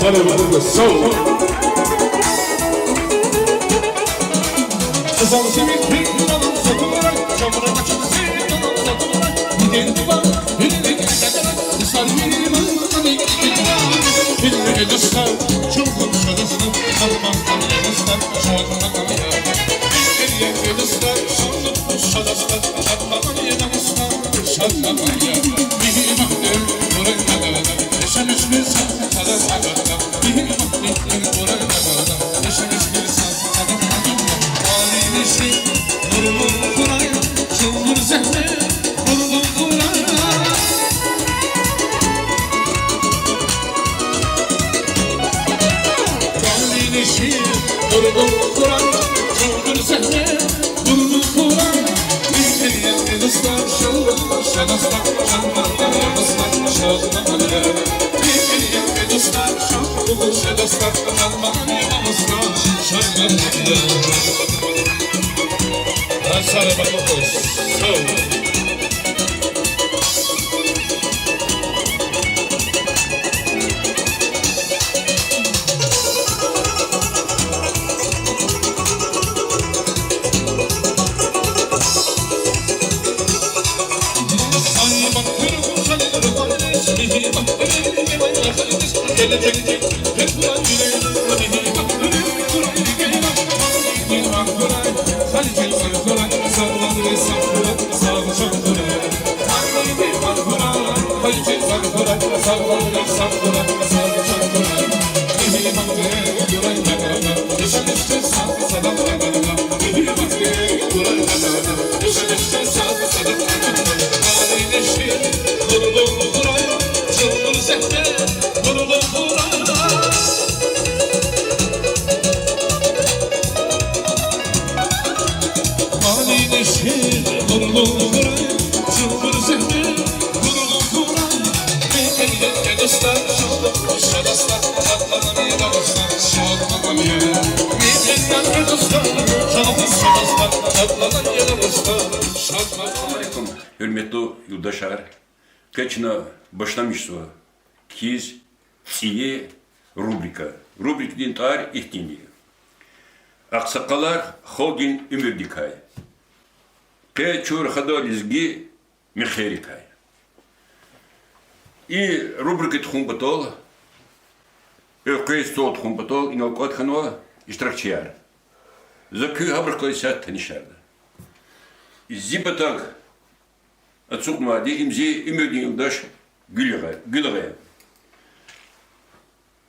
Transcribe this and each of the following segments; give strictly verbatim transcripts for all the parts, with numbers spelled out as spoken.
Барабанга сав. Салам алейкум, гьуьрметлу юлдашар. Къе чна башламишзава кхьиз цӀийи рубрика. Рубрикадин тӀвар ихьтинди я: Агъсакъалар халкьдин уьмуьрдикай. Къе чун рахада лезги мехъерикай. И рубрика тухун патал, элкъвей стол тухун патал инал кӀватӀ хьанва иштиракчияр. За куьн гьабурухъ галаз исятда танишарда. Зи патав ацукьнавайди им зи уьмуьрдин юлдаш Гуьлагъа-, Гуьлагъа я.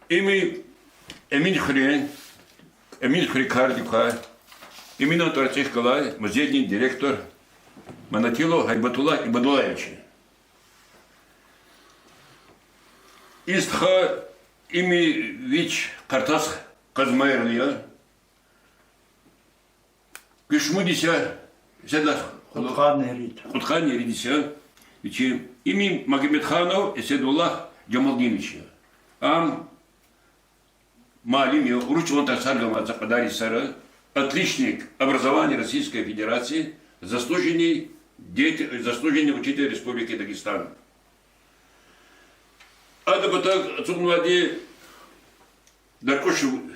Им Эминхуьруьн, Эминхуьруьн кардик ква, Эминан тӀварцӀихъ галай музейдин директор Манатилов Гьайбатуллагь Ибадуллаевич я. И стха, им вич Къартасдин Къазмайрал я. Куьшмудиз я, Эседуллагь, кьудкъанни ирид. Кьудкъанни иридиз я вичи. Им Магомедханов Эседуллагь Жамалдинович я. Ам муаллим я, урус чӀалан тарсар ганвай са кьадар йисара, отличник образования Российской Федерации, заслуженный деятель, заслуженный учитель Республики Дагестан. Адан патав ацукьнавайди Даркьуш-,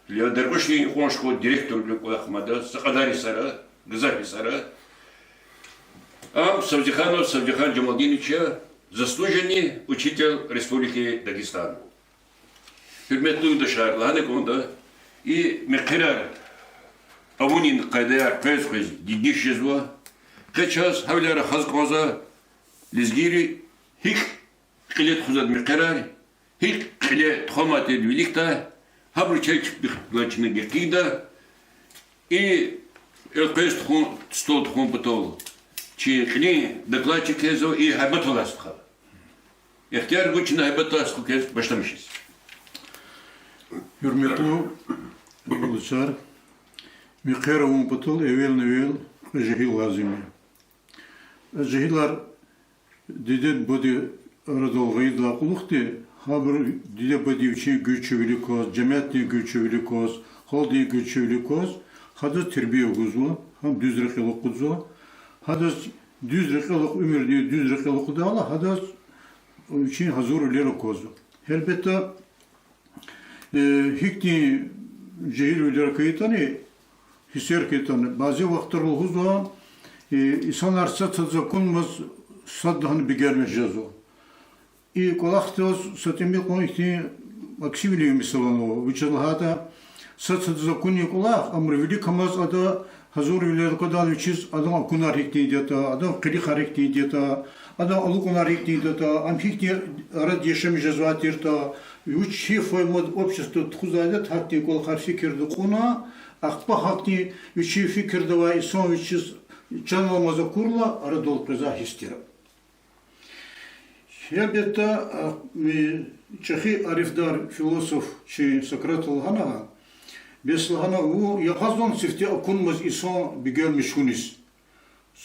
Даркьушдин юкьван школадин директорвиле кӀвалахнавай ада са кьадар йисара, гзаф йисара. Ам Савзиханов Савзихан Жамалдинович я, заслуженный учитель Республики Дагестан. Гьуьрметлу юлдашар, лагьана кӀанда, и мехъерар авунин къайдаяр къвез-къвез дегиш жезва. Къе чаз гьавиляй рахаз кӀанзава лезгийри гьикӀ кьиле тухузвайди мехъерар, гьикӀ кьиле тухвамай тирди виликдай, гьабурун чеб-, чеб-, чна гекъигда, и элкъвей стол тухун патал чи кьилин докладчик квез и Гьайбатуллагь стха. Ихтияр гуз чна Гьайбатуллагь стха квез башламишиз. Гьуьрметлу юлдашар, мехъер авун патал эвелни-эвел кьве жегьил лазим я. Жегьилар диде-бубадин арадал гъайидалай кьулухъди, гьабуру диде-бубади вичин гуьрчивилик кваз, жемятдин гуьрчивилик кваз, халкьдин гуьрчивилик кваз, гьадаз тербия гузва, гьам дуьз рекьел акъудзава, гьадаз дуьз рекьел акъ-, уьмуьрдин дуьз рекьел акъудайла, гьадаз вичин гьазурвилер аквазва. Гьелбетда, Э, гьихьтин жегьилвилер хьайитӀани, гьиссер хьайитӀани, бязи вахтара лугьузва, э, инсанар сад-садаз акунмаз садлагьана бегенмиш жезва. И кӀвалахдиз са тӀимил кьван ихьтин аксивилин месэла ава, вучиз лагьайтӀа сад-садаз акунин кӀвалах, амма вилик амаз ада гьазурвилер квадарна вичиз, адан акунар гьихьтинди ятӀа, адан къилихар гьихьтинди ятӀа, адан алукӀунар гьихьтинди ятӀа, ам гьихьтин арада яшамиш жезвай тиртӀа, вуч гьи формада общество тухузвайди ятӀа, гьахьтин кӀвалахар фикирда кьуна, ахпа гьахьтин вичин фикирда авай инсан вичиз чан аламаз акурла, арадал къвезвай гьисс тир. Гьелбетда, а, ми, чӀехи арифдар, философ чи Сократ лагьана, бес лагьана, вун ягъазан сифте акунмаз инсан бегенмиш хьуниз.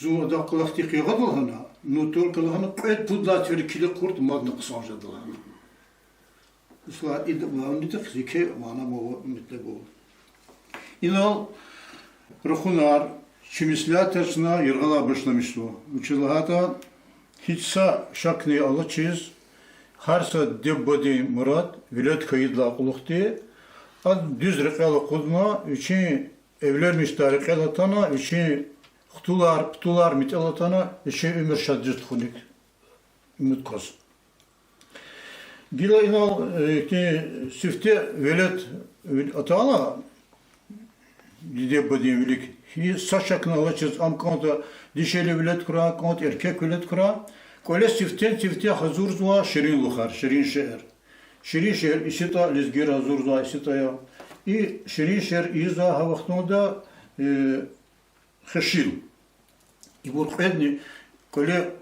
Зун адахъ кӀвалахдихъ ягъада лагьана, ну только лагьана, кьвед-пуд лагьай тир килиг кьуртӀа мадни хъсан жеда лагьана. Исла ид мавнидихъ зикер мана мава метлеб ава. Инал рахунар чи меслятар чна яргъалай башламишзава. Вучиз лагьайтӀа гьич са шакни алачиз, гьар са диде-бубадин мурад велед хьайидалай кьулухъди, ада дуьз рекьел акъудна, вичин эвленмишдай рекьел атана, вичин хтулар, птулар метӀел атана, вичин уьмуьр шаддиз тухуник умуд кваз. Гила инал, э, ихьтин сифте велед ви-, атайла, диде-бубадин вилик, гьич са шакни алачиз, ам кӀантӀа дишегьли велед хьурай, кӀантӀа эркек велед хьурай, кӀвале сифтени-сифте гьазурзавай ширинлухар, ширин шейэр. Ширин шейэр исятӀа лезгийри гьазурзавай исятӀа я. И ширин шейэр ийизвай гьа вахтунда, э, хешил. Ибур кьведни кӀвале,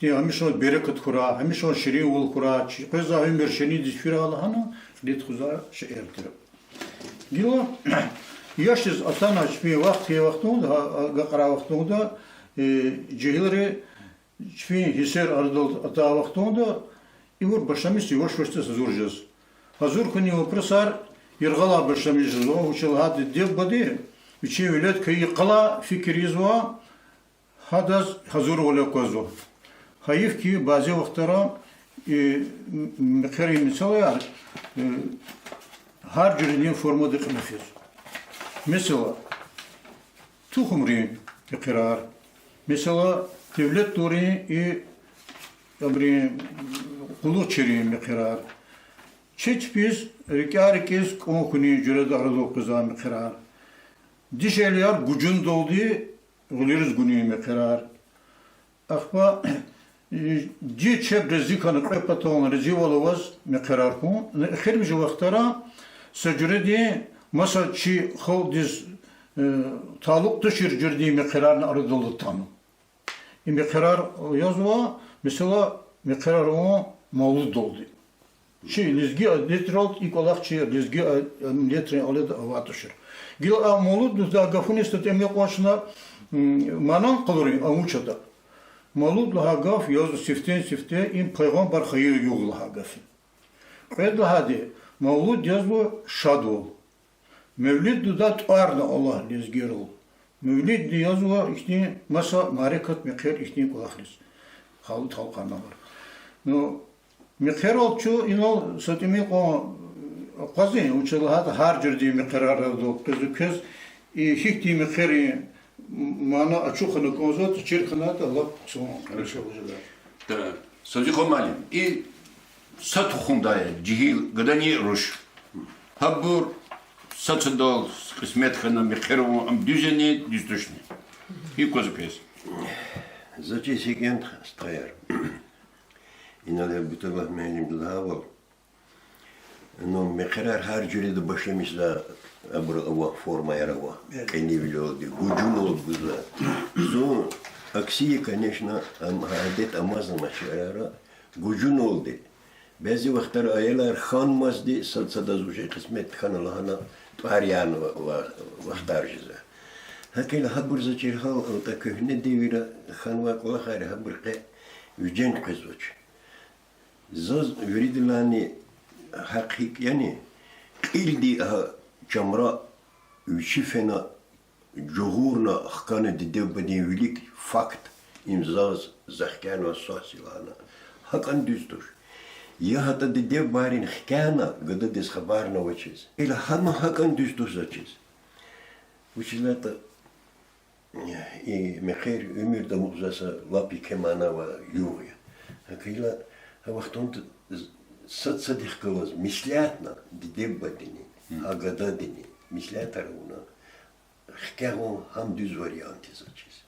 гьамиша берекат хьурай, гьамиша ширинвал хьурай, чи къвезвай уьмуьр ширинди фирай лагьана, кьиле тухузвай шейэр тир. Гила яшдиз атана чпин вахт хьайи вахтунда, гьа, агакьарай вахтунда, э, жегьилри чпин гьиссер арадал атай вахтунда, ибур башламишзава яваш-явашдиз гьазур жез. Гьазур хьунин вопросар яргъалай башламишзава, вучиз лагьайтӀа диде-бубади вичин велед хьайи йикъалай фикир ийизва, гьадаз гьазурвал аквазва. Гьайиф хьи, бязи вахтара и м-, мехъерин месэлаяр, э, гьар жуьредин формада кьиле физ. Месела, тухумрин мехъерар. Месела, девлетлурин и абурун къуллугъчийрин мехъерар. Чи чпиз рикӀяй-рикӀиз кӀан хьунин жуьреда арадал къвезвай мехъерар. Дишегьлияр гужундалди гъуьлуьриз гунин мехъерар. Ахпа, э, чи чеб рази хьана кьве патални разивал аваз мехъерар хьун. Эхиримжи вахтара са жуьредин, маса чи халкьдиз, э, талукь тушир жуьредин мехъерарни арадал атана. И мехъерар язва, месела, мехъерар авун мавлуддалди. Чи лезги адетрал и кӀвалах чи лезги а-, миллетрин алада авай тушир. Гила а мавлуд лугьудай гафуниз са тӀимил кьван чна, м, манани къалурин а вуч ятӀа. Мавлуд лагьай гаф язва сифтени-сифте им пайгъамбар хайи югъ лагьай гаф я. Кьвед лагьайди, мавлуд язва шадвал. Мевлид лугьудай тӀварни ала лезгийрал. Мевлидни язва ихьтин маса мярекат, мехъер ихьтин кӀвалахриз. Хал-, халкьарнавар. Ну, мехъерал чун инал са тӀимил кьван акъвазин, вучиз лагьайтӀа гьар жуьредин мехъерар арадал къвезва квез, и гьихьтин мехъерин мана ачух хьана кӀанзаватӀа, чир хьанайтӀа лап хъсан. Хорошо. Садикьа муаллим, и са тухумдай я, жегьил, гадани руш. Гьабур сад-садал кьисмет хьана мехъер авун, ам дуьз яни, дуьз тушни? И кваз квез. За чиз гьикӀ ятӀа, стхаяр, инал я Бутурлугь муаллимди лагьайвал, ну, мехъерар гьар жуьреда башламишзава, абуру ава, формаяр ава. Кьенивилелди, гужуналди гузва. Зун акси я, конечно, ам, адет амазма чарара, гужуналди. Бязи вахтара аялар хьанмазди сад-садаз уже кьисмет хьана лагьана тӀвар яна ва-, ва-, вахтар жезва. ГьакӀ хьайила гьабур за чир гьал ятӀа, куьгьне девирда хьанвай кӀвалахар я, гьабур къе вижен къвезвач. Заз виридалайни гьахъ гьикӀ яни, кьилди а чамра вичи фена жугъурна хкана диде-бубадин вилик факт, им заз, за хкянава, свас я лагьана. ГьакӀни дуьз туш. Я гьатта диде-бубайрин хкяна гададиз хабарни авачиз. Гила гьама гьакӀан дуьз тушзавачиз. Вучиз лагьайтӀа и мехъер уьмуьрда амукьзавай са лап еке мана авай югъ я. ГьакӀ хьайила, гьа вахтунда сад-садахъ галаз меслятна диде-бубадини, гьа гададини меслятар авуна, хкягъун гьам дуьз вариант яз аквазва.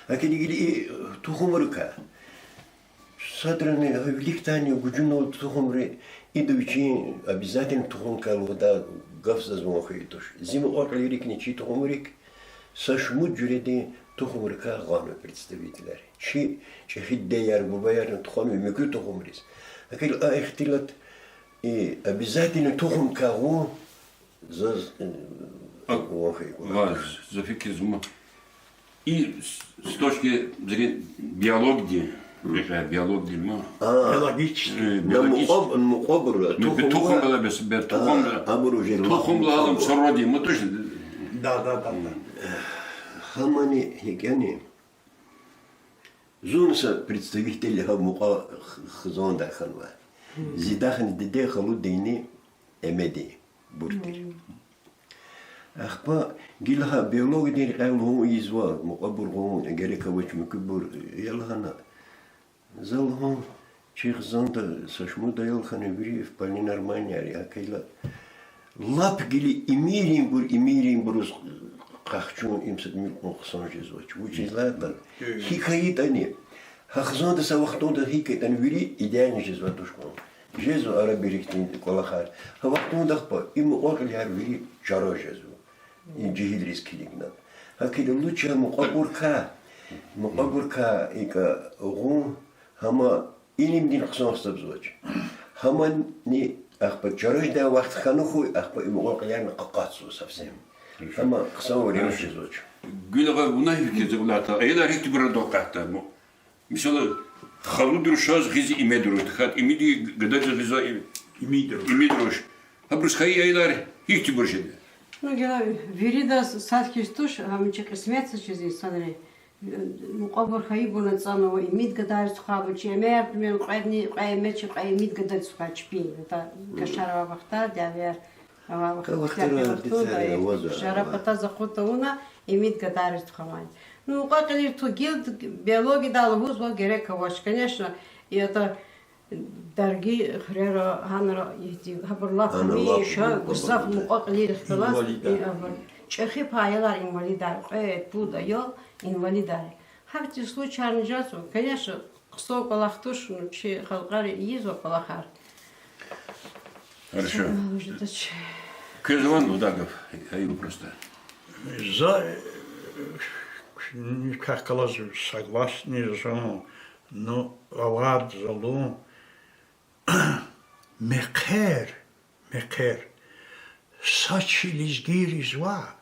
ГьакӀни гила и тухумрикай, садрани, гьа виликдайни гужунал тухумри, ида вичин обязательно тухумкай лугьудай гаф заз ван хьайи туш. Зи мукьва-кьилийрикни чи тухумрик са шумуд жуьредин тухумрикай гъанва представителар. Чи чӀехи дидеяр, бубаярни тухванва муькуь тухумриз. ГьакӀни а ихтилат, и обязательно тухумкай гъун заз, э, ван хьайи кӀвалах. Ваз, за фикирзава ма. И с точки зрения биологии, рекьяй биологии ма. А, биологически, на биологически. Мукьвабур, мукьвабур, ну, тухумла, тухумла бес, бес, а, тухумла, абур уже тухумла лап алам мукьвабур. Сородин ма, точно? Да, да, да, да. Гьамани гьикӀ яни, зун са представитель гьа мукьва х-, хизандай хьанвай. Зи дидедини, халудини, эмедибур тир. Ахпа гила гьа биологиядин рекьяй лугьун ийизва, мукьвабур гъун герек авач, муькуьбур я лагьана. За лугьун, чи хизанда са шумуд аял хьана, вири вполне нормальныйяр я, гьакӀ хьайила. Лап гила имиринбур, имиринбуруз къахчун, им са муькуь хъсан жезвач. Вучиз лагьайтӀа, гьикӀ хьайитӀани, гьа хизанда са вахтунда гьикӀ хьайитӀани вири идеальный жезвай туш кьван. Жезва ара-бир ихьтин кӀвалахар. Гьа вахтунда ахпа и мукьва-кьилияр вири чара жезва. И жегьилриз килигна. ГьакӀ хьайила лучше мукьвабурукай, мукьвабурукай икӀ гъун, гьама илимдин хъсан гьисабзавач. Гьамани ахпа чара жедай вахт хьана хьуй, ахпа и мукьва-кьилиярни къакъатзава совсем. Гьама хъсан вариант жезвач. Гуьлагъа, вуна гьикӀ фикирзава, аялар гьихьтинбур арадал акъатда? Мисал, халуд рушаз гъиз имед руш, тахьайтӀа имидиз гададиз гъиз и-, имид руш. Гьабуруз хьайи аялар гьихьтинбур жеда? Ну, гила виридаз сад хьиз туш, гьам чи кьисметзава чи инсанрин. Мукьвабур хьайибурни цӀанава, имид гадайриз тухвайбур, чи эмеяр, примерно, кьведни кьве эме, чи кьве имид гададиз тухвай чпин. Ата кашар авай вахтар, дявеяр авай вахтар, вахтунда, шара патаз акъуд тавуна, имид гадайриз тухвамай. Ну, мукьва-кьилийрин тугил, биологиядай лугьузва, герек авач, конечно, и ата дарги хуьрера, гьанра, ихьтин, гьабур лап гьамиша гзаф мукьва-кьилийрихъ галаз, инвалидар. ЧӀехи пай аялар инвалидар, кьвед-пуд аял инвалидар. Гьахьтин случайни жезва, конечно, хъсан кӀвалах туш, ну, чи халкьари ийизва кӀвалахар. Хорошо. Квез авани лугьудай гаф гьа вопросда? За, э, никак галаз согласный я зун, ну, авайди за лугьун, мехъер, мехъер, са чи лезгийриз ваъ,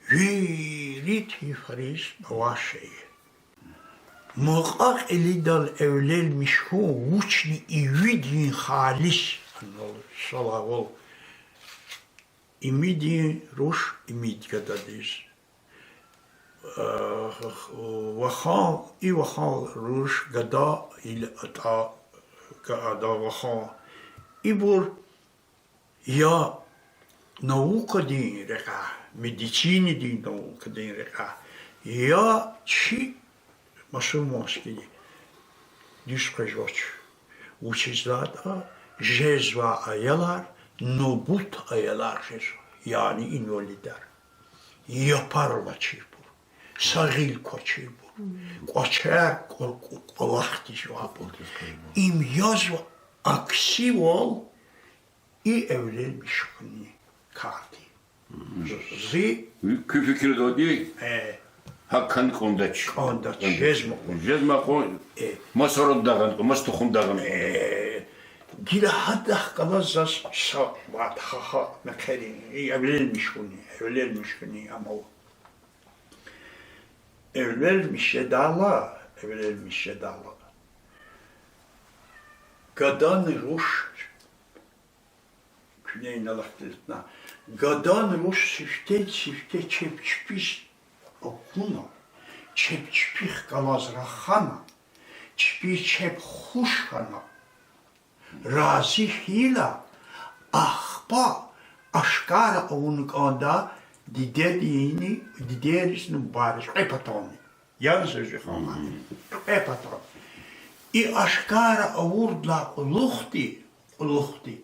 вири тийифариз авай шей. Мукьва-кьилидал эвленмиш хьун вучни ивидин халис, ана, суал авал, имидин руш имид гададиз, вахан, и вахан руш гада, ил атӀа, гада вахан. Ибур я наукадин рекьяй, медицинадин наукадин рекьяй, я чи мусурманский дуьз къвезвач. Вучиз лагьайтӀа жезвай аялар набут аялар жезва, яни инвалидар. Япар алачирбур, са гъил квачирбур, кӀвачер кӀва-, кӀва-, кӀвалахдиз жувайбур. Им язва аксивал и эвленмиш хьунин карди. Зи куь фикирдалди, э, гьакӀ хьана кӀандач. КӀандач, жезмай кьван. Жезмай кьван. Э. Маса роддагъан, маса тухумдагъан. Э, гила гьадахъ галаз заз са вад гьа-гьа мехъерин, и эвленмиш хьунин, эвленмиш хьунин амал. Эвленмиш жедайла, эвленмиш жедайла, гадани руш, куьне инал ахтилатна, гадани руш сифте-сифте чеб чпиз акуна, чеб чпихъ галаз рахана, чпиз чеб хуш хьана. Рази хьайила, ахпа ашкара авуна кӀанда дидедини, дидейризни мубариз кьве патани. Яни заз жи хабар. Кьве патан. И ашкара авурдалай кьулухъди, кьулухъди,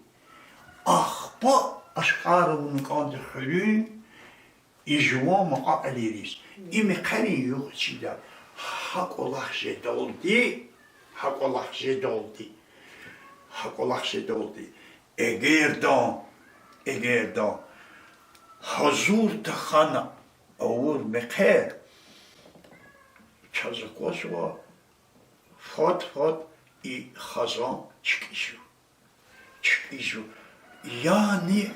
ахпа ашкара авуна кӀанда хуьруьн и жуван мукьва-кьилийриз. И мехъерин югъ чида. Гьа кӀвалах жедалди, гьа кӀвалах жедалди, гьа кӀвалах жедалди, эгердан, эгердан гьазур тахьана авур мехъер, чаз аквазва, фад-фад и хизан чкӀизва. ЧкӀизва. Яни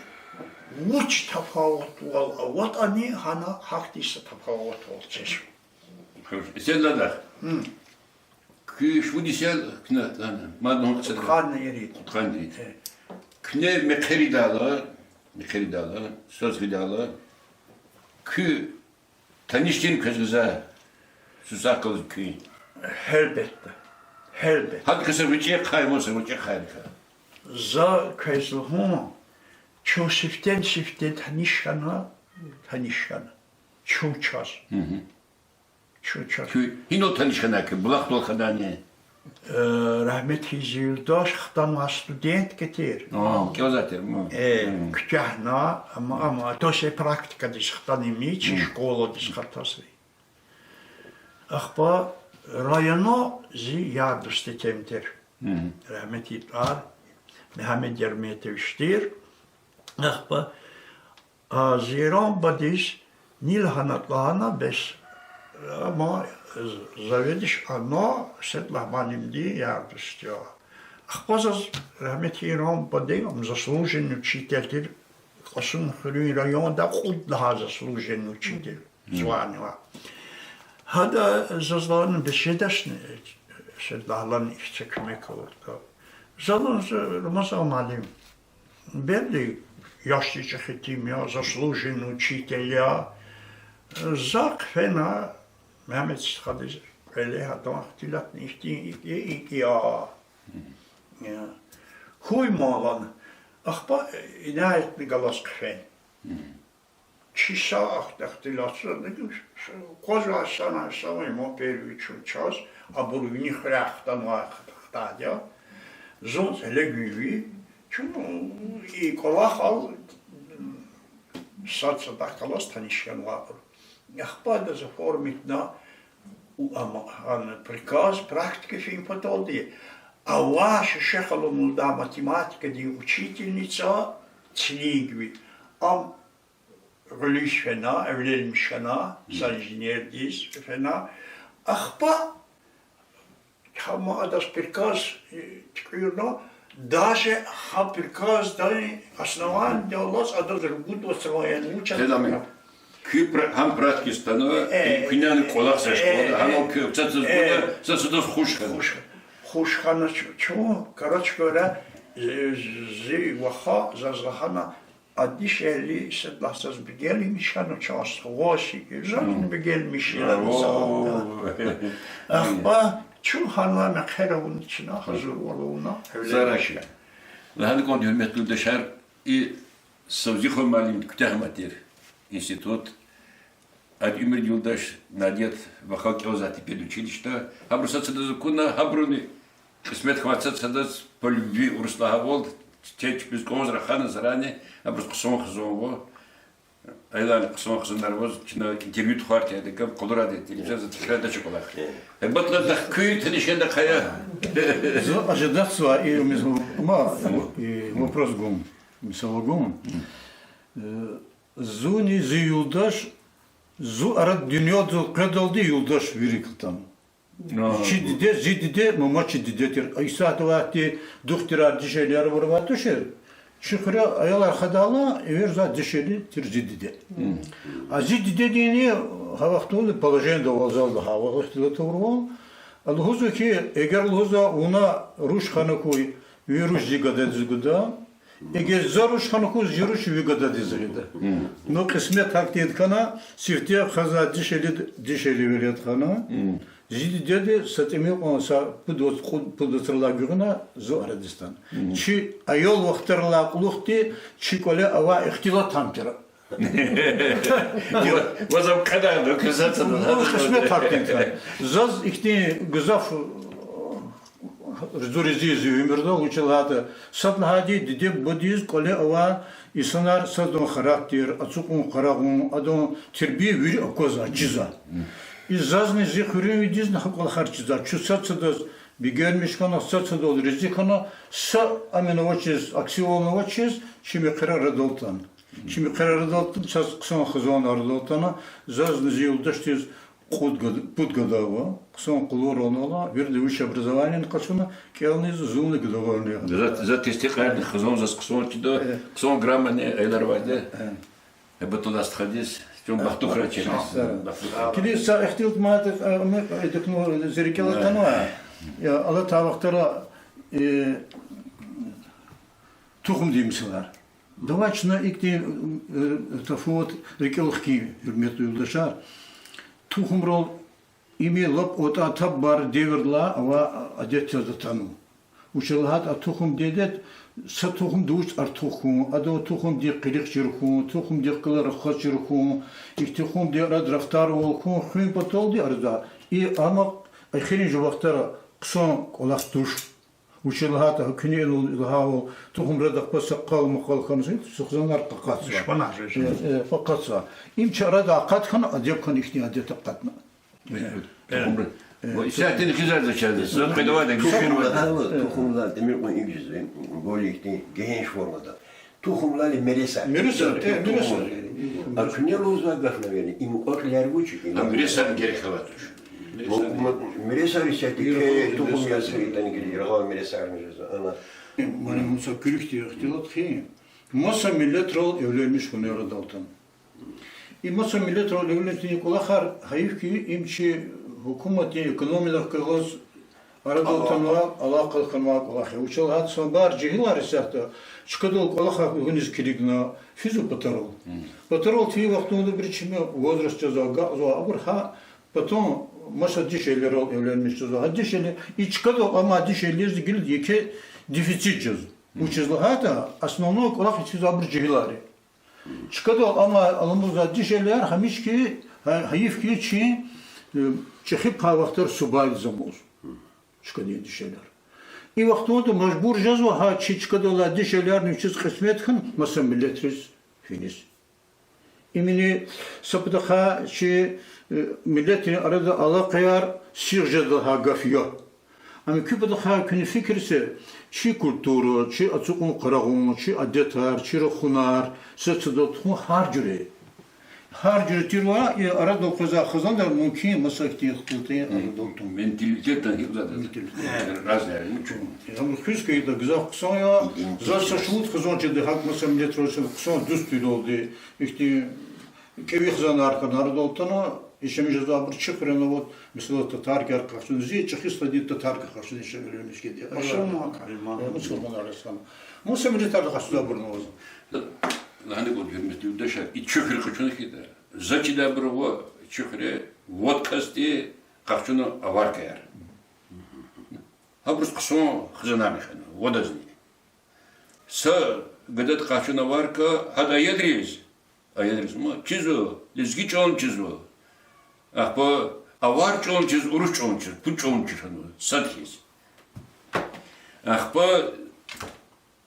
вуч тафаватлувал аватӀани, гьана гьахьтин са тафаватлувал жезва. Хорошо. Эседа лагьайдахъ. Куь шумуд йис я куьне, мад нугъ къецедра? Кьудкъанни ирид. Кьудкъанни ирид. Куьне мехъеридайла, мехъеридайла, саз гъидайла, куь таниш тир квез гзаф, сусакъ галаз куьн? Гьелбетда. Гьелбетда. Гьадакай са гъвечӀи ахъая, маса гъвечӀи ахъайрикай. За квез лугьун, чун сифтени-сифте таниш хьана, таниш хьана. Чун чаз. Чун чаз. Куьн гьинал таниш хьана куьн, булахдал хьанани? Э, рагьметдиз зи юлдаш хтанвай студентка тир. А, кӀелзавай тир, ма. Э, куьтягьна, ам, ам, то есть практикадиз хтанвай, чи школадиз хтанвай. Ахпа райондин зи яр-дусти тир. Рагьметдин тӀвар Мегьамед Ярметович тир. Ахпа А, зи Иран бадедиз ни лагьана лагьана бес, амма заведующий ана Седлягь муаллимдин яр-дуст я. Ахпа заз рагьмети Иран бадеди, ам заслуженный учитель тир, Кьасумхуьруьн районда кьуд лагьай заслуженный учитель звание ава. Гьада заз лагьана бес жедачни Седлягьдилай ихьтин куьмек авуртӀа. За лагьана, Рамазан муаллим, белли яшди чӀехи итим я, заслуженный учитель я. За хъфена Мегьамед стхадиз, кӀвале гьадан ихтилатни ихьтин икӀ я, икӀ я. Хьуй ман лагьана, ахпа Инаятни галаз хъфена. Чи са ахтахтилацра, аквазвай санай савай ма первый чун чаз, абур вини хуьряй хтанвай хтайди я. Зун цӀелегуьнви, чун и кӀвалахал сад садахъ галаз таниш хьанвайбур. Ахпа адаз оформитьна, ам, ам приказ, практика фин паталди, авай Шуьше халу лугьудай математикадин учительница Цилигви. Ам гъуьлуьз фена, эвленмиш хьана, са инженердиз фена.Ахпа гьам адаз приказ, э, туькӀуьрна, даже гьа приказдин основаниедаллаз адаз ругуд вацра яни вуч ятӀа. Куьн пра-, гьам практикадиз атана, куьне кӀвалахзавай школада, гьанал куьн цацаз гуна, са садаз хуш хьана. Хуш, хуш хьана чу-, чун, короче говоря, зи, зи ваха заз лагьана, а дишегьли Седлягьдиз бегенмиш хьана чаз, ваз хьи, зазни бегенмиш я. Ахпа чун гьана мехъер авуна чна гьазурвал авуна. Лагьана кӀанда, гьуьрметлу юлдашар, и Савзихан муаллимди куьтягь мад тир институт. Ада уьмуьрдин юлдаш Надят вахал кӀелзавай тир педучилищеда. Гьабуру сад садаз акуна, гьабуруни кьисмет хьана сад садаз по любви, урус лагьайвал, те чпиз кӀанзава хьана зарани, абуруз хъсан хизан ава. Аялар хъсан хизанар аваз, чна интервью тухвайтӀа, адакай къалурайди я телевизорда, за тикрардач кӀвалах. Гьелбетда, за куьн таниш хьана хъая. Зун ожидатьзава и мисал, ма, и вопрос гун, мисал гун. Э, зунни зи юлдаш, зун ара дуьньядал къведалди юлдаш вири кутан. Чи диде, зи диде, мама чи диде тир. Исятда авайди духтурар, дишегьлияр авурвай тушир. Чи хуьре аялар хадайла, эверзавай дишегьли тир зи диде. А зи дидедини гьа вахтунда положениеда авай, зал лагьай вахтунда тавурвал. А лугьузва хьи, эгер лугьузва вуна руш хьана хьуй, ви руш зи гададиз гуда. Эгер за руш хьана хьуй, зи руш ви гададиз гъида. Ну, кьисмет гьахьтинди хьана, сифте хаза дишегьли, дишегьли велед хьана. Зи дидеди са тӀимил кьван са пуд вацралай гуьгъуьна зун арадиз атана. Чи аял вахтарилай кьулухъди чи кӀвале авай ихтилат тамтир. Ваз ам кьадарда ксмет гьакӀ хьана. Заз ихьтин гзаф зун рази я зи уьмуьрдал, вучиз лагьайтӀа сад лагьайди диде-бубадиз кӀвале авай инсанар, садан характер, ацукьун-къарагъун, адан тербия вири аквазва, чизва. И зазни зи хуьруьнвидизни гьа кӀвалахар чизва. Чун сад-садаз бегенмиш хьана, сад-садал рази хьана, са амни авачиз, аксивални авачиз, чи мехъерар арадал атана. Чи мехъерар арадал атана, чаз хъсан хизан арадал атана, зазни зи юлдашдиз кьуд гад-, пуд гада ава, хъсан къуллугърал ала, вирида высшее образованиени къачуна, кӀелни зунни гадаварни. За, за тестикьарна, хизан заз хъсан чида, хъсан грамотни аялар авайди. Гьуьрметлу стхадиз, чун бахтавар хьурай чаз. Килиг, са ихтилат мад, э, м, э, дакӀан зи рикӀел атанва. Я, алатай вахтара, э, тухумдин месэлаяр. Давай чна ихьтин, э, тафават рикӀел хкин, гьуьрметлу юлдашар. Тухумрал им лап атӀа таббар девирдилай авай адет яз атанва. Вучиз лагьайтӀа а тухумдин адет, са тухумди вуч артух хьун, адан тухумдин къилих чир хьун, тухумдихъ галаз рахаз чир хьун, ихьтин тухумдин арада рафтарвал хьун, хуьн паталди арада. И амма эхиримжи вахтара хъсан кӀвалах туш. Вучиз лагьайтӀа куьне лагьайвал, тухумрал ахпа са къал-макъал хьана, са хизанар къакъатзава. Душманар жез. Э, э, къакъатзава. Им чи арада акъат хьана, адет хьана, ихьтин адет акъатна. Тухумра. Ва исятдани хизандиз чаз, са къайдавайди. Тухумрал, тухумрал тӀимил кьван икӀ жезва, более ихьтин гегьенш формада. Тухумрал мересар. Мересар, э, мересар. А куьне лугьузвай гаф, наверное, и мукьва-кьилияр вуч я? А мересар герек авайди туш. Мересар исятда ки тухум яз хьайитӀани гила яргъал мересарни жезва, ана. Мани муса куьруь ихьтин ихтилат хьи, маса миллетрал эвленмиш хьунар арадал атана. И маса миллетрал эвленмиш хьунин кӀвалахар, гьайиф хьи, им чи гьукуматдин экономикадихъ галаз арадал атанвай, алакъа хьанвай кӀвалах я. Вучиз лагьайтӀа са бязи жегьилар исятда чкадал кӀвалахар гуниз килигна физва патарал. Патарал фейи вахтунда абуру чими возраст жезва, агакьзава, абур гьа патан маса дишегьлийрал эвленмиш жезва. Гьа дишегьли-, и чкадал амай дишегьлийриз гила еке дефицит жезва. Вучиз лагьайтӀа основной кӀвалах ийизвай абур жегьилар я. Чкадал амай аламукьзавай дишегьлияр гьамиша хьи, гьа-, гьайиф хьи, чи, э, чӀехи пай вахтара субайдиз амукьзава чкадин дишегьлияр. И вахтунда мажбур жезва гьа чи чкадал алай дишегьлиярни вичиз кьисмет хьана маса миллетриз финиз. Имни са патахъай чи, э, миллетрин арада алакъаяр сигъ жеда лагьай гаф я. Амма куь патахъай куьне фикир це, чи культура, чи ацукьун-къарагъун, чи адетар, чи рахунар, сад-садал тухун гьар жуьре. Гьар жуьре тирвал и арадал къвезвай хизанар мумкин маса ихьтин ихтилатар арадал тун. Менталитетар гьикӀ ятӀа. Менталитет. Разный, ну чё. Амма хуьз хьайитӀа гзаф хъсан я, заз са шумуд хизан чида гьакӀ маса миллетрал хъсан дуствилелди, ихьтин кӀеви хизанар хьана арадал атана, ишемиш жезва абур чи хуьрена, вот, месела, татарикар къахчуна, зи чӀехи стхади татарикай къахчуна, ишемиш жезва. Мусурманар хьана. Маса миллетар къахчуна абурни ваз. Лагьана кӀанда, гьуьрметлу юлдашар, и чи хуьре къачуна хьайитӀа, за чидайбуру ва чи хуьре вад касди къахчуна аваркаяр. Гьабуруз хъсан хизанарни хьана, вадазни. Са гадади къахчуна аварка, гьада аялриз, аялриз ма чизва, лезги чӀал чизва. Ахпа авар чӀал чиз, урус чӀал чиз, пуд чӀал чиз хьанва, сад хьиз. Ахпа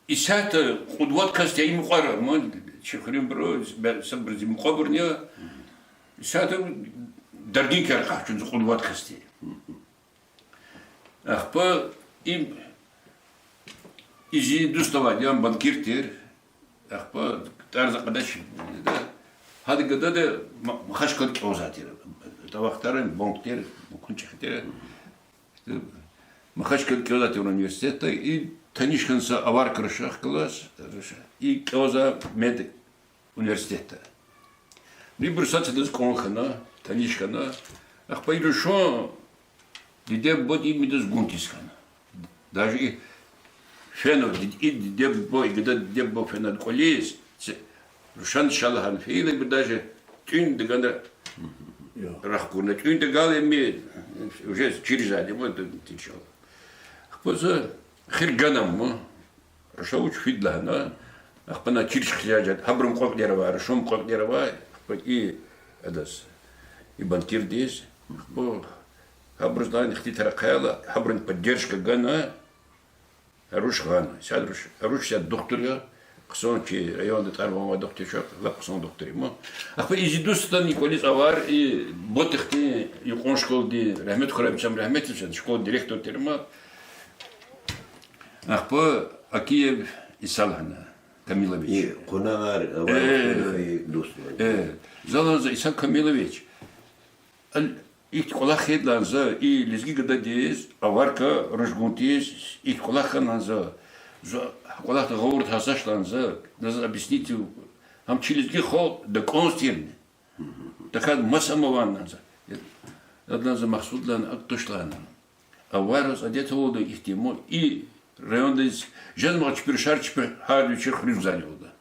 исятда кьуд-вад касди и мукьвара, ма чи хуьруьнбуру, бе-, сабуруз и мукьвабурни я, исятда дардинкаяр къахчунза кьуд-вад касди. Ахпа им, и зи дуст авайди я, ам банкир тир. Ахпа тӀварцӀикьадач, да. Гьадан гадади Ма-, Махачкъалади кӀелзавай тир. А вахтара банк тир, банкун чӀехи тир. Махачкъалади кӀелзавай тир университетда, и таниш хьана са аварка рушахъ галаз, и кӀелзавай мед университетда. Ибур сад-садаз кӀан хьана, таниш хьана. Ахпа и рушан диде-бубади им идаз гун тийиз хьана. Даже и фена, ди-, и диде-буба, и гада диде-буба фена кӀвализ, це-, рушан ша лагьана фейила, ибур даже тӀуьн-дагана рахкурна. ТӀуьн тагал эми, уже чиризвайди ма, тичал. Ахпа за хир гана ма. Аша вуч фид лагьана. Ахпа на чирш хъжажад. Гьабурун кьве кьилер авай, рушун кьве кьилер авай. Ахпа и адаз, и банкирдиз. Ахпа гьабуруз лагьана ихтилатар ахъайла, гьабурун поддержка гана. Руш гъана. Сад руш, руш сад духтур я. Хъсан чи районда тӀвар-ван авай духтур я, лап хъсан духтур я ма. Ахпа и зи дустдин кӀвализ авар, и Ботихъдин юкьван школадин, рагьмет хьурай вичиз, рагьмет ийиз, школадин директор тир ма. Ахпа Акиев Иса лагьана Камилович. И къунагъар авай, э, и дуст лагьана. Э, за лагьана за, Иса Камилович, ал-, ихьтин кӀвалах хьайитӀа лагьана за, и лезги гададиз аварка рушгун тийиз, ихьтин кӀвалах хьана лагьана за, за кӀвалахда гъавурда гьазвач лагьана за, за объяснить, гьам чи лезги халкь дакӀанз тирни. ТахьайтӀа маса ама ван лагьана за. Ада лагьана за, Махсуд лагьана, акӀ туш лагьана. Авараз адет авалда ихьтин ма, и райондиз жезмай чпи рушар, чпи гьар вичи хуьруьз гузвайди авалда.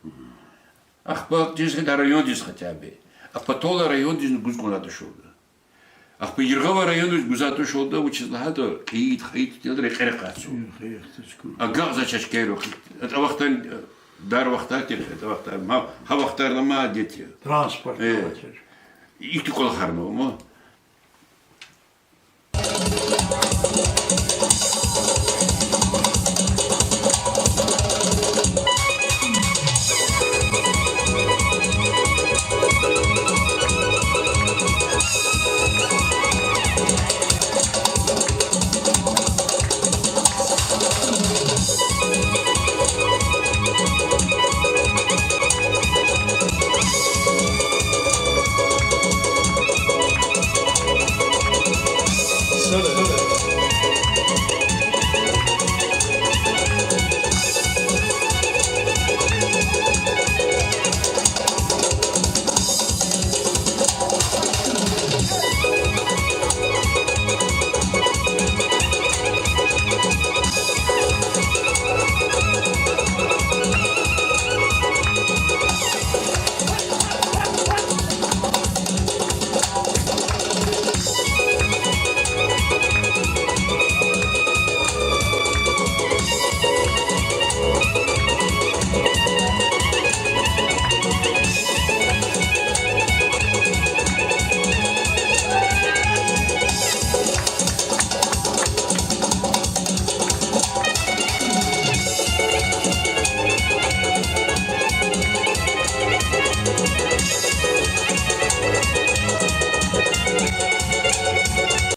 Ахпа жез гьада райондиз хотя бы. А патал райондизни гуз кӀанзавай тушалда. Ахпа яргъавай райондиз гузвай тушалда, вучиз лагьайтӀа кьейид-хайид тел рекьера къацу. Агакьзавач чкайрал. АтӀа вахтар, дар вахтар тир, атӀа вахтар, ма, гьа вахтарни ма адет я. Транспорт авачир. Ихьтин кӀвалахар ма, ма.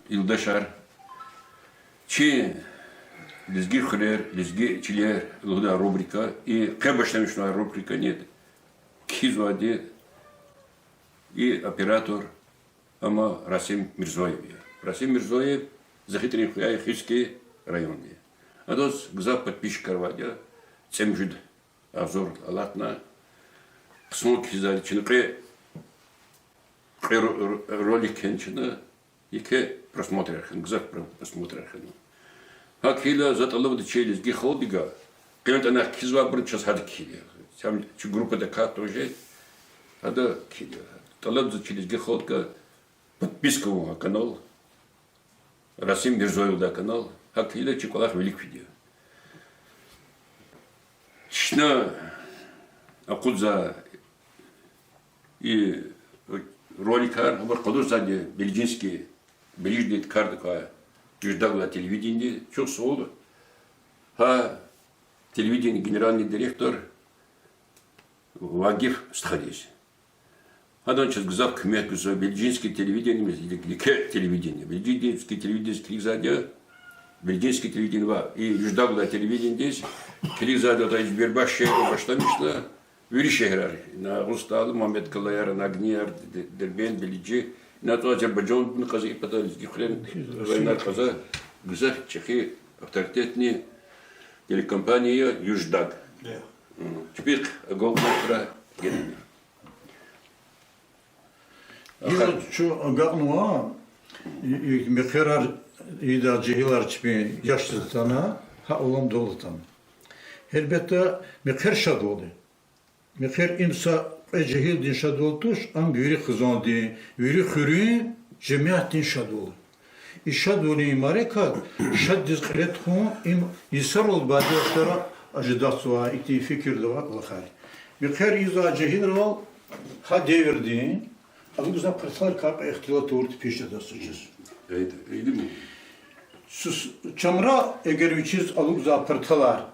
Юлдашар, чи лезги хуьрер, лезги чилер лугьудай рубрика, и къе башламишнавай рубрика я, кхьизвайди и оператор, ама Расим Мирзоев я. Расим Мирзоев ЗахитӀрин хуьр я, Хиски районди. Адаз гзаф подписчикар авайди я, цӀемуьжуьд агъзур алатна. Хъсан кхьизвайди чна кьве, кьве ро-, ро-, ролик кхьена чна, еке просмотрар хьана, гзаф про-, просмотрар хьана. ГьакӀ хьайила за тӀалабда чи лезги халкьдивай, къе-, къенлай кхьизвайбурни чаз гьада кхьила. Чи группада катуж я, гьада кхьила. ТӀалабда чи лезги халкьдивай подписка авун гьа канал, Расим Мирзоевдай канал, гьакӀ хьайила чи кӀвалах вилик фида. Чна акъудзавай и роликар, абур къалурзавайди Белиджинский, Белиждин кардик квай Юждагла телевидениеди, чухсагъул гьа телевиденидин генеральный директор Вагиф стхадиз. Гьадан чаз гзаф куьмек гузва, Белиджинский телевидениемиз, еке телевидение. Белиджинский телевидениедиз килигзавайди я, Белиджинский телевидение ва и Юждагла телевидениедиз килигзавайди я, ада Избербаш шегьерда башламишна, вири шегьерар, ина Агъустал, Мамедкалаяр, ина Огнияр, Д-, Дербент, Белиджи, ина тӀа Азербайжандин кьазва, и пата лезги хуьрерин районар кьазва, гзаф чӀехи авторитетный телекомпания я Юждаг. Чпихъ агалкьунар генани. Гила чун агакьнава, и, и мехъерар ийидай жегьилар чпин яшдиз атана, гьа аламдал атана. Гьелбетда, мехъер шадвал я. Мехъер, им са кьве жегьилдин шадвал туш, ам вири хизандин, вири хуьруьн, жемятдин шадвал. И шадвалин мярекат шаддиз кьиле тухун, им йисарал бадеяр жедатзавай, ихьтин фикирда авай кӀвалахар. Мехъер, ийизвай жегьилрал гьа девирдин алукӀзавай парталарикай кьве ихтилат авур тушир чаз. Чамра, эгер вичиз алукӀзавай парталар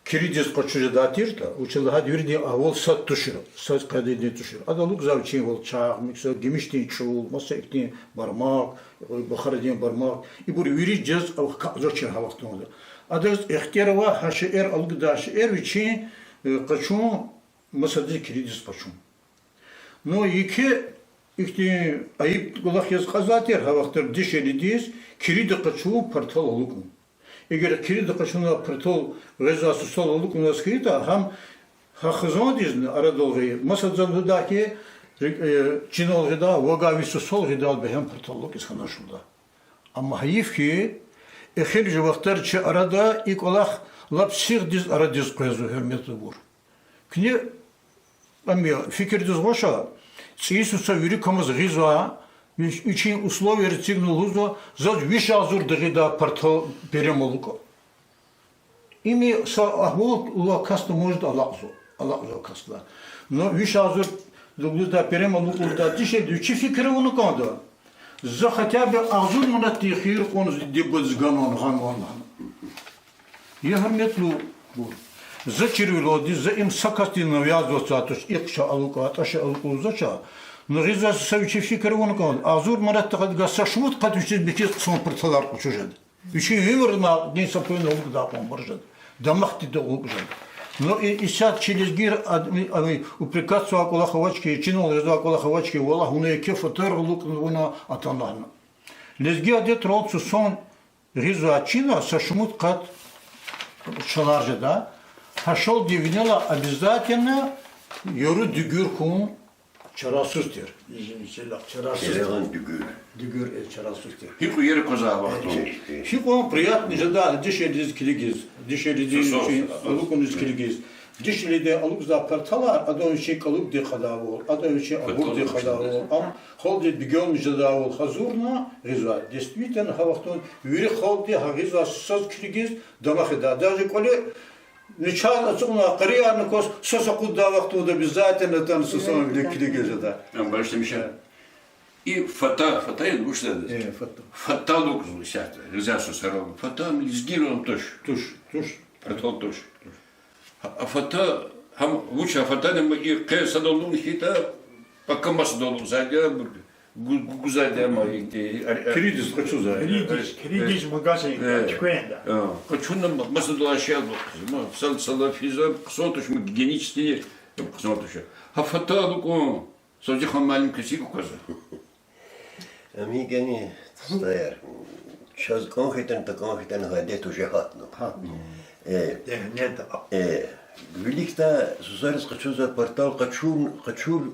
киридиз къачуз жедай тиртӀа, вучиз лагьайтӀа виридин агьвал сад тушир, сад къайдадин тушир. Ада алукӀзава вичин валчагъ, мисал, гимишдин чӀул, маса ихьтин бармак, бахарадин бармак. Ибур вири жез акъвазарчир гьа вахтунда. Адаз ихтияр ава гьа шейэр, алукӀзавай шейэр вичин, э, къачун, масадаз киридиз къачун. Ну, еке ихьтин айиб кӀвалах яз кьазвай тир гьа вахтара дишегьлидиз кирида къачун партал алукӀун. Эгер кирида къачуна партал гъизвай сусал алукӀнаваз хьайитӀа, гьам гьа хизандизни арадал гъайи, масад за лугьудай хьи, э, чинал гъидай, вавай ви сусал гъидайла бегьем партал алукӀиз хьанач лугьуда. Амма гьайиф хьи, эхир жуьре вахтар чи арада и кӀвалах лап сигъдиз арадиз къвезва, гьуьрметлубур. Куьне, ам я, фикирдиз гъваш, цӀийи суса вири квамаз гъизва, вич-, вичин условияр эцигна лугьузва, заз виш агъзурдал гъидай партал берем алукӀа. Им са агьвал авай касдал муж алакьзава, алакьзавай касдал. Ну, виш агъзурдал гъидай берем алукӀдай дишегьлиди вичи фикир авуна кӀанда: за хотя бы агъзур манатдин хийир кьван зи дибуз ганвани, гъанвани лагьана. Я гьуьрметлубур, за чирвилелди, за им са касдиз навязываться туш, ихъ ша алукӀа, атӀа ша алукӀа лугьузвач. Ну, гъизвай суса вичи фикир авуна кӀанда, агъзур манатдихъ гадай са шумуд къат вичиз михьиз хъсан парталар къачуз жеда. Вичин уьмуьрда акьван са пуй алукӀдай кьван бурж жеда, дамах тийидай алукӀ жеда. Ну, и, исятда чи лезгийри ад-, ами, упрекатзавай кӀвалах авач хьи, чинал гъизвай кӀвалах авач хьи, валлагь, вуна еке фатар алукӀна, вуна атана лагьана. Лезги адетрал сусани гъизвай чина са шумуд къат шалар жеда. Гьа шалдин винелай обязательно яру дуьгуьр хьун чарасуз тир. Чарасуз тир. Дуьгуьр, э, чарасуз тир. Гьикьван яру къвезвай вахтунда, гьикьван приятный жеда дишегьлидиз килигиз, дишегьлидиз, алукӀуниз килигиз. Дишегьлиди алукӀзавай парталар, адан вичин кӀалубдин кьадайвал, адан вичин абурдин кьадайвал, ам халкьдиз бегенмиш жедайвал гьазурна гъизва. Действительно, гьа вахтунда вири халкьди гьа гъизвай сусаз килигиз дамах ийида. Даже кӀвале начагъ ацукьнавай къариярни кваз сус акъуддай вахтунда обязательно атана сусанвиле килигиз жеда. Ам башламиша. И фата, фата яни вуч ятӀа? Э, фата. Фата алукӀзава исятда гъизвай сусарал. Фата лезгийрин туш. Туш, туш. Партал туш. А фата, гьам вуч я фата, ма и къе садал алукӀна хьайитӀа, пака масадал алукӀзавайди я, гу-, гу-, гузвайди я, ма и, и, ар-, ар-, киридиз къачузвай. Киридиз, киридиз магазин, э, туквенда. Э, къачуна ма-, масадал ашел алукӀзава. Ма сал-, салафизм хъсан туш, ма гигиенический хъсан туш. Гьа фата алукӀун, Савзихан муаллим, кесиб кваз. Ам гьикӀ яни, стхаяр, чаз кӀан хьайитӀани, такӀан хьайитӀани, гьа адет уже гьатна. Гьатна. Э, дегьнеда. Э, виликдай сусариз къачузвай партал къачун, къачур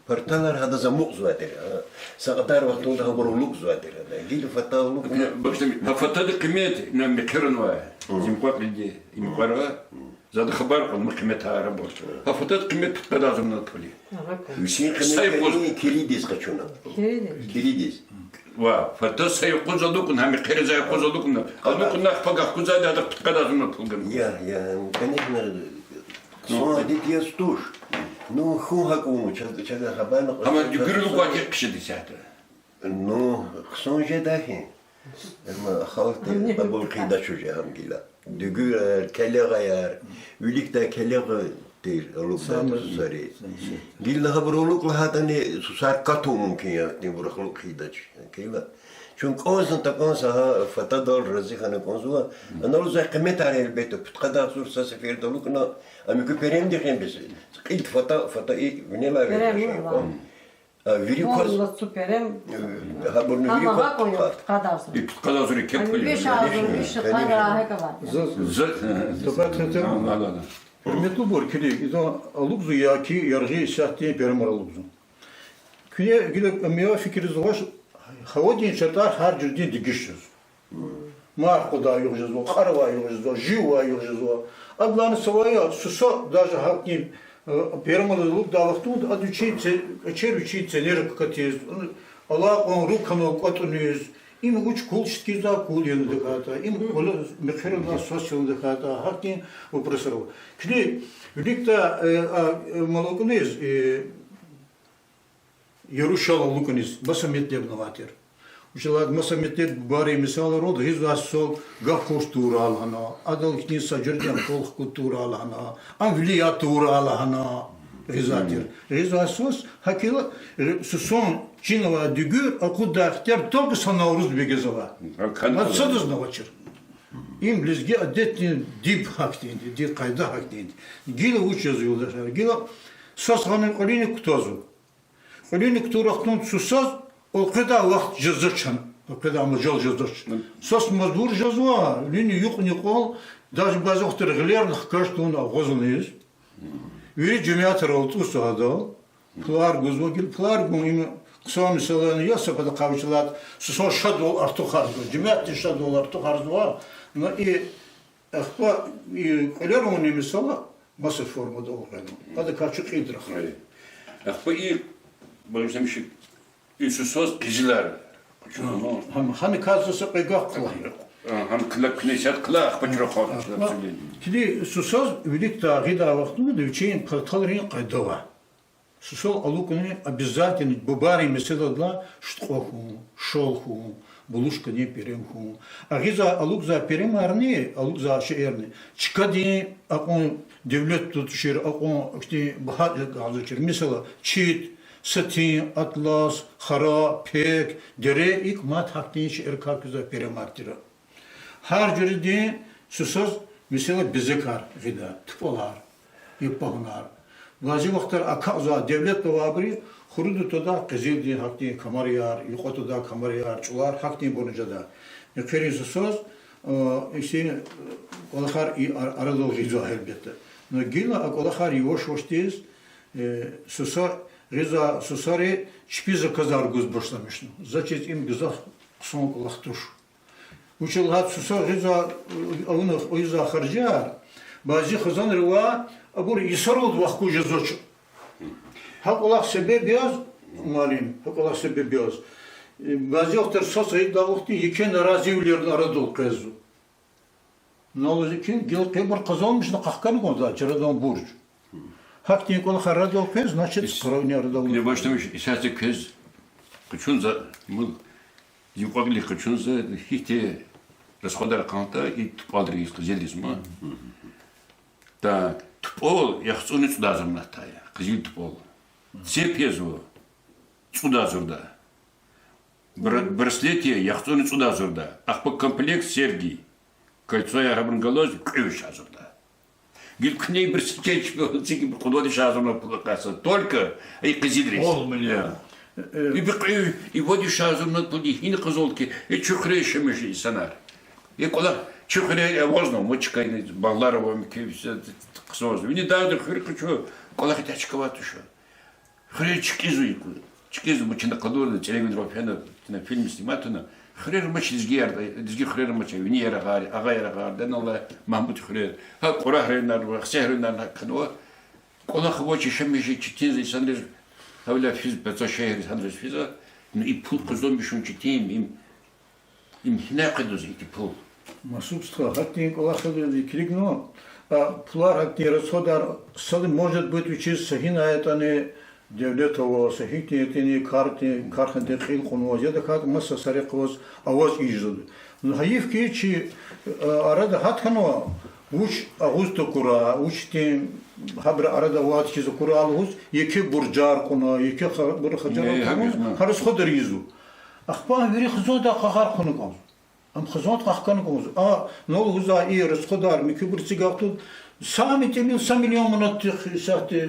парталар гьадаз амукьзавай тир, а. Са кьадар вахтунда гьабур алукӀзавай тир гьада. Гила фата алукӀна. Бахшни, гьа фатадин къимет, ина мехъерунвай. Зи мукьва-кьилди, и мукьвара. Зада хабар кьуна, ма къимет гьар абур. Гьа фатадин къимет пудкъад агъзур манат пул я. Вичин къимет са юкъуз киридиз къачуна. Киридиз. Киридиз. Ва фата са юкъуз алукӀна, гьам и къереза юкъуз алукӀна. АлукӀна, ахпа гахкузвайди, адахъ пудкъад агъзур манат пул гана. Я, я, конечно, хъсан адет яз туш. Ну, хьун гьакӀ авуна, чаз, чаз хабар на кьуна. Амма дуьгуьр алукӀнавайди хъжеда исятда. Ну, хъсан жеда хьи. Амма халкьди кьабул хъийидач уже гьам гила. Дуьгуьрар, келегъаяр, виликдай келегъ тир алукӀдай сусари. Гила гьабур алукӀ лагьайтӀани, сусар катун мумкин я, ибур алукӀ хъийидач. Гила. Чун кӀанзава, такӀанзава, гьа фатадал рази хьана кӀанзава. Ана лугьузвай къиметар, гьелбетда, пудкъад агъзур са сеферда алукӀна, ам куь перемдихъ я бес. Кьилди фата, фата и винелай вердашин кӀан. А вири кваз, э, гьабурни вири кваз пудкъад. И пудкъад агъзур еке пул я. Заз, заз, заз, заз. Гьуьрметлубур, килиг, идан алукӀзава яки яргъи исятда перемар алукӀзава. Куьне гила мейва фикириз гъваш, гьавадин шартӀар гьар жуьредин дегиш жезва. Марф къвадай югъ жезва, кьар авай югъ жезва, жив авай югъ жезва. Адалайни савай я, суса даже гьахьтин, Э, фермада алукӀдай вахтунда ада вичин це-, кӀвачер вичин ценера ккатиз, алай кьван руг хьанвай кӀватӀуниз, им вуч кул шиткиза кул яна тахьайтӀа, им кьула мехъерилай свас яна тахьайтӀа, гьахьтин вопросар ава. Килиг, виликдай, э, а, э, малукӀуниз, э, Ярушалай алукӀуниз маса метлебни авай тир. Вучиз лагьайтӀа маса метлеб бубайрин месэлайралди гъизвай сусал гаф хьуш тавурай лагьана, адал ихьтин са жуьредин акъвал хкуд тавурай лагьана, ам вилияр тавурай лагьана гъизвай тир. Гъизвай сус гьакӀ хьайила, э, сусан чин авай дуьгуьр акъуддай ихтияр только са Навруз бегиз авай. Мад садазни авачир. Им лезги адетдин диб гьахьтинди, диб къайда гьахьтинди. Гила вуч жезва, юлдашар, гила сус гъана кьуьлуьник кутазва. Кьуьлуьник кутур вахтунда сусаз элкъведай вахт жезвач, элкъведай мажал жезвач. Сус мажбур жезва вини юкьни-кьвал, даже бязи вахтара гъилерни хкаж тавуна агъузуниз. Вири жемятар алтӀузва гьадал. Пулар гузва, гила пулар гун им хъсан месэла я, са патахъай, вучиз лагьайтӀа сусаз шадвал артухарзава, жемятдиз шадвал артухарзава. Ну и Ахпа и кьуьлер авунин месэла маса формада авун хьана. Адакай чун кьилди рахазвай. Ахпа и, багъишламиша, и сусаз къизилар. Гьам, гьаникай за са кьве гаф кӀелай. Гьам кьиле куьне сят кьиле, ахпа чун рахазвай. Ахпа килиг, сусаз виликдай гъидай вахтунда вичин паталрин къайда ава. Сусал алукӀунин обязательно бубайрин месэладилай шуткьва хьун, шал хьун, булушкадин перем хьун. А гъизвай, алукӀзавай перемарни, алукӀзавай шейэрни чкадин акьван девлет тушир, акьван ихьтин багьа агъзурчир. Месела, чит, сатин, атлас, хара, пек, дере, икӀ мад гьахьтин шейэрикай куьзвай перемар тир. Гьар жуьредин сусаз, месела, безекар гъида, тупӀалар, япагьунар. Бязи вахтара аквазвай девлет авайбуру хуруда твадай къизилдин гьахьтин камарияр, юкьва твадай камарияр, чӀулар, гьахьтинбурни жеда. Мехъерин сусаз, э, ихьтин, э, кӀвалахар и ар-, арадал гъизва гьелбетда. Но гила а кӀвалахар яваш-явашдиз, э, суса-, гъизвай сусари чпи заказар гуз башламишна. Заз чиз им гзаф хъсан кӀвалах туш. Вучиз лагьайтӀа суса гъизвай, авуна ийизвай харжияр, бязи хизанривай, абур йисаралди вахкуз жезвач. Гьа кӀвалах себеб яз, муаллим, гьа кӀвалах себеб яз, бязи вахтара сус гъидай вахтунда еке наразивилерни арадал къвезва. Налугьуз хьи, гила къебур къазанмишна къахкана кӀанзавай чарадан бурж. Гьахьтин кӀвалахар арадал къвез, значит, къаравни арадал. Исятда квез къачун за, мун, зи кӀвалах къачун за, гьихьтин расходар кӀантӀа и тупӀалриз, къизилриз ма. Та тупӀал яхцӀурни цӀудай зурна тая, къизил тупӀал. Цепь язва цӀудай зурда. Бра-, браслет я яхцӀурни цӀудай зурда. Ахпа комплект серьги, кольцояр гьабурун галаз кьве виш агъзурда. Гила куьне браслет чпи цӀикӀи кьуд-вад виш агъзурна пул акъатзава. Только и къизилриз. Полмиллион. И кьве, и вад виш агъзурна пул гьина къазалди, и чуьхуьрез шемиш инсанар. И кӀвалах чуьхуьрез авазна, ма чкайни багълар ава, муькуь са хъсанзава. Вини дагъда хуьр къачу, кӀвалах итӀа чкавай туш. Хуьрер чкӀизва икӀ. ЧкӀизва, ма чна къалурна, цӀерегвидра фена, чна фильм снимать авуна. Хуьрер амач лезгияр, лезги хуьрер амач, вини ярагъар, агъа ярагъар, даналла Магьмуд хуьрер. Гьа Кьурагь районар ва Хсягь районар гьакӀ хьанва. КӀвалах авач, яшамиш четинзава инсанриз, гьавиляй физ, пецаш шегьерриз, гьанриз физва. Ну и пул къазанмишун четин, им Им гьинай къведаз икӀ пул? Масуб стха, гьахьтин кӀвалахрилай килигна, а, пулар гьахьтин расходар сада, может быть, вичиз са гьинай ятӀани девлет ава, са гьихьтин ятӀани кардин, кархандин кьил кьунваз, я тахьайтӀа маса са рехъ аваз, аваз ийизвайди. Ну, гьайиф хьи, чи, а, арада гьат хьанва, вуч агъуз такурай, вуч тин гьабурун арада авайди хьиз акурай лугьуз, еке буржар кьуна, еке ха-, бура харжар кьуна, гьа расходар ийизва. Ахпа вири хизанда къагъар хъувуна кӀанзава. Ам хизанда къахкана кӀанзава. А, ну лугьузва и расходар муькуьбур эцигайла, сами тӀимил са миллион манатдихъ исятда, э,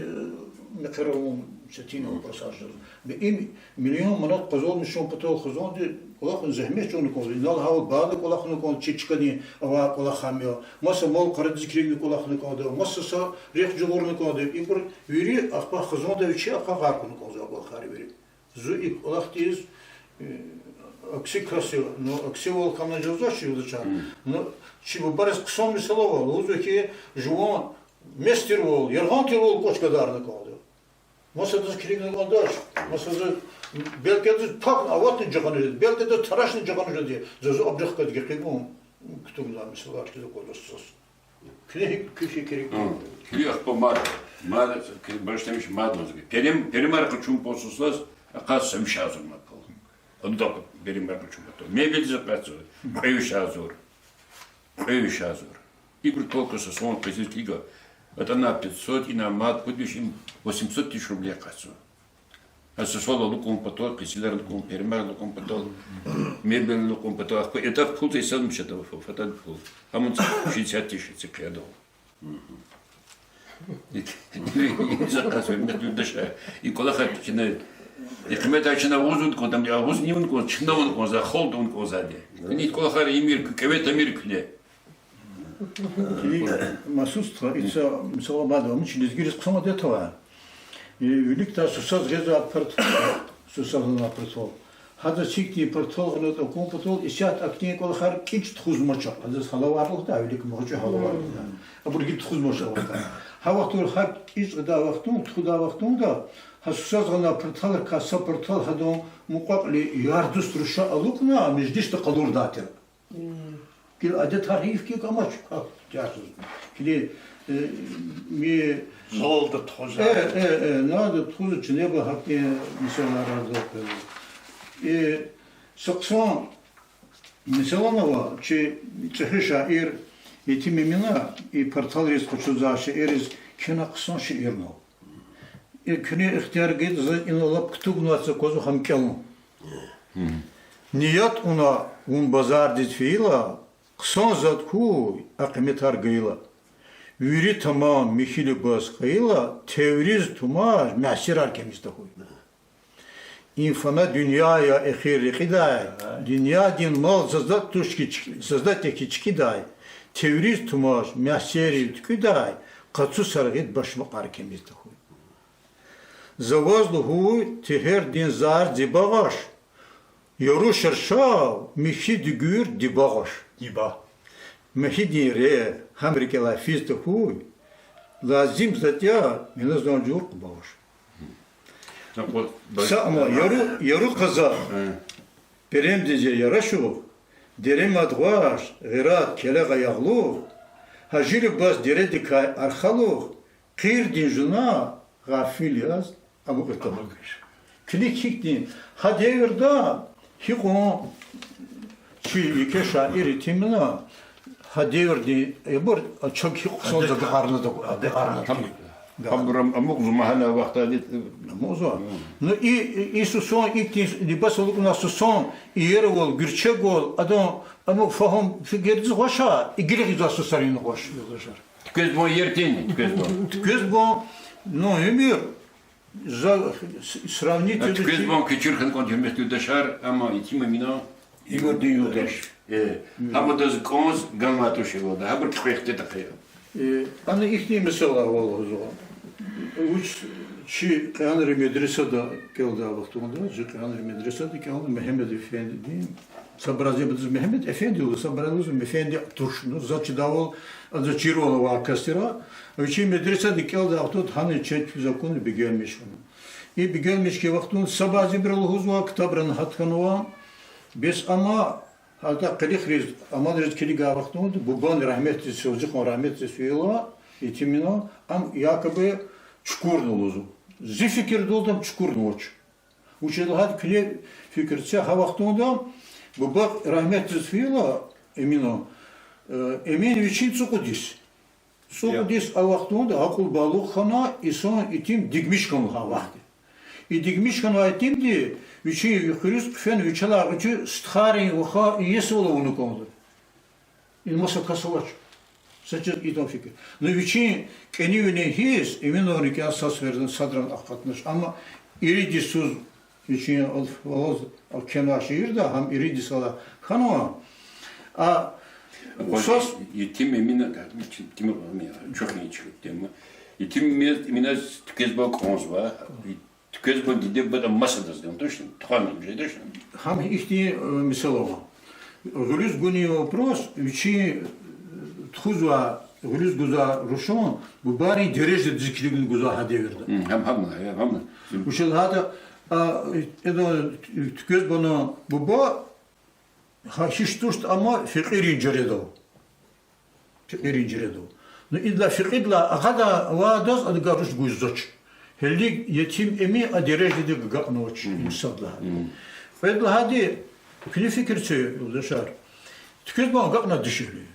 мехъерарун четин вопросар жезва. Им миллион манат къазанмишун патал хизанда кӀвалахун зегьмет чӀугуна кӀанзава. Инал гьавиляй бала кӀвалахна кӀанзава, чи чкадин авай кӀвалах ам я. Маса мал-къарадиз килигна кӀвалахна кӀанда, маса са рехъ жагъурна кӀанда. Ибур вири ахпа хизанда вичи къагъар хъувуна кӀанзава кӀвалахар вири. Зун и кӀвалахдиз, э, акси кас я, ну, аксивал хьана жезвач, юлдашар. Ну, чи бубайриз хъсан месэла ава, лугьузва хьи, жуван Мес тирвал, яргъан тирвал кӀвач гадарна кӀанда. Масадаз килигна кӀандач, масадаз, белки адаз пак аватна жагъана жеди, белки адаз тарашна жагъана жеди, заз абурухъ кӀватӀ гекъигун кутугнавай месэлаяр хьиз аквазвач. Куьне гьикӀ, куь фикир гьикӀ я? Куь ахпа мад, мад, башламиш мад лазги. Перем, перемар къачун патал сусаз, акъатзава виш агъзур мад пул. Адан перемар къачун патал. Мебелдиз акъатзава кьве виш агъзур. Кьве виш агъзур. Ибур только са сон къизил книга, атӀана пятьсот, ина мад, пуд виш, им восемьсот тысяч рублей акъатзава. А сусал алукӀун патал, къизилар алукӀун, перемар алукӀун патал, мебель алукӀун патал, ахпа этап пул тесалмиш атӀа, фа-, фатад пул. Амунца шестьдесят тысяч цикъяда. И кӀвалахар чна, и къиметар чна авуз авун кӀанда, авуз авун кӀанда, чна авун кӀанзава, халкьди авун кӀанзавайди. Ина и кӀвалахар ийимир, кӀеве тамир куьне. Килиг, масустра, ица, мисал, абад ва муч лезгийриз хъсан адет ава. И виликдай сусаз гъизвай партал, сусаз гъанвай партал. Гьадаз гьихьтин партал гъанатӀа акун патал, исятда ахьтин кӀвалахар кӀич тухузмач, гьадаз гьалавайвал хьайитӀа, вилик мугъ чӀугваз гьалавайвал хьайитӀа. Абур гьикӀ тухузмач а вахтунда. Гьа вахтунда гьакӀ кӀич гъидай вахтунда, тухудай вахтунда, гьа сусаз гъанвай парталрикай са партал гьадан мукьва-кьили ярдуст руша алукӀна, межлисда къалурдай тир. Килиг, адетар гьикӀ амач, гьа, тяжесть. Килиг, э, ми залда тухузва. Э, э, э, нада тухузва, чинеба гьакӀ, э, месэлаяр ава. Э, са хъсан месэла ава, чи чӀехи шаир Етим Эмина и парталриз къачузвай шиирриз кхьена хъсан шиир ава. Э, куьне ихтияр гайитӀа, заз ина лап кутугнавайди аквазва, гьам кӀелун. Ният авуна вун базардиз фейила, хъсан затӀ хьуй, а къиметар гайила. Вири тамам михьи либас хьайила, териз тумаж, мясерар кемиз тахьуй. Им фана дуьнья я, эхир рекьидай, дуьньядин мал заз-, затӀ тахьуй хьи чкӀидай, териз тумаж, мясерив туькӀуьдай, къацу саргъид башмакьар кемиз тахьуй. За ваз лугьуй, тегьердин зар зи багъаш, яру шершав, михьи дуьгуьр диба гъваш. Диба. Михьидин регъ гьам рикӀелай физ тахьуй, лазим затӀ я, вина зун жур къубагъаш. Са ама яру, яру къаза, перемдиз я ярашугъ, дере мад гъваш, гъират, келегъ аягълугъ, гьажи либас дередикай архалугъ, къирдин жуна гъафил яз амукьритӀа. Килиг гьихьтин, гьа девирда гьикьван чи еке шаир Етим Эмина, гьа девирдин, ибур чак гьикьван хъсан агакьарна, агакьарна. Гьабур ам-, амукьзава гьана вахтади. Амукьзава. Ну, и, и, и сусан, ихьтин либас алукӀна сусан, иервал, гуьрчегвал, адан, амма фагьум фикирдиз гъваш, игили гъизвай сусарин гъваш, юлдашар. Туьквез бан ертин, туьквез бан. Туьквез бан, ну, уьмуьр, за с-, сравнить. А, туьквез бан кечир хьана кӀанда, гьуьрметлу юлдашар, амма Етим Эмина. Уьмуьрдин юлдаш. Э, гьам адаз кӀанз ганвай туш ивалда, гьабур куь къехте тахъая. Э, ана ихьтин месэла ава лугьузва. Вуч чи Кьианри медресада кӀелдай вахтунда, чи Кьианри медресада кӀелна Мегьамед эфендидин, са брази бадаз Мегьамед эфенди лугьуз, са брази лугьуз Мефенди туш, ну, заз чидайвал, адаз чирвал авай кас тир. Вичин медресада кӀелдай вахтунда гьана чед физ акуна бегенмиш хьана. И бегенмиш хьайи вахтунда са бязибуру лугьузва, ктабрани гьат хьанва. Бес амма гьатта къилихриз, аманриз килигай вахтунда бубани рагьметдиз, Селжукъан рагьметдиз фейила, Етим Эмина, ам якобы чукурна лугьузва. Зи фикирдалди ам чукурнавач. Вучиз лагьайтӀа куьне фикир це, гьа вахтунда буба рагьметдиз фейила Эмина, э, Эмин вичин цӀукьуд йис. ЦӀукьуд йис а вахтунда акьул балугъ хьана, инсан итим дигмиш хьанва гьа вахтунда. И дигмиш хьанвай итимди вичин хуьруьз хъфена вичелай гъвечӀи стхайрин ваха иесивал авуна кӀанда. Ина маса кас авач. Са чиз идан фикир. Ну, вичин кӀанивилин гьисс Эминан рикӀел сад сеферда садрани акъатнач. Амма ирид йисуз вичин ал-, алаз кхьенвай шиирда гьам ирид йисалай хьанва. А, Етим Эмина, Етим Эмина, чухни чухтема. Етим Эмина, Эминаз туьквез бан кӀанзава. Туьквез бан диде-бубади масадаз гана, точно? Тухвана жеда, точно? Гьам ихьтин, э, месэла ава. Гъуьлуьз гунин вопрос, вичин, э, тухузвай Гъуьлуьз гузвай рушун бубайрин дережадиз килигна гузвай гьа девирда. Гьам, гьам, гьам. Вучиз лагьайтӀа, а, эдо, Туьквезбанан буба гьа гьич туштӀа, амма фекьиррин жуьредав. Фекьиррин жуьредав. Ну, идалай фекьидалай агъада авайдаз адагар руш гузвач. Гьелелиг етим эми а дережадив агакьнавач, им сад лагьайди. Кьвед лагьайди, куьне фикир це, юлдашар. Туьквезбан агакьна дишегьли.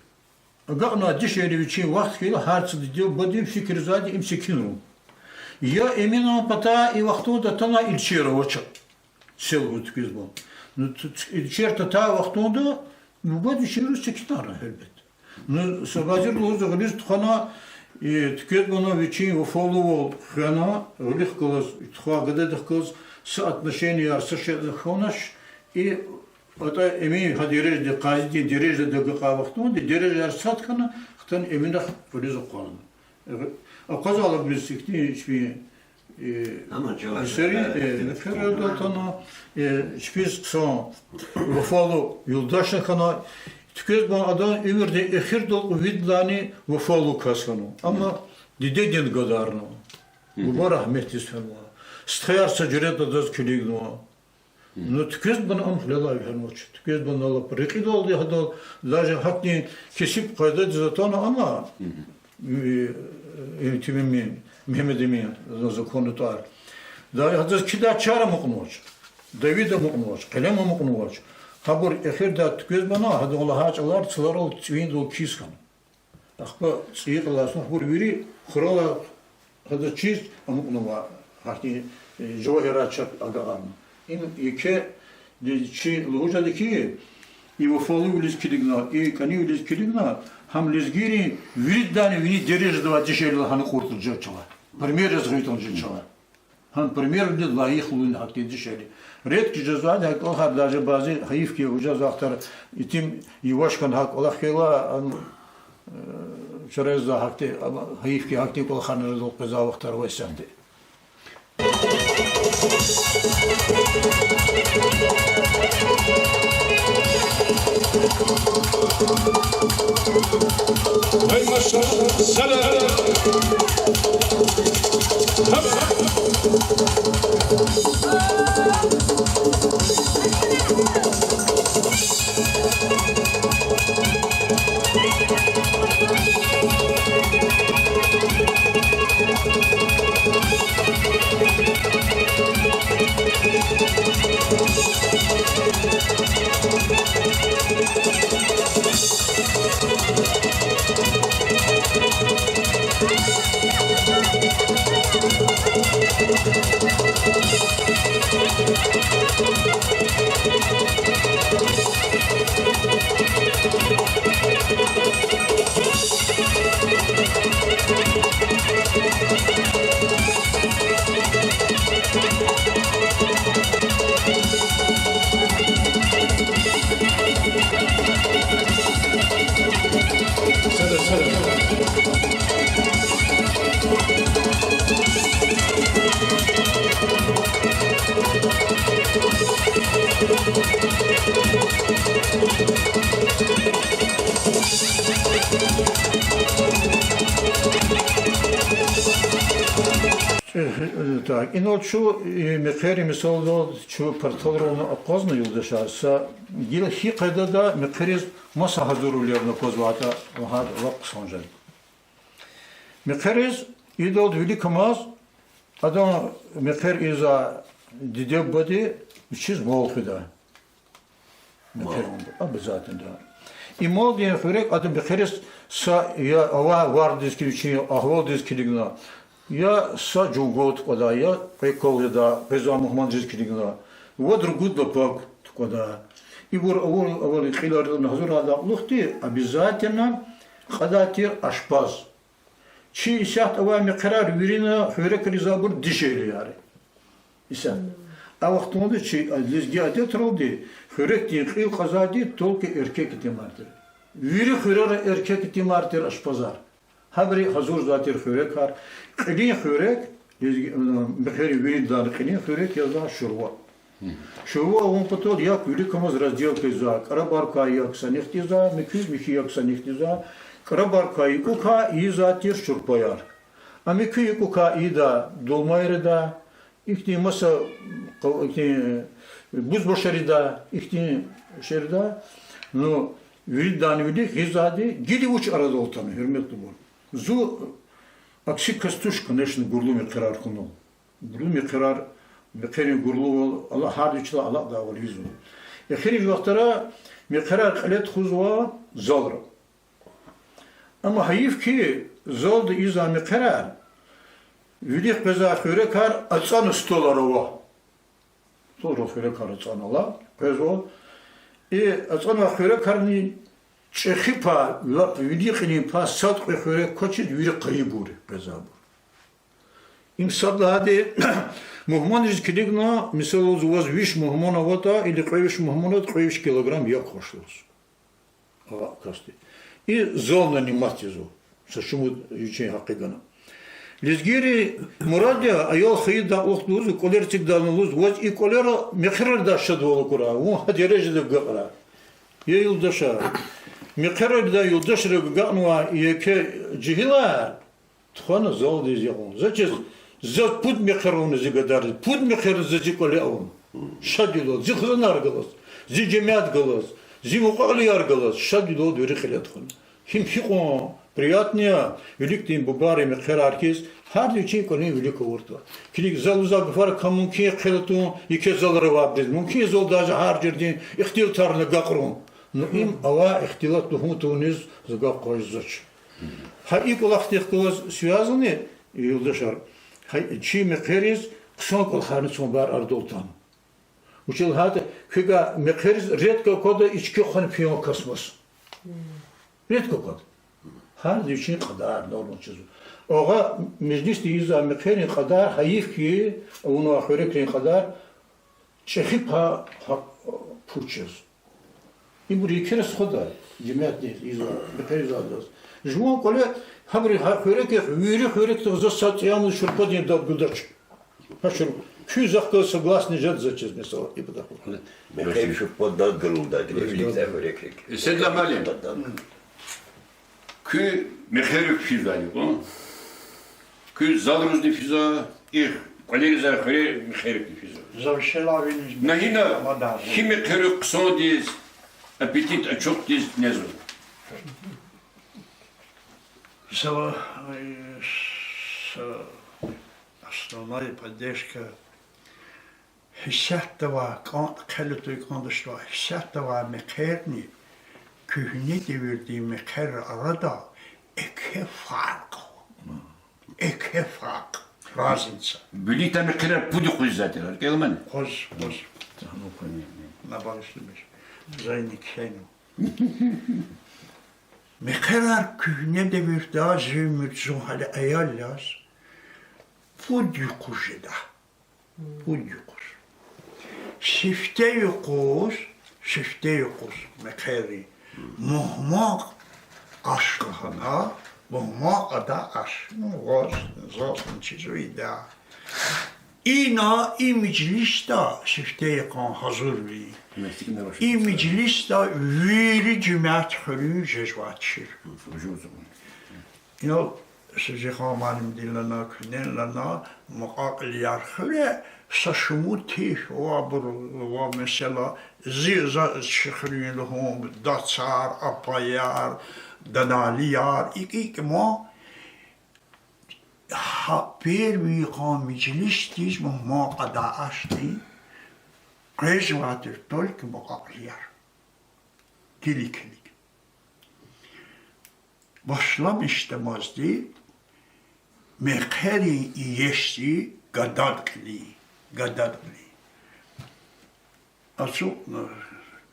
Агакьна дишегьли вичин вахт хьайила гьар са диде-бубадин фикирзавайди им секинрун. Я Эминан патай и вахтунда атана илчияр авач. Сел гуз Туьквезбан. Ну, т-, т-, илчияр татай вахтунда бубади вичи руш секинарна, гьелбет. Ну, са базир лугьуз гъуьлуьз тухвана, э, Туьквезбана вичин вафалувал хвена, гъуьлуьхъ галаз, тухвай гададихъ галаз са отношенияяр, са шейэр хьанач, и атӀа Эмин гьа дережада, къазидин дережада агакьай вахтунда дережаяр сад хьана, хтана Эминахъ гъуьлуьз акъвазна. Акъвазайла, биз ихьтин чпин, э, амма чӀавуз эсерин, э, мехъердал атана, э, чпиз хъсан вафалу юлдашни хьана, Туьквезбан адан уьмуьрдин эхирдал кьван виридалайни вафалу кас хьана. Амма дидедин гадарна. Буба рагьметдиз фенва. Стхаяр са жуьреда адаз килигнава. Ну, Туьквезбан ам гьелелай вегьенвач. Туьквезбан лап рекьидалди гьадал, даже гьахьтин кесиб къайдадиз атана, амма, э, Эмин, Мегьамед-Эмин, законна тӀвар. Даже гьадаз кхьидай чар амукьнавач, давид амукьнавач, къелем амукьнавач. Гьабур эхирда Туьквезбана гьадан лагьай чӀалар цларал цӀивиндал кхьиз хьана. Ахпа цӀийи кьилелай сун гьабур вири хуралай гьадаз чиз амукьнава, гьахьтин, э, жавагьирар чапни агакьарна. Им еке, э, чи лугьуз жеда хьи, и вафалувилиз килигна, и кӀанивилиз килигна, гьам лезгийрин виридалайни вини дережада авай дишегьли лагьана кьуртӀа жеда чалай. Пример яз гъайитӀа жеда чалай. Гьам примердиз лайихлу я гьахьтин дишегьли. Редкость жезвайди гьа кӀвалахар, даже бази гьайиф хьи, вучиз вахтара итим юваш хьана гьа кӀвалах хьайила, ам, э, чарайзавай гьахьтин, ам, гьайиф хьи, гьахьтин кӀвалахарни арадал къвезвай вахтар ава исятда. Так, инал чун, э, мехъерин мисалдал чун парталрални акъвазна, юлдашар, са гила гьи къайдада мехъериз маса гьазурвилерни аквазватӀа, ва гьа ва хъсан жеда. Мехъериз идалди виликамаз, адан мехъер ийизвай диде-бубади вичиз мал хуьда. Мал. Мехъер обязательно, да. И малдин хуьрек адан мехъериз са я авай вардиз килигна, вичин агьвалдиз килигна, я са жунгуд тукӀвадай, я кьве кал жедай, къвезвай мугьмандиз килигна, вад-ругуд лапак тукӀвадай. Ибур авур авайла, кьилер гьазурайдалай кьулухъди обязательно кьадай тир ашпаз. Чи исятда авай мехъерар вирина хуьрекриз абур дишегьлияр я. Исятда. А вахтунда чи лезги адетралди хуьрекдин кьил кьазвайди только эркек итимар тир. Вири хуьрера эркек итимар тир ашпазар. Гьабуру гьазурзавай тир хуьрекар, кьилин хуьрек, лезги, э, мехъерин виридалай кьилин хуьрек язва шурва. Шурва авун патал як виликамаз разделка ийизва, кӀарабар квай як санихъ тийизва, муькуь михьи як санихъ тийизва, Кӏарабар квай якӏукай ийизвай тир шурпаяр. Ам куь якӏукай ийида долмайрида, ихьтин маса, ихьтин бузбашарида, ихьтин шейэрида. Ну, виридалайни вилик гъизвайди гила вуч арадал атана, гьуьрметлубур. Зун акси кас туш, конечно, гурлу мехъерар хьунал. Гурлу мехъерар, мехъерин гурлувал, ала-, гьарда вичелай алакьдайвал ийизва. Эхиримжи вахтара мехъерар кьиле тухузва залра. Амма гьайиф хьи, залда ийизвай мехъерар, вилик къвезвай хуьрекар ацӏана столар ава. Столра хуьрекар ацӏана ала, къвезва. И ацӏанвай хуьрекарни чӏехи пай, лап вини кьилин пай сад кьве хуьрек квачиз вири къайибур, къвезвайбур. Им сад лагьайди, мугьманриз килигна, мисал яз, ваз виш мугьман аватӏа или кьве виш мугьман аватӏа, кьве виш килограмм як хвашлаз. Ава касди. И зални мад ийизва. Са шумуд вичин гьакъи гана. Лезгийри мурад я, аял хайидалай кьулухъ лугьузва, кӏвалер эцигдайла лугьуз, ваз и кӏвалера мехъерардай шадвал акурай, вун гьа дережада агакьрай. Я юлдашар, мехъерардай юлдашрив агакьнавай еке жегьилар тухвана залдиз ягъун. За чиз, заз пуд мехъер авуна зи гадариз, пуд мехъер за зи кӏвале авуна. Шадвилелди, зи хизанар галаз, зи жемят галаз, зи мукьва-кьилияр галаз, шадвилелди вири кьиле тухвана. Гьим гьикьван приятно я, виликдин бубайрин мехъерар хьиз, гьарда вичин кӏвалин вилик авуртӏа. Килиг, за лугьузвай гафар квай мумкин я хъел атун еке залра авайбуруз, мумкин я зал даже гьар жердин ихтилатарни агакьрун. Ну, им авай ихтилат лугьун тавуниз за гьакъваз жезвач. Гьа и кӏвалахдихъ галаз связанный, юлдашар, гьа чи мехъериз хъсан кӏвалахарни цанбар арадал атана. Вучиз лагьайтӏа куь гьа мехъериз редко квада ички хъвана пиян кас маса. Редко квада. Гьарда вичин кьадар, норма чизва. Агъа межлисди ийизвай мехъерин кьадар, гьайиф хьи, авунвай хуьрекрин кьадар, чӏехи пай гьа-, пуч яз. Ибур еке расходар, жемятдиз ийизвай, мехъер ийизвайдаз. Жуван кӏвале гьабурун гьа хуьрекихъ, вири хуьрекдихъ заз сад цӏиямаз шурпадин дад гудач. Гьа шур-, куьн захъ галаз согласны жеда за чиз, месела, ибур. Мехъер шурпа дад галудайди, виликдай хуьрекрик. Седлан муаллим. Дад, дад. Куьн мехъерик физвайди я кьван? Куьн залрузни физва, и кӏвалериз хуьре мехъерикни физва. За вишелай виниз мехъер, на гьина, мадаз. Гьи мехъерик хъсандиз, аппетит ачухдиз незва? За, э, с-, основная поддержка гьисятда авай, кӏан-, хъел атуй кӏандашда гьисятда авай мехъерни куьгьне девирдин мехъеррин арада эке фаркъ ава. Эке фаркъ, разница. Виликдай мехъерар пуд юкъуз ийизвай тир, кӏелмани? Къуз, къуз. Набагъишламиш. Зайни кхьенва. Мехъерар куьгьне девирда, зи уьмуьрда зун гьали аял яз, пуд юкъуз жеда. Пуд юкъуз. Сифте юкъуз, сифте юкъуз мехъерин мугьман аш лагьана, мугьман кьадай аш. Ну, ваз, заз чизва ида. Ина и межлисда сифте йикъан гьазурви. И межлисда вири жемят хуьруьн жезвай тушир. Инал Сижихан муаллимдин лана, куьнен лана, Мукьва-Кьилияр хуьре са шумуд тир ва абур ва, месела, зи, за чи хуьруьн лугьун, дацар, апаяр, даналияр, икӏ-икӏ ма. Гьа первый йикъан межлисдиз мугьман кьадай ашдин къвезвай тир только Мукьва-Кьилияр. Килиг-килиг. Башламишдамазди мехъерин иеси гадад кьилин, гадад кьилин. Ацукьна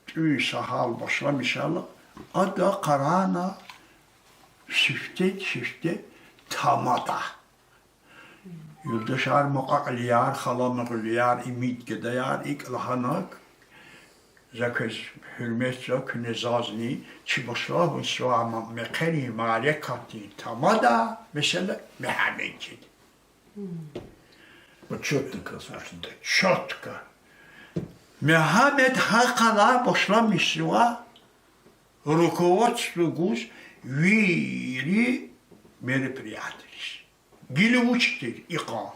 тӏуьн-сагьал башламишайла, ада къарагъна сифте-сифте тамада. Юлдашар, Мукьва-Кьилияр, Халамугъулияр, Имид гедаяр икӏ лагьана: за квез гьуьрметзава, куьне зазни, чи башламишзавай ма-, мехъерин мярекатдин тамада, месела, Мегьамед жеди. Четко. Четко. Мегьамед гьа къалай башламишзава руководство гуз, вири мероприятийриз. Гила вуч тир икьван?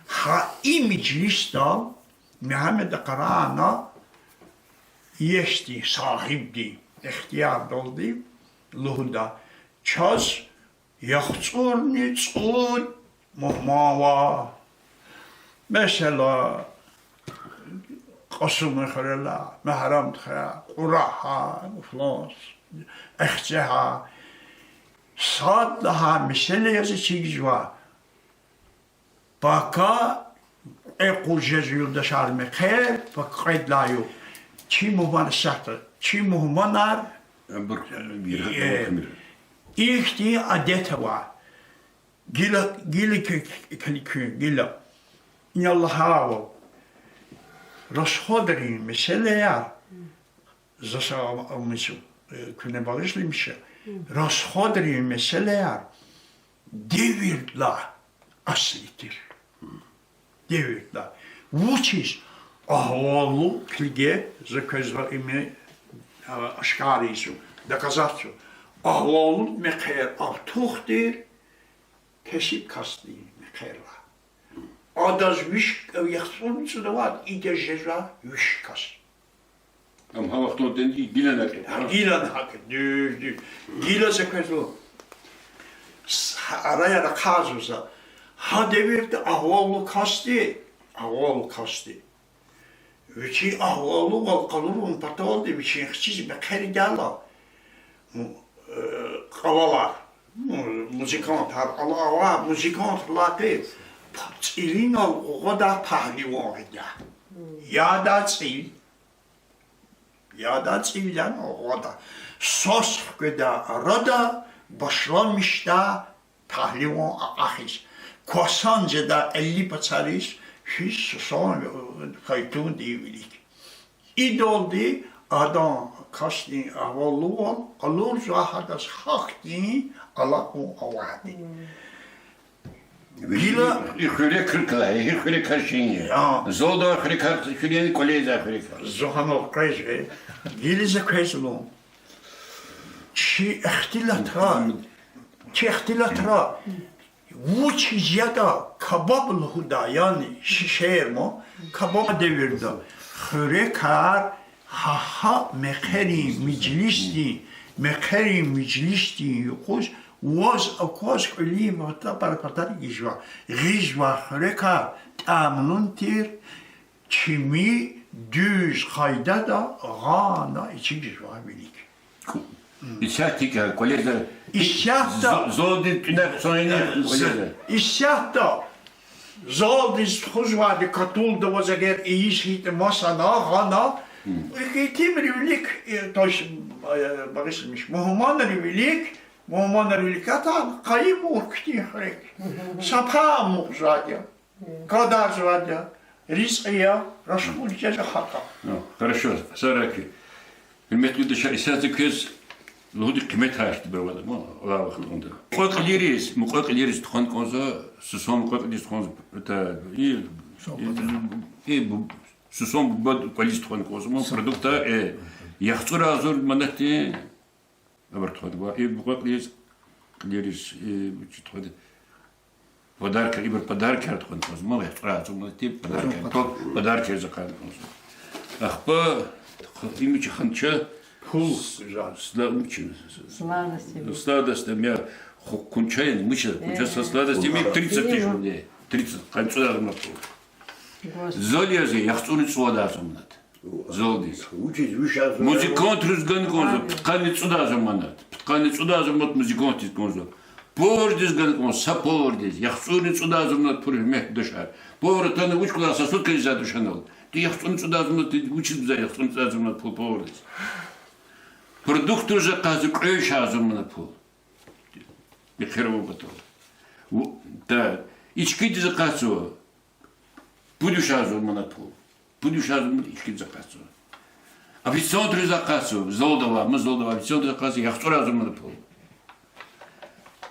Гьа и межлисдал Мегьамед Акьарана иесдин, сагьибдин ихтияр далди лугьуда: чаз яхцӀурни цӀуд мугьман ава. Месела, Кьасумхуьрелай, Мегьарамдхуьрелай, Кьурагьай, флан, Эхцегьай. Сад лагьай месэла яз эцигзава. Пака кьве-къуз жезва юлдашар мехъер, пака кьвед лагьай югъ. Чи мугьманар сятда, чи мугьманар, ихьтин адет ава. Гила, гила к-, к-, куьн, гила. Ина лагьайвал, расходрин месэлаяр, за са-, а, мисал, э, куьне багъишламиша, расходрин месэлаяр девирдилай асли тир. Девирдилай. Вучиз? Агьваллу килиге, за квез ва им, а, ашкара ийизва, доказательство. Агьваллу мехъер артух тир кесиб касдин мехъерилай. Адаз виш, яхцӀурни цӀуд авайди, идаз жезва виш кас. Ам гьа вахтунда гилани гьакӀ я. Гилани гьакӀ я, дуьз, дуьз. Гила за квез лугьун, с-, гьа араяр ахъайзава за. Гьа девирда агьваллу касди, агьваллу касди вичин агьваллувал къалурун паталди вичин хциз мехъеридайла, м, э, кьавалар, м, музыкантар, ала-, ава музыкантар лакъи, п-, цӀилинал къугъвадай пагьливан гъидай. Ядай цӀил. Ядай цӀил яна къугъвадай. Сас хкведай арада башламишдай пагьливан акьахиз, квасан жедай элли пацариз физ сусан файтундин вилик. Идалди адан касдин агьваллувал къалурзавай гьадаз гьахьтин алакьун авайди. Гила и хуьрек крикала, и хуьрекар шин я. Залда хуьрекар шин я, кӀваледа хуьрекар. Зун гьанал къвезва. Гила за квез лугьун, чи ихтилатра, чи ихтилатра вучиз ятӀа кабаб лугьудай, яни ши-, шейэр ман, кабаб девирда хуьрекар гьа-гьа мехъерин межлисдин, мехъерин межлисдин юкъуз ваз акваз кӀвалин пата-, пара-, патар гъизва, гъизва хуьрекар тӀямлун тир, чими дуьз къайдада гъана эцигзавай вилик. Исятда икӀ, кӀваледа, исятда, з-, залдиз тӀуьнар хъсан яни, кӀваледа, исятда залдиз тухузвайди катулда ваз эгер ийиз хьайитӀа масана, гъана, итимри вилик, э, то есть, э, багъишламиш, мугьманри вилик, мугьманри вилик атана, къайи мур куьтин хуьрек. Са пай амукьзавайди я, гадарзавайди я, ризкьи я, расходзава гьакӀа. Ну, хорошо, сараки. Гьуьрметлу юлдашар, исятда квез лугьуди къиметар ишди бравада, ма, алай вахтунда. Кьве кьилериз, мукьва кьилериз тухвана кӀанзава, сусан мукьва кьилериз тухвана кӀанзава, это, и, и, и, бу-, сусан буба кӀвализ тухвана кӀанзава, ма, продукта, э, яхцӀур агъзур манатдин, абур тухвана кӀанзава, и мукьва кьилериз, кьилериз, э, чи тухвана. Подарка, ибур подаркаяр тухвана кӀанзава, ма, яхцӀур агъзур манатдин подаркаяр, то подаркаяр за тухвана кӀанзава. Ахпа, им чи ханча, пул, сла-, им чи, сладости, сладости, ам я ху-, хъунча я, мича, хъунча, э, сладости, им тридцать тысяч рублей, тридцать, къанни цӀуд агъзур манат пул. Зал яз я яхцӀурни цӀувад агъзур манат. Залдиз. Музыкантриз гана кӀанзава пудкъанни цӀуд агъзур манат. Пудкъанни цӀуд агъзур манат музыкантдиз кӀанзава. Повардиз гана кӀанзава, са повардиз, яхцӀурни цӀуд агъзур манат пул, гьуьрметлу юлдашар. Повар атана вуч кӀвалах, са суткадиз жеда туш анал. ЯхцӀурни цӀуд агъзур манат, вучиз гузва яхцӀурни цӀуд агъзур манат пул повардиз? Продуктриз акъатзава кӀвенш агъзур манат пул. Мехъер авун патал. Ву-, да, ичкидиз акъатзава пуд виш агъзур манат пул. Пуд виш агъзур манат ичкидиз акъатзава. Официантриз акъатзава, залда авай, ма, залда авай официантриз акъатзава яхцӀур агъзур манат пул.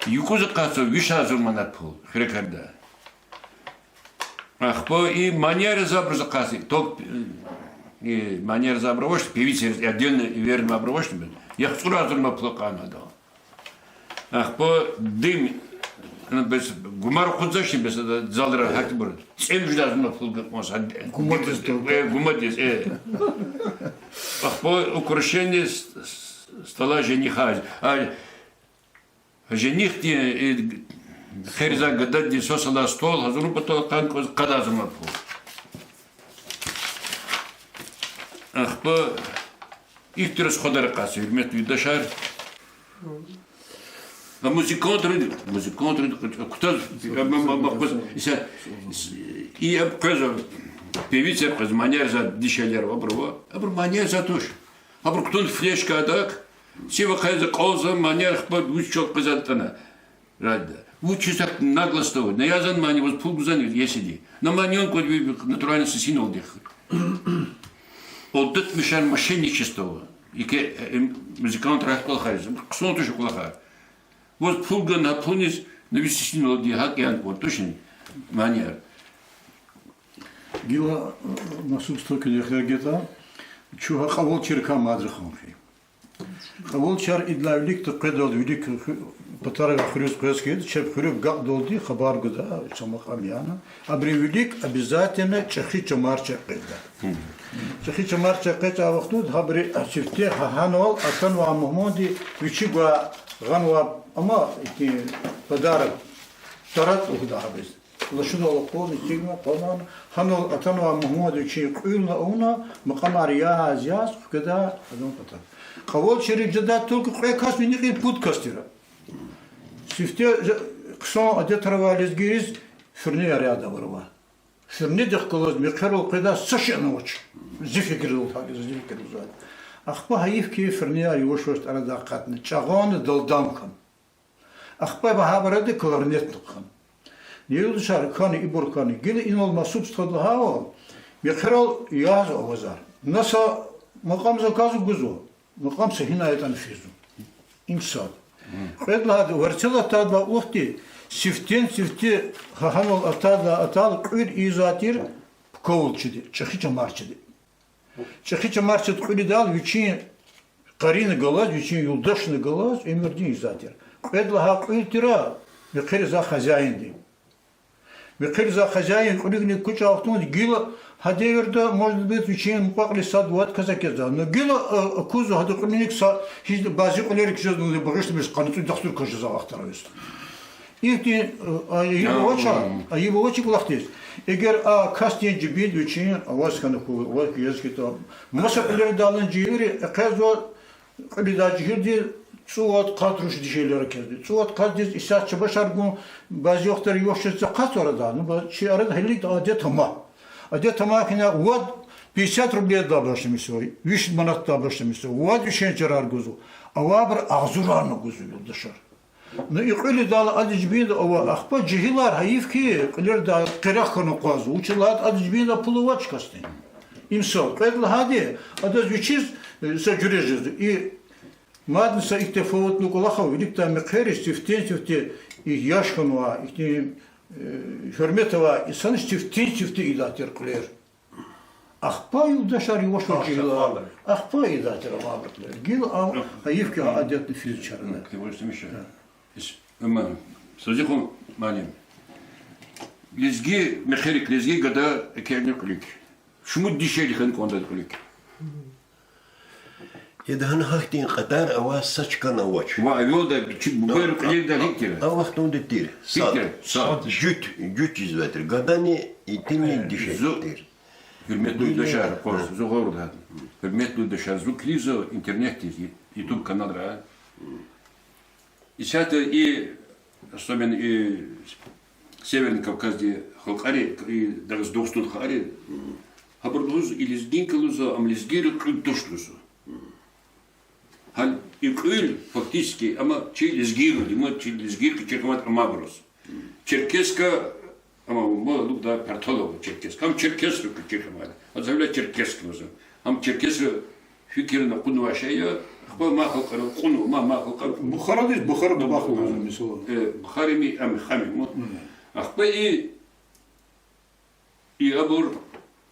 ЮкӀуз акъатзава виш агъзур манат пул, хуьрекарда. Ахпа и маниярзавайбуруз акъатзава, то, и маниярзавайбур авачни, певицаяр, отдельно эверзавайбур авачни, яхцӀур агъзур манат пул акъатна адан. Ахпа дим, ну, бес гумар акъудзавачни, бес залра гьатбур. ЦӀемуьждаз мад пул гатӀунваз, гьа, гумадиз, э, гумадиз, э. Ахпа украшение с-, с-, стола жениха. А женихдин, э, херзан гададин сусалай стол гьазурун патал къан кӀваз къадазма пул. Ахпа ихьтин расходар акъатзава, гьуьрметлу юлдашар. А музыкантри, музыкантри кутаз, ма, ма, ма, кутаз, иса, и яб къвезва, певицаяр къвезва, манияр за дишегьлияр ава, абур ава. Абур манияр за туш. Абур кутун флешка адак, сив ахъайзава, кьалзава, манияр хпа вуч чал къвезватӀа атӀана. Рада. Вучиз так нагло ава? На язан мани, ваз пул гузвани есиди. На мани ян кваз ви натуральный сисиналди. Алдатмишар, мошенничество. Ике, э, музыкантрай кӀвалахар, хъсан туш кӀвалахар. Ваз пул гана, гьа пулуниз на ви сисиналди гьакӀ ян кӀвар тушни манияр. Гила, э, Масуб стха, куьне хер гайитӀа, чун гьа кьавалчийрикай мад рахун хьи. Кьавалчияр идалай виликдай къведалди, вилик ху-, патарив хуьруьз къвез хьайитӀа, чеб хуьруьв гакьдалди хабар гуда, са макьам яна. Абурун вилик обязательно чӀехи чамарчи экъечӀда. ЧӀехи чамарчи экъечӀай вахтунда гьабуру сифте гьа-, гьанал атанвай мугьманди вичи гвай гъанвай, амма ихьтин подарок, таратӀ лугьуда гьабуруз. Лашунал акъвазна, эцигна, къванана, гьанал атанвай мугьманди вичин кьуьлни авуна, макьамар яз-яз хкведа адан патав. Кьавалчийрик жедай тулку кьве кас вини кьил пуд кас тир. Сифте ж-, хъсан адетар авай лезгийриз фирни яряда аварва. Фирнидихъ галаз мехъерал къведай са шейни авач. Зи фикирдалди гьакӀ, зи фикирдалди. Ахпа гьайиф хьи, фирнияр яваш-яваш арадай акъатна, чӀагъанни далдам хьана. Ахпа гьабур арада кларнетни хъхьана. Юлдашар хьана, ибур хьана. Гила инал Масуб стхади лагьайвал, мехъерал язва авазар. На са макьам заказни гузва, макьам са гьинай ятӀани физва. Им сад. Кьвед лагьайди, варцел атайдалай кьулухъди сифтени-сифте гьа-, гьанал атайдалай атайла кьуьл ийизвай тир пуковулчиди, чӀехи чамарчиди. ЧӀехи чамарчиди кьуьл ийидайла вичин къарини галаз, вичин юлдашни галаз уьмуьрдин ийизвай тир. Кьвед лагьай кьуьл тир мехъеризай хозяинди. Мехъеризай хозяин кьуьлуьгни кучӀай вахтунда гила гьа девирда, может быть, вичин мукьва-кьилиз сад-вад кас аквазва. Ну, гила, э, аквазва гьадан кьуьлуьник са, гьич бязи кьуьлерик жезва, ну, багъишламиш, къанни цӀуд-яхцӀур кас жезвай вахтар авайди. Ихьтин, э, айиб авач, айиб авач и кӀвалахдиз. Эгер а касдин жибинда вичин аваз хьана хьуй, аваз хьиз хьайитӀа, маса кьуьлердайлани жегьилри экъечӀзава, кьуьл ийидай жегьилди цӀувад-къад руш дишегьлияр ккезди. ЦӀувад-къаддиз исятда чеб шар гун, бязи вахтара югъ-шугъ акъатзава арада, ну, ба-, чи арада гьелелиг адет ама. Адет ама хьана вад пятьдесят рублейдалай башламишзава, виш манатдалай башламишзава, вад вишен чарар гузва, авайбуру агъзурарни гузва, юлдашар. Ну, и кьуьл ийидайла адан жибинда ава, ахпа жегьилар гьайиф хьи, кьуьлердай къерех хьана акъвазва, вучиз лагьайтӀа адан жибинда пул авач касдин. Им сад. Кьвед лагьайди, адаз вичиз, э, са жуьре жезва. И мадни са ихьтин тафаватлу кӀвалах ава, виликдай мехъерриз сифтени-сифте, и яш хьанвай, ихьтин, э, гьуьрмет авай инсанриз сифтени-сифте ийидай тир кьуьлер. Ахпа юлдашар яваш-яваш жегьилар. Ахпа ийидай тир амайбуру кьуьлер. Гила ам гьайиф хьи, гьа адетни физ чарада. Садикьун муаллим, лезги мехъерик, лезги гада экечӀна кьуьлуьк, шумуд дишегьли хьана кӀанда кьуьлуьк? Яда, гьана гьахьтин кьадар авай са чкани авач. Ва авелда чи бубайрин кьуьлерда гьикӀ тир? А вахтунда тир. ГьикӀ тир? Сад. Сад. Жуьт, жуьт ийизвай тир. Гадани итимни дишегьли тир. Гьуьрметлу юлдашар, къвез, зун гъавурда. Гьуьрметлу юлдашар, зун килигзава интернетдиз, ю-, YouTube каналра. Исятда и, особенно и Северный Кавказдин халкьари, и Дагъус-, Дагъустан халкьари, гьабуру лугьуз, и лезгинка лугьузва, ам лезгийрин кьуьл туш лугьузва. Гьа и кьуьл фактически, амма чи лезгийрин, амма чи лезгийрин кичӀе хьамайд амайбуруз. Черкесска, амма ма лугьуда партала черкесска. Ам черкесрин кичӀе хьамайд. Адаз гьавиляй черкесска лугьузва. Ам черкесри фикирна кьунвай шей я, ахпа мад халкьари кьуна, ма, мад халкьари кьуна. Бухарадиз, Бухара, Бухара, мисал. Э, Бухара ми, ам хами, ма. Ахпа и, и абур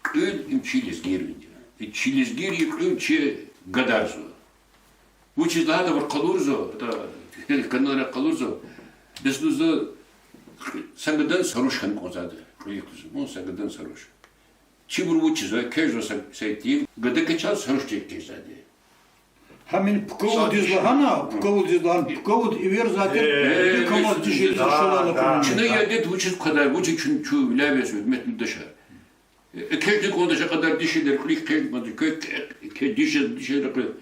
кьуьл им чи лезгийрин я. И чи лезгийрин кьуьл чи гадарзава. Вучиз лагьайтӀа абур къалурзава, ата, Каналра къалурзава. Бес лугьузва, са гадани са руш хьана кӀанзавайди. Кьуьлуьк лугьузва, ну, са гадани са руш. Чибур вучзава, квез жезва са, са итим, гада квачиз са руш чир квез жезвайди. Гьам ин пуковудиз лагьана, пуковудиз лагьана, пуковуд эверзавайди, э, э, камаз дишегьлидиз шалана кьуна. Чна и адет вучиз къведай, вучиз чун, чун виляй вес, гьуьрметлу юлдашар. Э, экечӀна кӀанда а кьадар дишегьлидиз кьуьлуьк, экечӀна кӀанда, квез, э, дишегьли, дишегьли ракъур.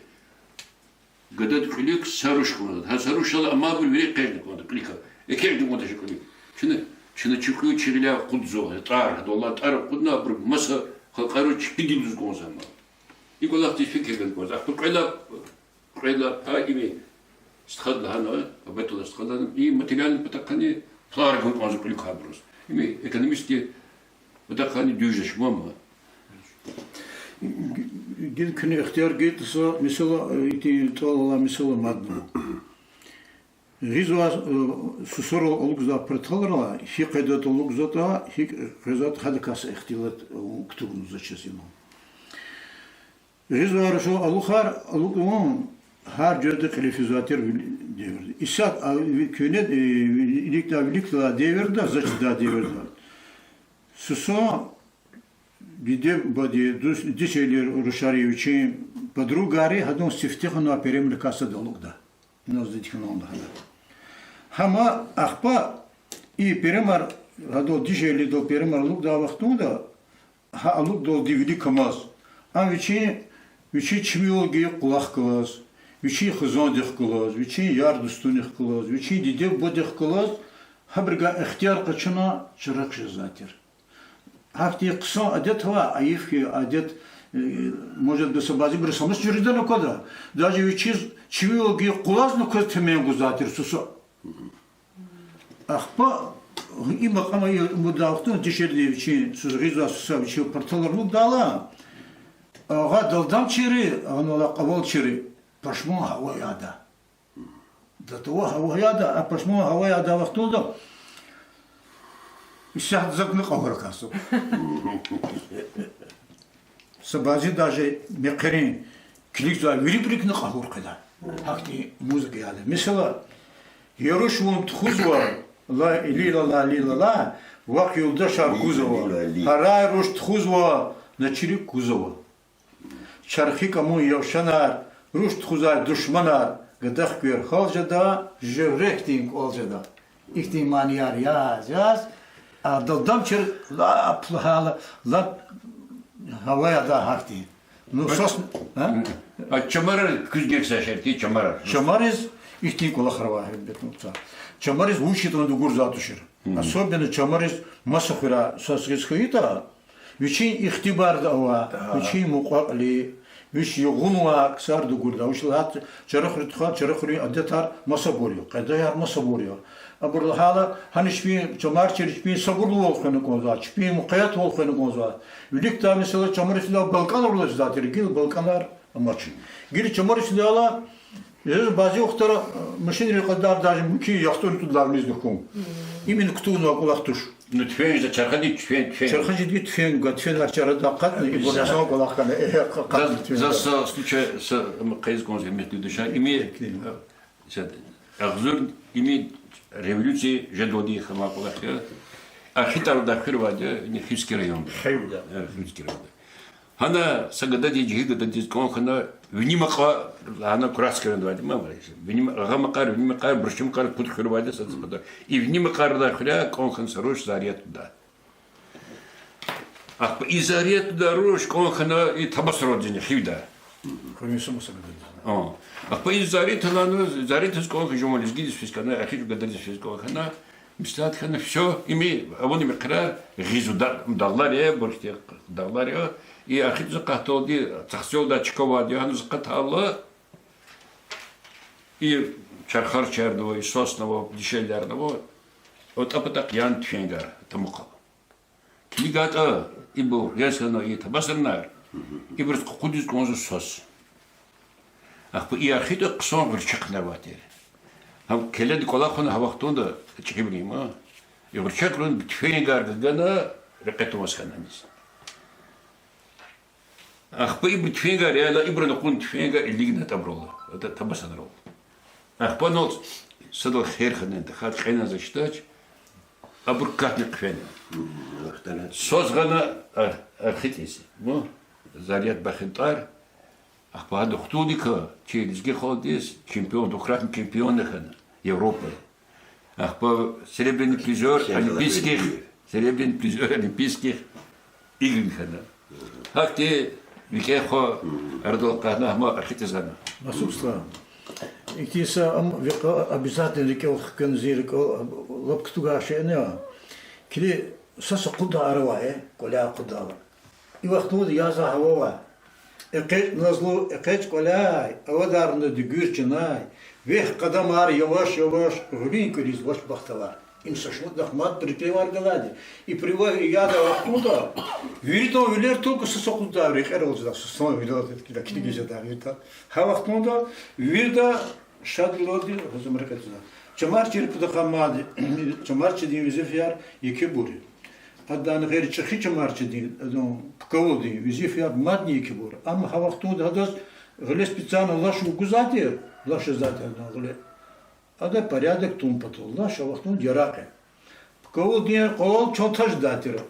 Гадади кьуьлуьк са руш кӀанда. Гьа са рушал амайбур вири экечӀна кӀанда кьуьлуьк. ЭкечӀна кӀанда а кьуьлуьк. Чна, чна чи кьуьл, чи гъиляй акъудзава, тӀвар, гьадалай тӀвар акъудна, абуру маса халкьариз чпи дилуз кӀанзава. И кӀвалахдиз фикир гана кӀанзава. Ахпа кьвед лагьай, кьвед лагьай пай им, стхади лагьана, Абатулла стхади лагьана, и материальный патахъайни пулар гун кӀанзава кьуьлуьк гьабуруз. Им экономический патахъайни дуьз жезвач ман. Гила куьне ихтияр гайитӀа, са месэла, э, итим тӀвал алай месэла мадни. Гъизвай, э, сусарал алукӀзавай парталар, гьи къайдада алукӀзаватӀа, гьикӀ къвезватӀа, гьадакай са ихтилат, э, кутугнава за чаз ина. Гъизвай рушал алухар, алукӀун гьар жуьреда кьиле физвай тир вил-, девирда. Исятда, а, ви-, куьне, э, ви-, иликдай виликдай девирда, за чидай девирда. Суса диде-бубади, дус-, дишегьли рушари, вичин подругари гьадан сифте хьанвай перемрикай сад алукӀда. Инал за дихьана лагьана. Гьама ахпа и перемар, гьадал дишегьлидал перемар алукӀдай вахтунда, гьа алукӀдалди виликамаз, ам вичин, вичин чимивал гайи кӀвалахахъ галаз, вичин хизандихъ галаз, вичин яр-дустунихъ галаз, вичин диде-бубадихъ галаз, гьабурувай ихтияр къачуна чӀуру жезвай тир. Гьахьтин хъсан адет ава, айиф хьи адет, э, может быть, са бязибуру са мус жуьредани аквада, даже вичиз чимивал гайи кӀвалазни кваз темен гузвай тир суса. Ахпа и макьамда, и мудда вахтунда дишегьли вичин, суса гъизвай суса вичин парталар алукӀдайла, агъа далдамчийри, агъанвал кьавалчийри пашман гьаваяда. До того гьаваяда, а пашман гьаваядай вахтунда исятда закни кьагьурай касу. Са бязи даже мехъерин килигзавай вирибурукни кьагьур къведа. Гьахьтин музыка яда. Месела, я руш вун тухузва, ла, ли-ла-ла, ли-ла-ла, вахъ юлдашар кузава. Гьарай руш тухузва, начири кузава. Чархи кӀамун явшанар, руш тухузвай душманар, гада хквер гьал жеда, жуьре хьтин кӀвал жеда. Ихьтин манияр яз, яз, а далдамчийри лап лагьайла, лап гьаваяда гьахьтин. Ну, сос, а? А чамарар куьз герек са шартӀ, чамарар. Чамариз ихьтин кӀвалахар ава, гьелбетда, ну, са. Чамариз вуч ятӀани дугурзавай тушир. Особенно чамариз маса хуьрай сас гъиз хьайитӀа, вичин ихтибарда ава, вичин мукьва-кьили, вич югъунвай ксар дугурда, вуч лагьайтӀа чарахуьрин тухвай, чарахуьрин адетар масабур я, къайдаяр масабур я. Абур лагьайла, гьана чпин чамарчийри чпин сабурлувал хвена кӀанзава, чпин мукъаятвал хвена кӀанзава. Виликдай, месела, чамариз фидайла балкӀанрал физвай тир, гила балкӀанар амач. Гила чамариз фидайла, э, бязи вахтара, э, машинрин кьадар даже мумкин яхцӀурни тӀуд лагьай мизни хьун. Именно кутугнавай кӀвалах туш. Ну, тфенг жеда, чархади тфенг, тфенг. Чархади тфенг, тфенгар чарадай акъатна, ибур ясан кӀвалах хьана, э, акъатна тфенгар. За са случай, са, м, къейд ийиз кӀанзава, гьуьрметлу юлдашар, ими, э, са агъзур, ими революция жедалди хьанвай кӀвалах я. Архитарда хуьр авайди я, ини Хивский районда. Хивда. Э, Хивский районда. Гьана са гадади, жегьил гададиз кӀан хьана, Вини Макьар, гьана Куратский районда авайди, ма, Вини Ма-, Агъа Макьар, Вини Макьар, Бурши Макьар пуд хуьр авайди са цӀипада. И Вини Макьардай хуьряй кӀан хьана са руш заряд гуда. Ахпа и заряд гудай руш кӀан хьана и Табасарадизни, Хивда. Ахпа и заряд гьана, зарядиз кӀан хьана, жуван лезгидиз физ хьана, эхир гададиз физ кӀан хьана, меслят хьана, всё, ими авуна мехъерар гъиз, дагълар я, бурхьтин дагълар я, и эхир за къаталди, цахцелда чка авайди я, гьана за къатайла, и чархар чарнава, и сосна ава, дишегьлияр ава, атӀа патахъ яна тфенгар, тамукъал. КилигайтӀа, ибур гъиз хьана и табасаранар, ибуруз къакъудиз кӀанзава сос. Ахпа и эхирда хъсан гъуьрчехъ авай тир. Гьам келеди кӀвалахна гьа вахтунда чӀехибур я ма. И гъуьрчехъ руна тфенгар гана, рекье тавуна хьана аниз. Ахпа ибур тфенгар яла, ибурун акъудна тфенгар илигна атӀабурал, атӀа табасанрал. Ахпа анал Садал хер хьана, тахьайтӀа кьена заз чидач, абур катна хъфена. Свас гъана ар-, архитӀиз. Ну, Зарят Бахентар, ахпа гьадан хтулдикай чи лезги халкьдиз чемпион, двукратный чемпион хьана Европы. Ахпа серебряный призёр Олимпийских, серебряный призёр Олимпийских игр хьана. Гьахьтин викӀегь хва арадал акъатна, гьам архитӀиз гъана. Масуб стха. Ихьтин са ам ви къа-, обязательно рикӀел хкун зи рикӀел, лап кутугай шейни я. Килиг, са-са акъуддай ара авай, кӀваляй акъуддайла. И вахтунда язва гьава авай. ЭкъечӀ назлу, экъечӀ кӀваляй, авадарна дуьгуьр чанай, вехъ къадамар яваш-яваш, гъуьлуьн кӀвализ вач бахтавар. Им са шумудахъ мад припевар галайди. И припев ядай вахтунда виридан вилер только са-са акъуддайла рекьерал жеда, са-са вилер килигиз жеда вирида. Гьа вахтунда вирида шадвилелди гьазур рекье туна. Чамарчийри пудахъай мад, чамарчидин везифаяр еке бур я. Гьадан гъейри чӀехи чамарчидин, адан пукавулдин везифаяр мадни еке бур я. Амма гьа вахтунда гьадаз гъиле специально лаш вугузвай тир, лаш жезвай тир гьадан гъиле. Ада порядок тун патал лаш а вахтунда яракь я. Пукавулдин къвалал чанта жедай тир.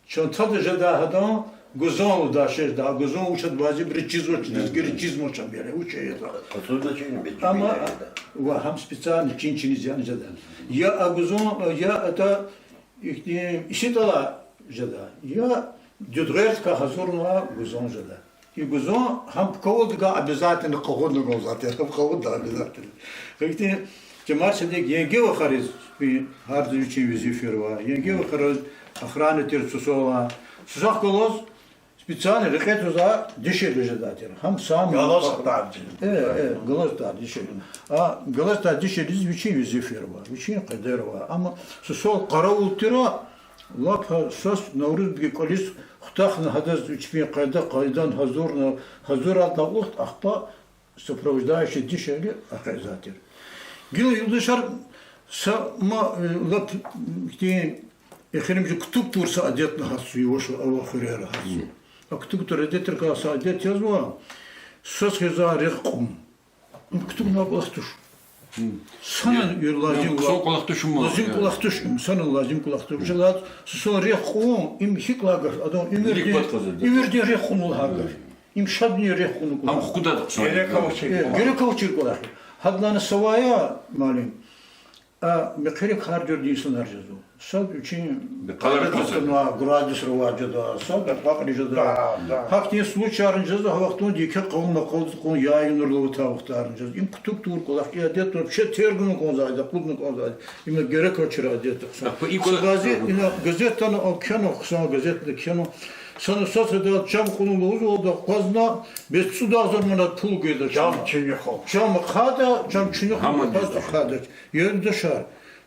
Чантада жедай гьадан гузан лугьудай шей жедай. Гузан вуч ядайбур чизвач, лезгийри чизмач, чан бери вуч ятӀа. Къацу значение бе-, Амма бе-, ва гьам специально чин чиниз яна жеда. Я а гузан, я ата ихьтин иситӀалай жеда, я дуьдгъвердикай гьазурнавай гузан жеда. И гузан гьам пукавулдикай обязательно къагъудна кӀанзавай тир, гьам къагъудна обязательно. Ихьтин чамарчидик енге вахариз, гьар вичин везифаяр ава, енге вахариз охрана тир сусалай. Сусахъ галаз специально рекье тузвай дишегьли жедай тир. Гьам сам Галаз атар дишегьли. Э, э, галаз атар дишегьли. А галаз атар дишегьлидиз вичин везифаяр ава, вичин къайдаяр ава. Амма сусал къаравул тир, лап гьа свас Наврузбиги кӀвализ хутахна гьадаз вичпин къайда, къайдани гьазурна, гьазур авурдалай кьулухъ ахпа сопровождающий дишегьли экъечӀзавай тир. Гила, юлдашар, са ма, э, лап, ихьтин эхиримжи кутуг тавур са адет лагьай чӀавуз ава хуьрера гьа чӀавуз. А кутуг тавур адетрикай са адет язва: свас гъизвай рехъ кьун. Им кутугнавай кӀвалах туш. Санани лазим кӀвалах туш, им санани лазим кӀвалах туш. Вучиз лагьайтӀа сусал рехъ кьун, им гьикӀ лагьай гаф, адан уьмуьрдин, уьмуьрдин рехъ кьунва лагьай гаф. Им шадвилин рехъ кьуна кӀвалах. Гьам хкудайди хъсан. Э, герек авачир кӀвалах я. Гьадалайни са ваъ я, муаллим, а мехъерик гьар жуьредин инсанар жезва. Сад вичин къайдада кутунва, градусра авай жеда, сад акьвакьри жеда. Гьахьтин случайрни жезва, гьа вахтунда еке къавум акъвазиз кьун, яй авунрал аватай вахтарни жезва. Им кутуг тавур кӀвалах, и адет вообще тергна кӀанзавайди, акъудна кӀанзавайди. Им герек авачир адет хъсан. Са бязи ина газетдани кхьенва, хъсан газетда кхьенва. Сана свас гъидай чам кьуна лугьузвалда акъвазна, бес цӀуд агъзур манат пул гайида чама. Чам чуьнуьхун. Чам ахъайда, чам чуьнуьхун ахъайда. Юлдашар,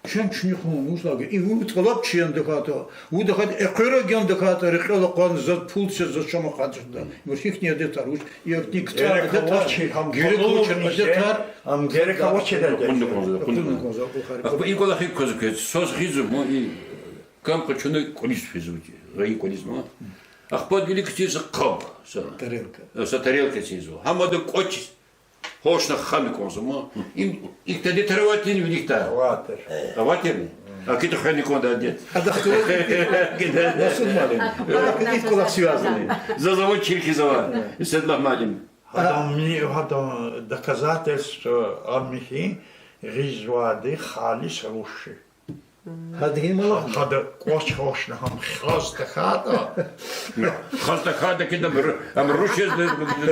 чам чуьнуьхун вуч лагьай гаф я? И вун тӀалаб чна тахьайтӀа, вун тахьайтӀа экъвера гана тахьайтӀа, рекьел акъвазна заз пул це, заз чам ахъайдач лугьуда. Им ихьтин адетар вуч, ихьтин кутӀун адетар, герек авачир адетар. Ам герек авачир адетар. Ахпа и кӀвалах хьи кваз квез, свас гъизва ман и кам къачуна кӀвализ физва, гъайи кӀвализ ман. Ахпа вилик кицин са къаб, са тарелка, са тарелка кицинзава. Гьам ада кӀвач гьоршна хана кӀанзава ман. Им, ихьтин адетар авай тир виликдай? Авай тир. Авай тирни? Акид хвена кӀанда адет. Адахъ Расул муаллим. Адахъ кӀвалах связанный. Заз ава чир хьиз ава. Исетлагь муаллим. Гьадан ми-, гьадан доказательство ам я хьи, гъизвайди халис руш я. Гьада гьим алахъна. Гьада кӀвач гьоршна гьам хаз тахьайтӀа. Хаз тахьайтӀа кидам ру-, ам руш яз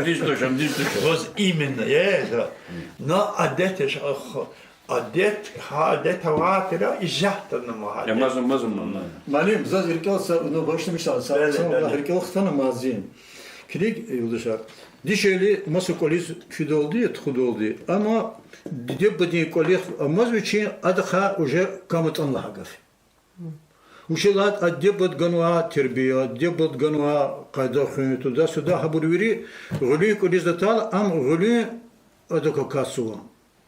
диз туш, ам диз туш. Ваз именно, э, да. На адет я, ах, адет, гьа адет авай тир, изятда нама гьа адет. Мазун, мазун, мазун. Муаллим, заз рикӀел са, ну, башламишса, са, са, рикӀел хтана мазин. Килиг, юлдашар. Дишегьли маса кӀвализ фидалди, тухудалди. Амма диде-бубадин кӀвалихъ амаз вичин, адахъай уже кам атӀан лагьай гаф. Вучиз лагьайтӀа диде-бубади ганвай тербия, диде-бубади ганвай къайда хуьн, туда-сюда, гьабур вири гъуьлуьн кӀвализ атайла, ам гъуьлуьн адак акатзава,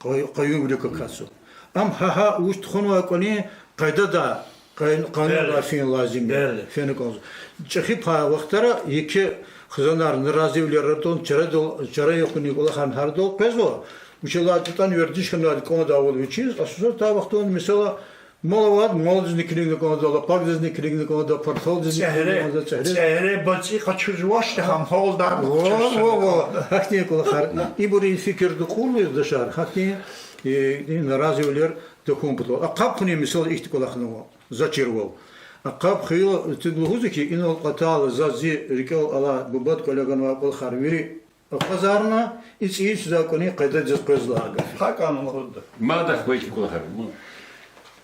къаю-, къаюмвилик акатзава. Ам гьа-гьа вуч тухванвай кӀвалин къайдада, къай-, къанунда фин лазим я, фена кӀанзава. ЧӀехи пай вахтара еке хизанар наразивилер арадал, чарадал, чара яхъунин кӀвалахарни гьарадал къвезва, Вучиз лагьайтӀа ятӀани вердиш хьанвайди кӀандайвал вичиз, а сусаз та вахтунда, месела, мал авайди малдизни килигна кӀанда, лапакьдизни килигна кӀанда, парталдизни килигна кӀанда, цӀегьре, цӀегьре бацӀи къачузвачни гьам гьалда. Ва, ва, ва. Гьахьтин кӀвалахар. Ибурун фикирда кьур лугьуз дашар, гьахьтин, э, наразивилер тахьун патал. Ахпа хьуни, месела, ихьтин кӀвалах авунва, за чирвал. Ахпа хьайила, тик лугьузва хьи, инал кьатайла заз зи рикӀел алай, бубад кӀвале ганвай кӀвалахар вири акъвазарна, и цӀийи чизай кӀвалин къайдадиз къвез лагьай гаф. ГьакӀ лугьуда. Мад ахпа ихьтин кӀвалахар.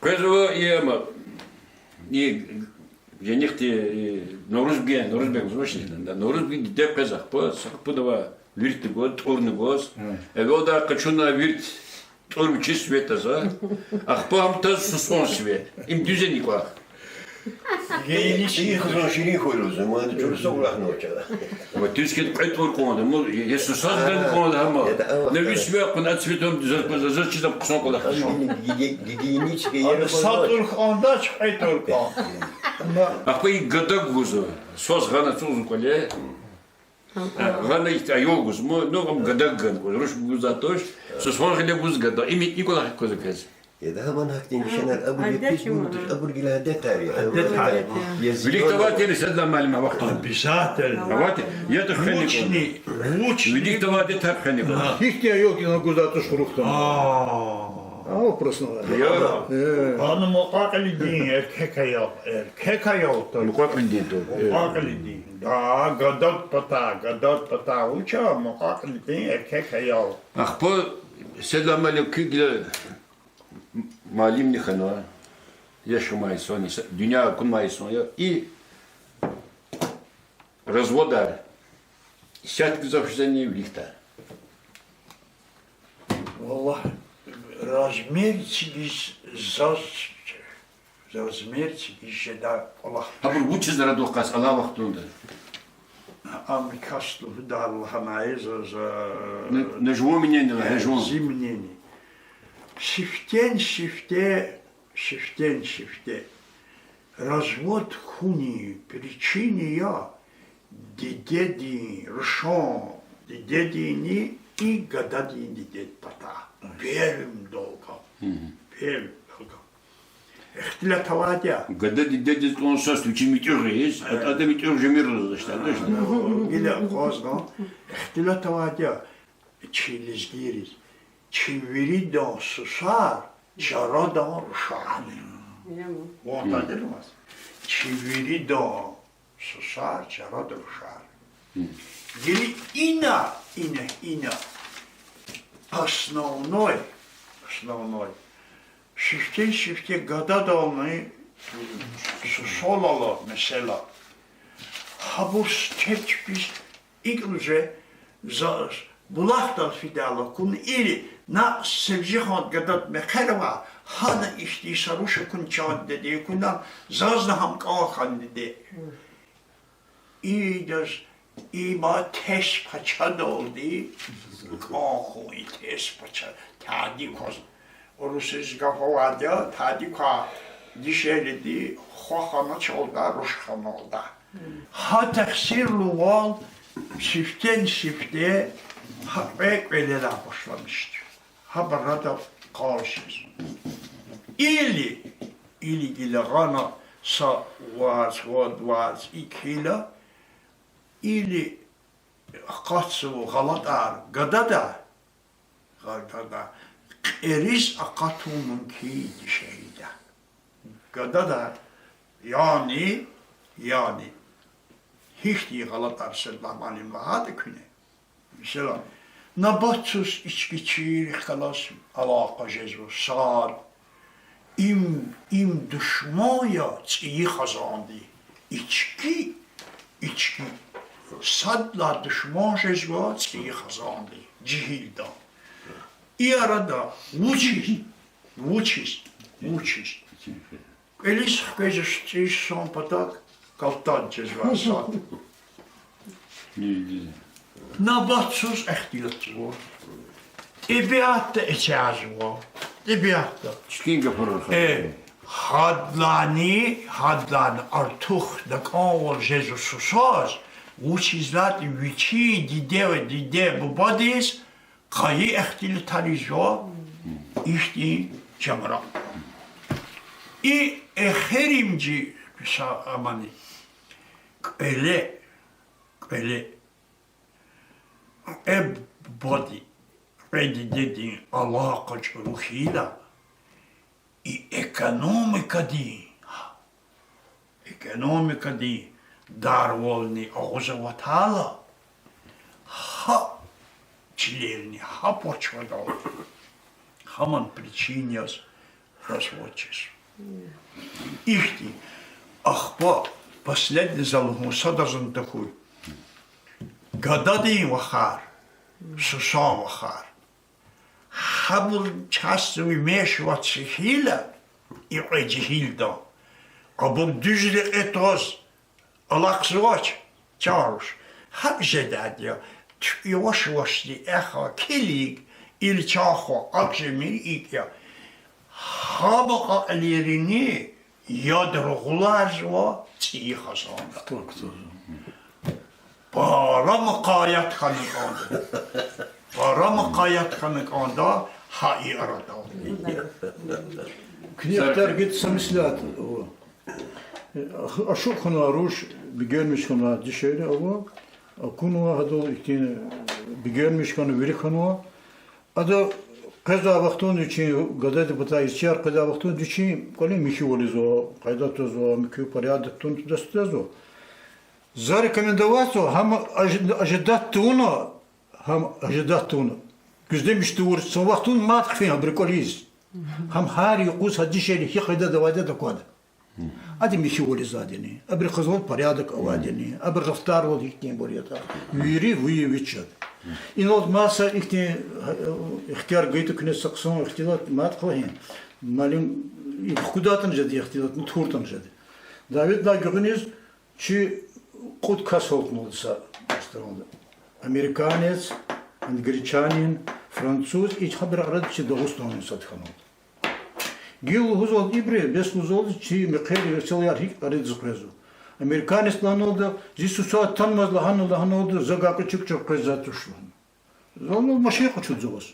Къвезва, и ама, и женихди, и Наврузбег, Наврузбег вузвачни, да, Наврузбегдин диде къвез ахпа, са къапуд авай виртни гваз, тӀурни гваз. Эвелдай къачуна вирт, тӀур вичиз светаза, ахпа гьам таз сусон свет. Им дуьз яни кӀвалах? Гигиенический. Ихзан ширин хьуй лугьузва, мад чуруса кӀвалах ноча. Ва тюскет кьве тӀур кӀанда, ну, я сусаз гана кӀанда гьама. На ви свет кьуна, а цветом заз, заз чизвай хъсан кӀвалах. Гигиенический. Ада са тӀур кӀандач, кьве тӀур кӀан. Ахпа и гада гузва, свас гъана цугъзун кӀвале. Гъана ихьтин аял гуз, ну, ну, ам гада гана гуз, руш гузвай туш, сусон гъиле гуз гада, им икӀ кӀвалах кваз квез. Яда, гьаман гьахьтин лишанар абур ятӀани гуз туш, абур гила адетар я. Адетар я. Вилик тавай тир, Седлан муаллим, а вахтунда. Обязательно. Авати, я тахьани. Вучни, вучни. Вилик тавай адетар хьани. Гьихьтин аял гила гузвай туш хурухтан. А вопрос. Я. Ана мукьва-кьилидин эркек аял, эркек аял туш. Мукьва-кьилидин туш. Мукьва-кьилидин. Да, гадад патай, гадад патай вуч я, мукьва-кьилидин эркек аял. Ахпа Седлан муаллим куь гила муаллимни хьана, яш хьанвай инсан, дуьнья акунвай инсан я. И разводар исятда гзаф жезани, виликдай? Валлагь, размер эцигиз заз, размер эцигиз жедай кӀвалах. Гьабур вучиз арадал акъатзава алай вахтунда? Ам кас лугьудай лагьанай за, за, на, на жуван мнение лагьана, жуван. Зи мнение. Сифтени-сифте, сифтени-сифте развод хьунин причина я дидедин, рушан дидединни и гададин дидедин патай. Первым долгом. Первым долгом. Ихтилат авайди я. Гада дидедиз кьван свас вичин муьтӀуьгъ ийиз, а, атӀа муьтӀуьгъ жемир лугьуз ишдалдаш. Гила акъвазна, ихтилат авайди я чи лезгийриз. Чи виридан сусар чарадан рушар. Ван тадир мас. Чи виридан сусар чарадан рушар. Гила ина, ина, ина основной, основной. Сифтени-сифте гададални сусалал, месела. Гьабур стерчпиз икӀ лугьузва, за булахдал фидайла акуна, или на Севжиханди гадади мехъер ава, гьана ихьтин са руш акуна чан дидеди акуна, зазни гьам кӀан хьана диде. Идаз има тес пачадалди, кӀан хьун и тес пача, тади кваз. Урусриз гаф авайди я, тади квай дишегьлиди хва хана чалда, руш хана алда. Гьа тахсирлувал сифтени-сифте гьа кьве кӀвалерай башламишда. Гьабур арадал къалурзава. Или, или гила гъана са варз, вад варз икӀ хьайила, или акъатзава гъалатӀар гададай, гададай, кьериз акъатун мумкин я дишегьлидай. Гададай, яни, яни, гьихьтин гъалатӀар, Седлан муаллим, лагьайтӀа куьне. Месела, набатзаз ички чирихъ галаз алакъа жезва, сад. Им, им душман я цӀийи хизанди. Ички, ички сад лагьай душман жезва цӀийи хизанди, жегьилди. И арада вучиз, вучиз, вучиз? КӀвализ хквезва цӀийи сусан патав, калтад жезва сад. Набатзаз ихтилатзава. ТӀебиатда эцязава. ТӀебиатда. Чкин гафар. Э, гьадалайни, гьадалайни артух такӀанвал жезва сусаз, вучиз лагьайтӀа вичин диде ва диде-бубадиз къайи ихтилатар ийизва ихьтин чамра. И эхиримжи са амани кӀвале, кӀвале кьве бубади, кьве дидедин алакъа чӀуру хьайила, и экономикадин, экономикадин дарвални агъуз аватайла, гьа чилерни, гьа пачвадал, гьаман причина яз развод жез. Ихьтин, ахпа последний за лугьун садазни тахьуй. Гададин вахар, сусан вахар, гьабур чаз вимешивать хьайила, и кьве жегьилди, абур дуьз рекье тваз алахъзавач, чан руш. ГьакӀ жедайди я, туькӀуьр яваш-явашди эхир килиг, ил чан хва, ахъжемир икӀ я. Гьа бакьа кьилерини яд ругъуларзава, цӀийи хазанда. Пара мукъаят хьана кӀанда. Пара мукъаят хьана кӀанда гьа и арадал. Куьне ихтияр гайитӀа, са меслят ава. Ашукь хьанва руш, бегенмиш хьанва, дишегьли ава. Акунва гьадал ихьтин, бегенмиш хьана, вири хьанва. Ада къвезвай вахтунда вичин, гадади патай исятда къвезвай вахтунда вичин кӀвалин михьивал ийизва, къайда твазва, муькуь порядок тун дастдазва. За рекомендоватьзава, гьам ожидать тавуна, гьам ожидать тавуна, гуьздемиш тавур са вахтунда мад хъфин гьабурун кӀвализ. Гьам гьар юкъуз гьа дишегьли гьи къайдада авайди аквада. Адан михьивал ийизвайдини, абурухъ галаз порядок авайдини, абурун рафтарвал гьихьтинбур ятӀа, вири вичин вич жеда. Инал маса ихьтин ихтияр гайитӀа, куьне са хъсан ихтилат мад хълагьин. Малим, и хкудайтӀани жеда ихтилат, ну, туртӀани жеда. Давидалай гуьгъуьниз чи кьуд кас гьалтнавалда са ресторанда. Американец, англичанин, француз, и гьабурун арада чи дагъустанлуди сад хьанвалда. Гила лугьузвалда ибуру, бес лугьузвалда чи мехъерар, верцелар гьикӀ арадиз къвезва. Американецди лагьаналда, зи сусаз танмаз лагьана, лагьаналда, за гьакӀ чукӀ-чукӀ къвезвайди туш лагьана. Зал машин къачуда за ваз.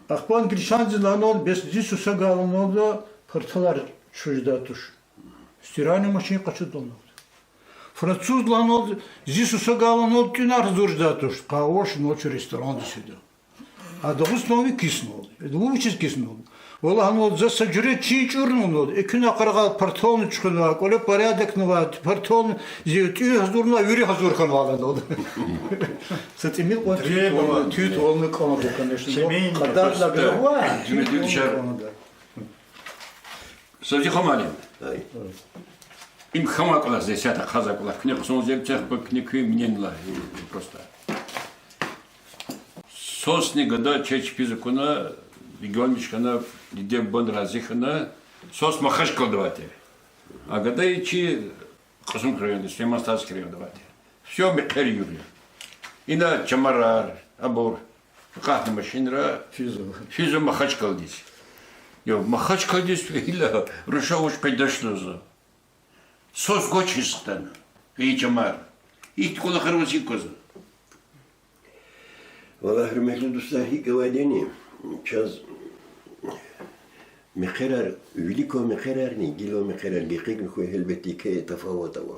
Ахпа англичандиз лагьаналда, бес зи сусаз лагьаналда, парталар чуьхуьдай туш. Стиральный машин къачуда лагьаналда. Француз лагьаналда, зи сусаз лагьаналда, тӀуьнар гьазур жедай туш. Къавуш ночи ресторандиз фида. А дагъустанви киснавалда. Вучиз киснавалда? Валлагь, лагьаналда, за са жуьре чин чӀурнавалда, экуьнахъ къарагъай партални чуьхуьнавай, кӀвале порядокни авай, партални, зи тӀуьн гьазурнавай, вири гьазур хьанвай лагьаналда. Са тӀимил кьван туьнт вална, туьнт вална кӀанда, конечно. Семейный. Къадагъна просто гзаф ава, туьнт вална кӀанда. Савзихан муаллим. Им хьанвай кӀвалах, за исятда ахъайзавай кӀвалах, куьне хъсан зе, цехпа куьне куь мнениелай, просто. Сосни гада чаз чпиз акуна, бегенмиш хьана, диде-бубани рази хьана, сос Махачкъалада авай тир. А гада и чи Кьасумхуьруьн районда, Сулейман-Стальский районда авай тир. Всё мехъер югъ я. Ина чамарар, абур, акъатна машинра, физва Махачкъаладиз. Я Махачкъаладиз фейила, руша вуч къайдада лугьузва. Сос гвачиз хтана, и чамар. Ихьтин кӀвалахар ваз гьикӀ аквазва? Валлагь, гьуьрметлу дустар, гьикӀ авайдини, чаз мехъерар, вилик квай мехъерарни гила авай мехъерар гекъигна хьуй, гьелбетда, еке тафават ава.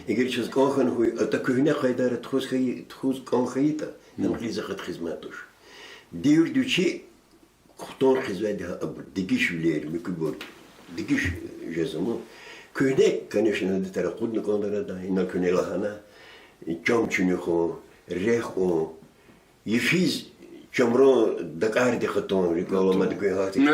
Эгер чаз кӀан хьана хьуй, атӀа куьгьне къайдара тухуз хьайи-, тухуз кӀан хьайитӀа, гьам гьикьван захъ хизмат туш. Девирдив чи хтун хъийизвайди гьа абур дегишвилер, муькуьбур дегиш жезва. Куьгьне, конечно, адетар акъудна кӀанда арада, инал куьне лагьана, чам чуьнуьхун, рехъ кьун, йифиз чамран дакӀарди кьатӀун, рикӀел аламатӀа куьн гьахьтин.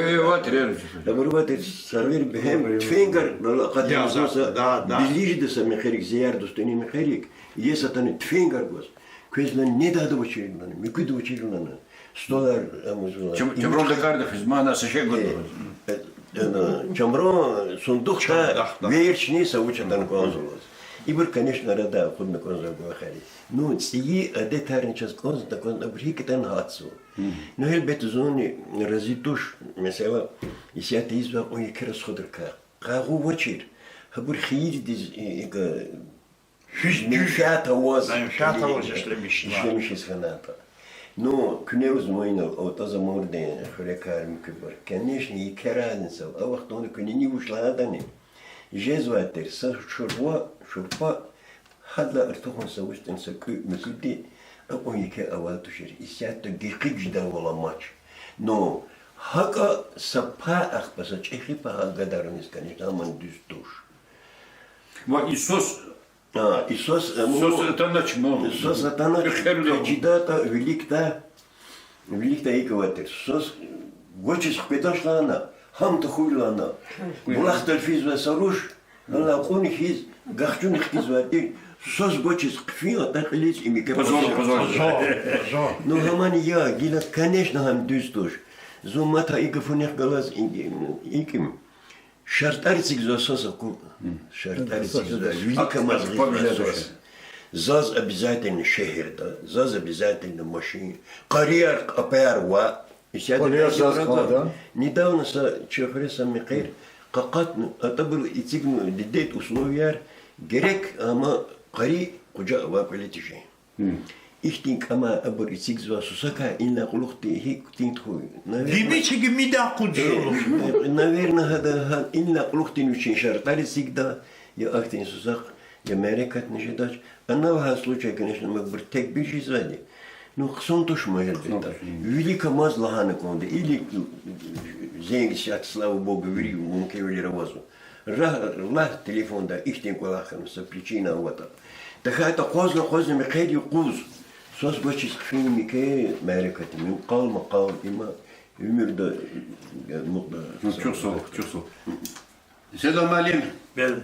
Абур авайтир сагъвер бегьем туьфенгар акъатна, са билижда са мехъерик, зи яр-дустунин мехъерик, иеса атана туьфенгар гваз. Квез лагьана, недада авачир лагьана, муькуьда авачир лагьана, столар амазула. Чамран дакӀарда хизмана са шей гваз. Чамран сундухдал верчни са вуч атана кӀанзаваз. Ибур, конечно, арада акъудна кӀанзавай кӀвалахар я. Ну, цӀийи адетарни чаз кӀанзаватӀа, кӀанзаватӀа, абур гьикӀ атана гьатзава. Ну, гьелбетда, зунни рази туш, месела, исятда ийизвай кьван еке расходрикай къайгъу авачир. Гьабур хийирдиз, и, менфят аваз, менфят аваз ишлемишзава, ишлемишиз хьанатӀа. Ну, куьне лугьузва инал, атӀа за мурдин хуьрекар муькуьбур. Конечно, и керадин сал, а вахтунда куьнени вуч лагьайтӀани. Жезвай тир, са шурпа, шурпа, гьадалай артухан са вуч ятӀани са кӀуьд муькуьди, акьван еке авай тушир. Исятда гекъигиз жедайвал амач. Ну, гьакӀа са пай ахпа, са чӀехи пай гьа гадариз, конечно, аман дуьз туш. Ва и сус А, и сус, э, ну, сус атанач, ну. Сус атанач, эхирлу. КӀвачидатӀа, виликда, виликда икӀ авай тир. Сус гвачиз хкведач лагьана, гьам тахьуй лагьана. Булахдал физвай са руш, гьана кьуни хьиз, гахчуни хкизвай тир. Сус гвачиз хъфин атӀа кьилиз им еке позор, позор. Позор, позор. Ну, гьамани я, гила, конечно, гьам дуьз туш. Зун мад гьа и гафунихъ галаз и-, и-, икӀ им. ШартӀар эцигзава сус аку. ШартӀар эцигзава, вилик амаз гъизвай сус. Заз обязательно шегьерда, заз обязательно машин. Къарияр, къапаяр ва исятда недавно са чи хуьре са мехъер къакъатна, атӀабур эцигна дидед условияр, герек ама къари къужа авай кӀвале тежен. Ихьтин кӀама абур эцигзава сусакай, инлай кьулухъди гьикӀ тин тухуй. Гимичи гимида акъудзава. Наверно, гьада гьа инлай кьулухъди вичин шартӀар эцигда, я ахьтин сусакъ, я мярекатни жедач. Анал гьа случай, конечно, макьбур текбир жезвайди. Ну, хъсан туш ма, гьелбетда. Вилик амаз лагьана кӀанда. Или зенг исят, слава Богу, вири мумкинвилер авазва. Ра-, лагь телефонда, ихьтин кӀвалах хьана, са причина аватӀа. ТахьайтӀа акъвазна, акъвазна мехъер юкъуз. Сус гвачиз хъфин им еке мярекат я, им къал-макъал, има уьмуьрда, э, мукьда. Ну, чухсагъул, чухсагъул. Седа муаллим. Бел.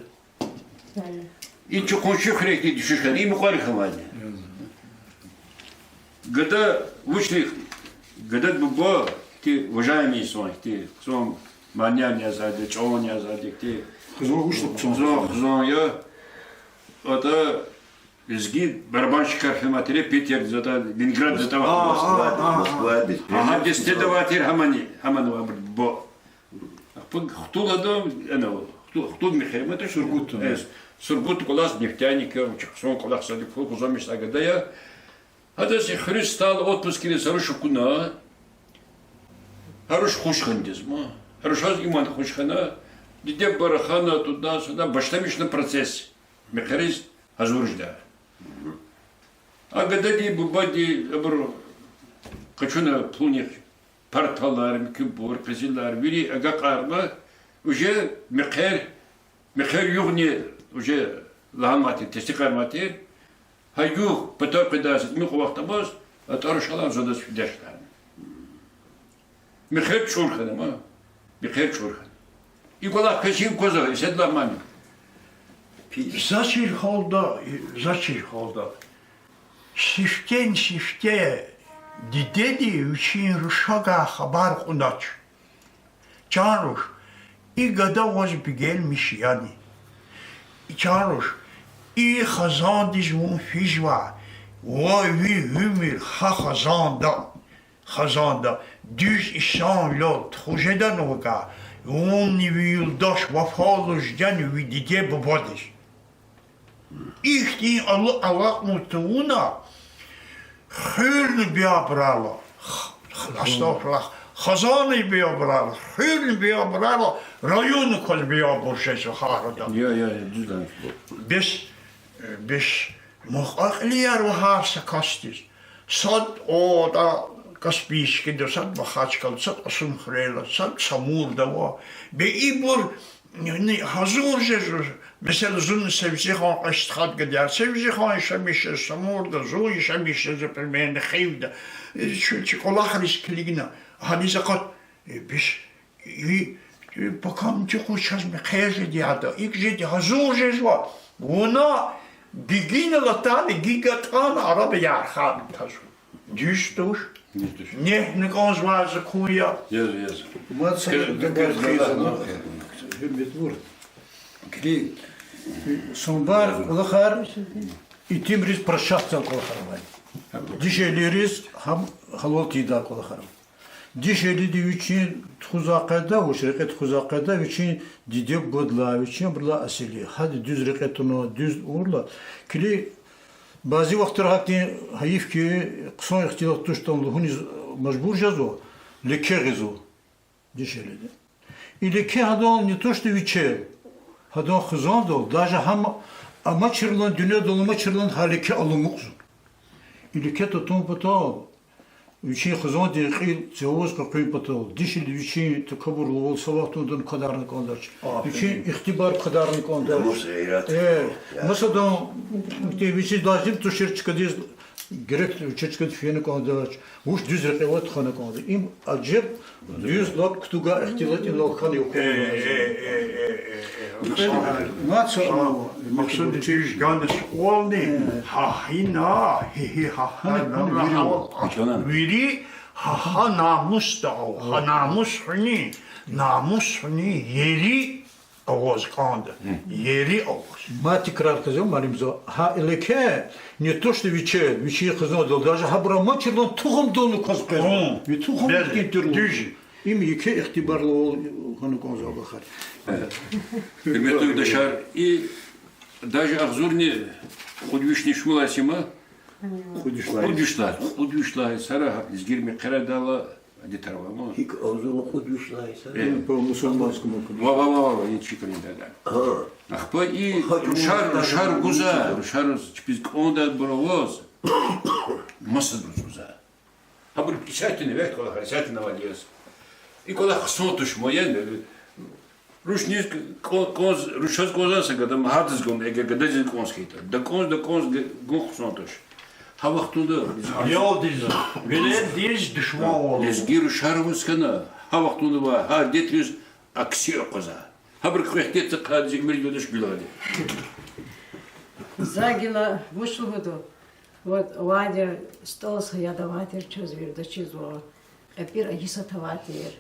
И чи къунши хуьре ихьтин дуьшуьш хьана, и мукьвара хьанвайди. Гада вучни, гадади буба, ихьтин уважаемый инсан, ихьтин хъсан манияр язавайди, чӀалан язавайди, ихьтин хъсан, вуч хъсан, хъсан я. АтӀа лезги барабанщикар хьанвай тир Питердиз, атӀа Ленинграддиз, атӀа Москвадиз, Москвадиз. Гьа дестеда авай тир гьамани, гьамани авай буба. Ахпа хтул ада, ана, хтул, хтул мехъер ма тушир. Сургут. Э, Сургут кӀвалахза, нефтяник я, чи хъсан кӀвалахзавайди, пул гузвамиш са гада я. Гьадаз и хуьруьз стал отпускиз са руш акуна. Гьа руш хуш хьана диз ма. Гьа рушаз иман хуш хьана. Диде-буба рахана, туда-сюда, башламишна процесс. Мехъериз гьазур жеда. А гадади, бубади абуру къачуна пулунихъ парталар, муькуьбур, къизилар, вири агакьарна, уже мехъер, мехъер югъни уже лагьанматир, тестикьарматир. Гьа югъ патав къведай са мукьва вахт амаз, атӀа рушалай зодаз фидачтан. Мехъер чӀур хьана ма. Мехъер чӀур хьана. И кӀвалах квез гьикӀ аквазва, Эседуллагь муаллим? За чир халда, за чир халда. Сифтени-сифте дидеди вичин рушагай хабар кьунач. Чан руш, и гада ваз бегенмиш яни? Чан руш, и хазандиз вун физвай, ва ви уьмуьр гьа хазанда, хазанда дуьз инсанвилел тухуз жедани вакай, вунни ви юлдаш вафалу жедани ви диде-бубадиз? Ихьтин алакьун тавуна, хуьрни биябурайла, х-, х-, астагъфируллагь, хазанни биябурайла, хуьрни биябурайла, районни кваз биябур жезва гьар адан. Я, я, я, дуьз лагьана. Бес, бес мукьва-кьилияр ава гьар са касдиз. Сад атӀа Каспийскда, сад Махачкъалада, сад Кьасумхуьрел ава, сад Самурда ава. Бес ибур гьазур жезва, месела, зунни Севзихан кьве стхадин гадаяр, Севзихан яшамиш жез Самурда, зун яшамиш жез примерно Хивда. Чун чи кӀвалахриз килигна, гьаниз акъат, бес И, и пакамти къуз чаз мехъер жеди ада, икӀ жеди, гьазур жезва. Вуна гигинал атана, гиг атӀана, арабаяр хана тазва. Дуьз туш? Дуьз туш. Негьна кӀанзавай закон я. Яз, яз. Мад са куь-, куь-, добавить куь-, хъийизва, гьуьрметлубур. Килиг, санбар кӀвалахар итимриз прощаться кӀвалахар авай. Дишегьлийриз гьам гьалал тийидай кӀвалахар авай. Дишегьлиди вичин тухузвай къайда, вуч рекье тухузвай къайда, вичин диде-бубадилай, вичин абурулай асили. Гьади дуьз рекье туна, дуьз авурла, килиг, Бязи вахтара гьахьтин гьайиф хьи, хъсан ихтилат туштӀан лугьуниз мажбур жезва, леке гъизва дишегьлиди. И леке гьадан не то что вичел, гьадан хизандал, даже гьам амачирла, дуьньядал амачирла гьа леке аламукьзава. И леке татун патал вичин хизандин кьил цавуз къекъуьн патал, дишегьли вичин такабурлувал са вахтунда квадарна кӀандач. Вичин ихтибар квадарна кӀандач. Намус, гъейрат. Э, масадан, вичиз лазим тушир чкадиз, герек вичи чкадиз фена кӀандач. Вуч дуьз рекье аватӀа хьана кӀанда. Им ажеб дуьз лап кутугай ихтилат инал хьана юкъуз. Маса, Махсуд, чиж ганаш кьвални, гьа гьина, гьи-гьи, гьа гьана, вири, гьа гьа намусдал, гьа намус хуьни, намус хуьни ери аваз кӀанда, ери аваз. Ма тикрар кьазва, малимза, гьа и леке не то что вичел, вичин хизандал, даже гьабур амачирла тухумдални кваз къвезва. Ви тухум хьтин тур дуьз. Им еке ихтибарлувал хьана кӀанзава абахъай. Гьуьрметлу юлдашар, и даже агъзурни кьуд вишни шумуд лагьай сима? Кьуд виш лагьай. Кьуд виш лагьай, кьуд виш лагьай сара гьа лезгийри мехъерадайла адетар ава ма. ГьикӀ агъзурни кьуд виш лагьай сара? Э. По мусульманскому. Ва, ва, ва, ва, ва, и чи календардал. Ага. Ахпа и рушар, рушар гуза, рушар чпиз кӀандайбур аваз, масадбуруз гуза. Гьабур исятдани, вехъ кӀвалахар исятдани авайди яз. И кӀвалах хъсан туш, муайян, э, рушниз кӀан-, кӀанз, рушаз кӀанзава са гада, ам гьадаз гун, эгер гададиз кӀанз хьайитӀа. ДакӀанз, дакӀанз г-, гун хъсан туш. Гьа вахтунда аялдиз, веледдиз душманвал. Лезги рушар аваз хьана, гьа вахтунда ва гьа адетриз акси акъваза. Гьабуру кьве ихтилат къведа, зи уьмуьр юлдаш гуьлади. За гила вуч лугьуда? Вот авайди я, СтӀал Саяд авайди я, чаз вирда чизва. КьепӀир Айисат авайди я,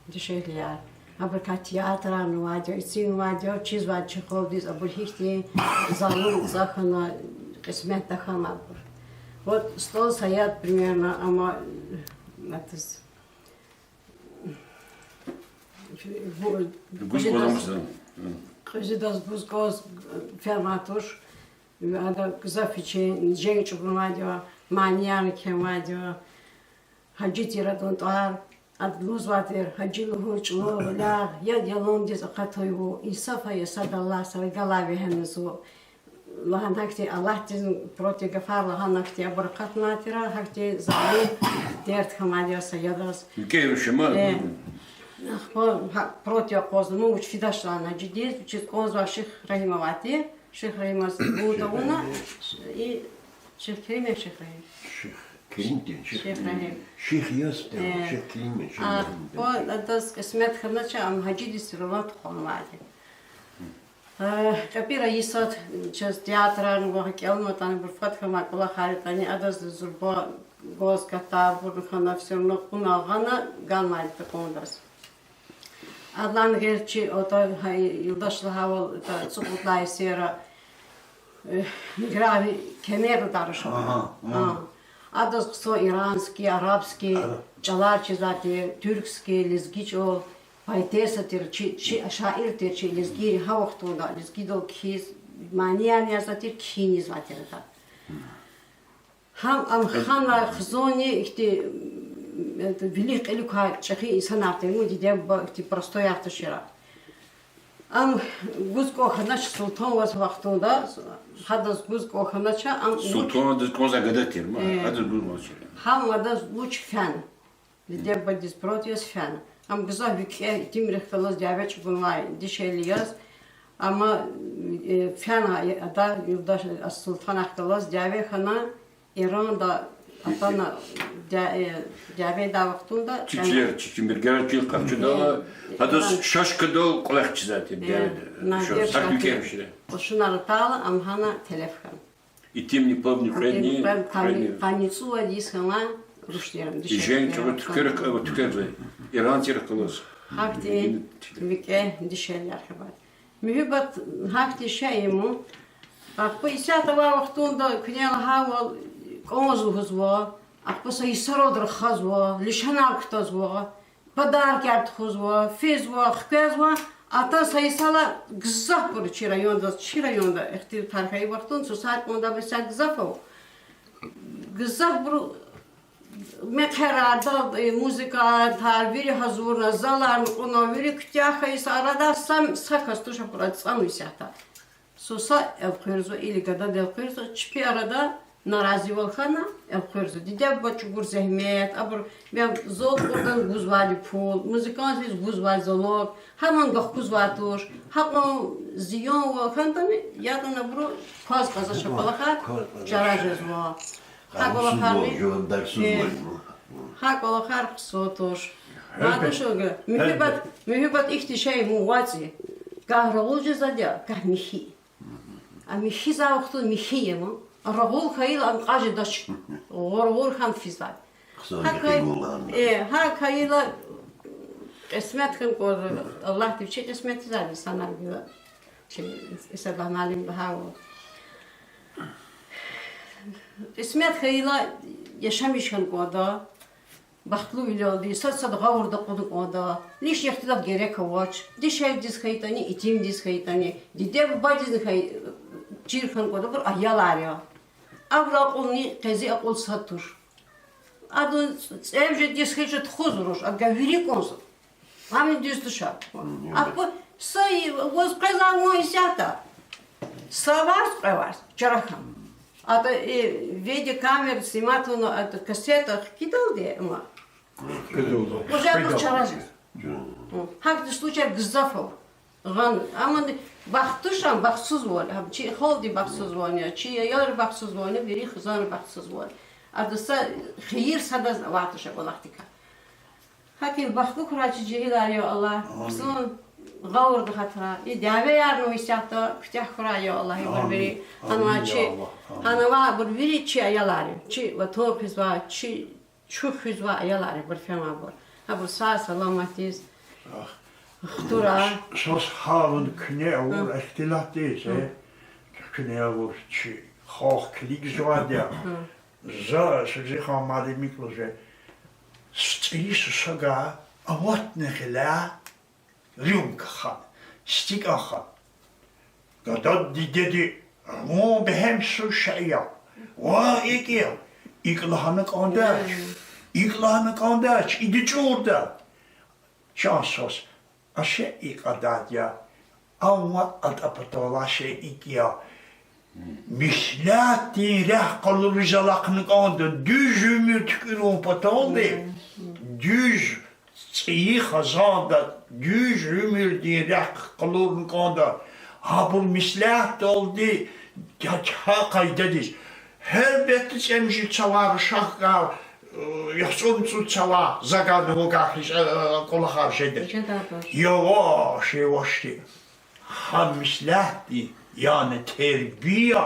дишегьлияр. Абурукай театрарни авайди я, эцигнавайди я, чизвайди я чи халкьдиз, абур гьихьтин залум цӀа хьана, кьисмет тахьана абур. Вот СтӀал Саяд, примерно, ама, атаз, Гуз кӀанзамаз. Кьуьзуьдаз гуз кӀанз фенвай туш. Ада гзаф вичин женг чӀугунвайди я, маниярни кхьенвайди я. Гьажи тир адан тӀвар, ада лугьузвай тир, Гьажи лугьуз чӀулав, виляв, яд яландиз акъатай вун, инсаф ая, сад Аллагьди сара галай вегьена зун. Лагьана гьахьтин, Аллагьдизни против гафар лагьана гьахьтин, абур акъатнавай тир, гьахьтин залум дерт хьанвайди я Саядаз. ВикӀегь руш я ма. Э, ахпа гьа против акъвазна, вуч фидач лагьана Гьажидиз, вичиз кӀанзавай Шихрагьим авай тир, Шихрагьимаз гун тавуна, и Шихкерим я, Шихрагьим? Шихкерим тир, Шихрагьим. Шихрагьим. Шихрагьим. Э, Шихкерим я, Шихрагьим. Ахпа адаз кьисмет хьанач, ам Гьажидиз сирван тухванвайди. Э, КьепӀир Айисат чаз театрарни ва гьа кӀелнаватӀани, абур фад хьанвай кӀвалахар ятӀани, адаз зурба гваз катайбурни хьана, всё равно кьуна гъана ганвайди такӀандаз. Адлани гъейри чи, ата, гьа, юлдаш лагьайвал, ата, цӀукьуд лагьай серра, э, грави кемер даруш. Ага, ага. Адаз хъсан иранский, арабский чӀалар чизвай тир, туьркский, лезги чӀал, поэтесса тир чи, чи шаир тир чи лезгийри, гьа вахтунда лезгидал кхьиз, манияр язвай тир, кхьинвай тир ада. Гьам ам ханвай хизанни ихьтин, м, это, вилик-кьилик квай чӀехи инсанар тир, ну, диде-буба ихьтин простояр тушир. Ам гуз кӀан хьанач Султан ваз вахтунда, гьадаз гуз кӀан хьанач, ам Султандиз кӀанзавай гада тир ма, гьадаз гуз кӀан хьанач. Гьам адаз вуч фена. Диде-бубадиз против яз фена. Ам гзаф викӀегь итимрихъ галаз дяве чӀугунвай дишегьли яз. Амма, э, фена ада, юлдаш, а, Султанахъ галаз дяве хьана, Иранда атана дя-, э, дяведай вахтунда, чи чилер, чи чимбиргер чил къахчудайла, э, адаз шашкадал кӀвалах чизвай тир дяведа. Надир Шакир. Кьушунар атайла, ам гьана телеф хьана. Итимни, пабни, кьведни, кьведни, къанни цӀувад йис хьана руш тир, дишегьли тир. Женг чӀугуна туьквер, туьквер, иранцийрихъ галаз. Гьахьтин викӀегь дишегьлияр хьабар. Муьгьуьббат гьахьтин шей я ман. Ахпа исятда авай вахтунда куьне лагьайвал кӀанз лугьузва, ахпа са йисарал рахазва, лишанар кутазва, подаркаяр тухузва, физва, хквезва, атана са йисалай гзафбур чи райондиз, чи районда ихтилатар хьайи вахтунда сусар кӀандайбур исятда гзаф ава. Гзафбуру мехъерар, дал, э, музыкантар, вири гьазурна, заларни кьуна, вири куьтягь хьайи са арада са, са кас туш абур цӀанва исятда. Суса элкъуьрзава, или гадади элкъуьрзава, чпи арада наразивал хьана, элкъуьрзава. Диде-буба чӀугур зегьмет, абур мем зол кьурдан гузвайди пул, музыкантриз гузвай залог, гьаман гахкузвай туш, гьакьван зиянвал хьанатӀани, ятӀани абуру кваз кьазвач а кӀвалахар, чара жезва. Гьа кӀвалахарни, э, гьа кӀвалахар хъсан туш. Мадни шугъ, муьгьуьббат, муьгьуьббат ихьтин шей мугъвацӀи. Гагь рагъул жезвайди я, гагь михьи. А михьизвай вахтунда михьи я ман. Рагъул хьайила ам кьаз жедач. Гъургъур хьана физвай. Гьакай, э, гьакай хьайила кьисмет хьана кӀанда, Аллагьди вичи кьисметзавайди санал гила. Чи Исадуллагь муаллим лагьайвал. Кьисмет хьайила яшамиш хьана кӀанда. Бахтлувилелди, сад-сад гъавурда кьуна кӀанда, лишний ихтилат герек авач. Дишегьлидиз хьайитӀани, итимдиз хьайитӀани, диде-бубадизни хьай-, чир хьана кӀанда, абур аялар я. Абурун акьулни къенин акьул сад туш. Адан цӀемуьжуьд йис хьайитӀа тухуз руш, ада вири кӀанзава. Гьам дуьз туш. Ахпа са ваз къвезвай ван исятда. Са варз, кьве варз, чара хьана. АтӀа, э, видеокамера снимать авуна, атӀа кассета хкидалди, ма. Уже абур чара жез. Гьахьтин случай гзаф ава. Гъана, амма бахт туш, ам бахтсузвал, гьам чи халкьди бахтсузвал я, чи аялри бахтсузвал я, вири хизанри бахтсузвал. Ада са хийир садаз авайди туш а кӀвалахдикай. ГьакӀ бахтлу хьурай чи жегьилар, я Аллагь. Хъсан гъавурда гьатрай. И дявеярни исятда куьтягь хьурай, я Аллагь, ибур вири. Гьанва чи, гьанва абур вири чи аялар я. Чи ватан хуьзвай, чи чуьхъ хуьзвай аялар я ибур, фенвайбур. Гьабур сагъ-саламатдиз хтурай. Сус гьавун куьне авур ихтилатдиз, э? Куьне авур чи халкь килигзавайди я. За Ширинхан муаллимдик лугьуз, цӀийи сусагай аватна гъиле, рюмка хьана, стакан хьана. Гадади, дидеди, вун бегьем сус шей я. Ван икӀ я, икӀ лагьана кӀандач, икӀ лагьана кӀандач, ида чӀурда. Чан сус, а шей и кьадар я, амма атӀа паталай шей икӀ я. Меслятдин рехъ къалуриз алахъна кӀанда, дуьз уьмуьр туькӀуьрун паталди, дуьз цӀийи хизанда, дуьз уьмуьрдин рехъ къалурна кӀанда, гьабур меслятдалди, гьа, гьа къайдадиз. Гьелбетда, цӀемуьжуьд цавай, рушахъ гай, э, яхцӀурни цӀуд цавай, за гана вугахъ, э, кӀвалахар жедач. Яваш-явашди. Гьа меслятдин, яни тербия,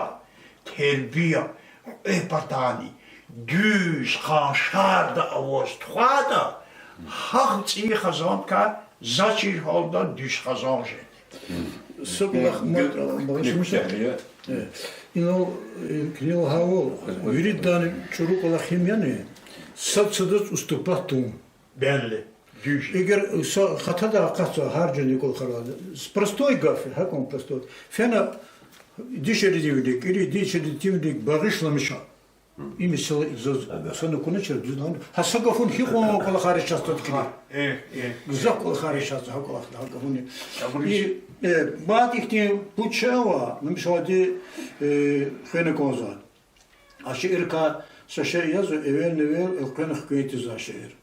тербия, кьве патани дуьз къаншарда аваз тухвайтӀа, гьахьтин цӀийи хизандикай за чир гьалда дуьз хизан жеди. Са кӀвалах мад багъишмиш. Э, инал, э, куьне лагьайвал, виридалайни чӀуру кӀвалах им яни, сад садаз уступать тавун. Белли, дуьз. Эгер са хатадай акъатзава гьар жуьредин кӀвалахар, простой гаф я, гьакӀ простой. Фена дишегьлидин вилик, или дишегьлидин вилик багъишламиша. Им месэла заз санал акуначир, дуьз лагьана. Гьа са гафуни гьикьван кӀвалахар я чаз тадкили. Гзаф кӀвалахар я чаз гьа кӀвалахда, гьа гафуни. И, э, мад ихьтин пуд шей ава, ну, мисалди, э, хвена кӀанзава. А шииракай са шей язва, эвелни-эвел элкъвена хкведай тир за шиир.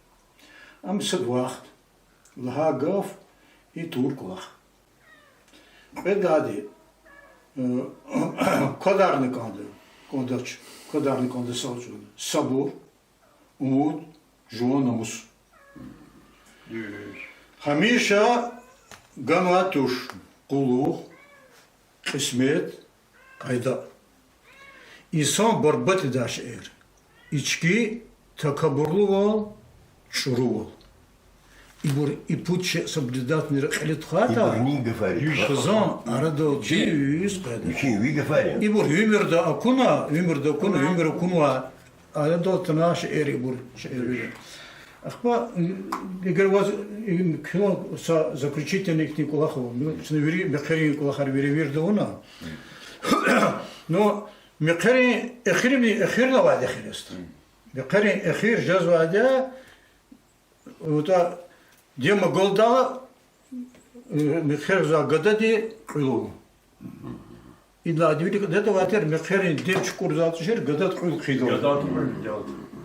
Ам сад вахт, лагьай гаф, и тавур кӀвалах. Кьведайди, э, квадарни кӀанда, кӀандач, квадарни кӀанда сагъ чӀавуз. Сабур, умуд, жуван намус. Гьамиша ганвай туш къуллугъ, кьисмет, къайда. Инсан барбатӀидай шейэр: ички, такабурлувал, чӀурувал. Ибур, и пуд шей соблюдатьна кьиле тухвайтӀа, хизан арадал дуьз къведа. Ибур уьмуьрда акуна, уьмуьрда акуна, уьмуьр акунвай арадал атанвай шейэр ибур, шейэр. Ахпа, эгер ваз, э, куьне са заключительный ихьтин кӀвалах ава, ну, чна вири мехъерин кӀвалахар вири вирида авуна. Ну, Мехъерин эхиримни, эхирни авайди я хиреста. Мехъерин эхир жезвайди я, вута, дем агалдайла, э, мехъерзавай гадади кьуьл ала. Идалай вилик датӀа авайтир мехъерин дем чукӀурзавай тушир, гадади кьуьл хъийида.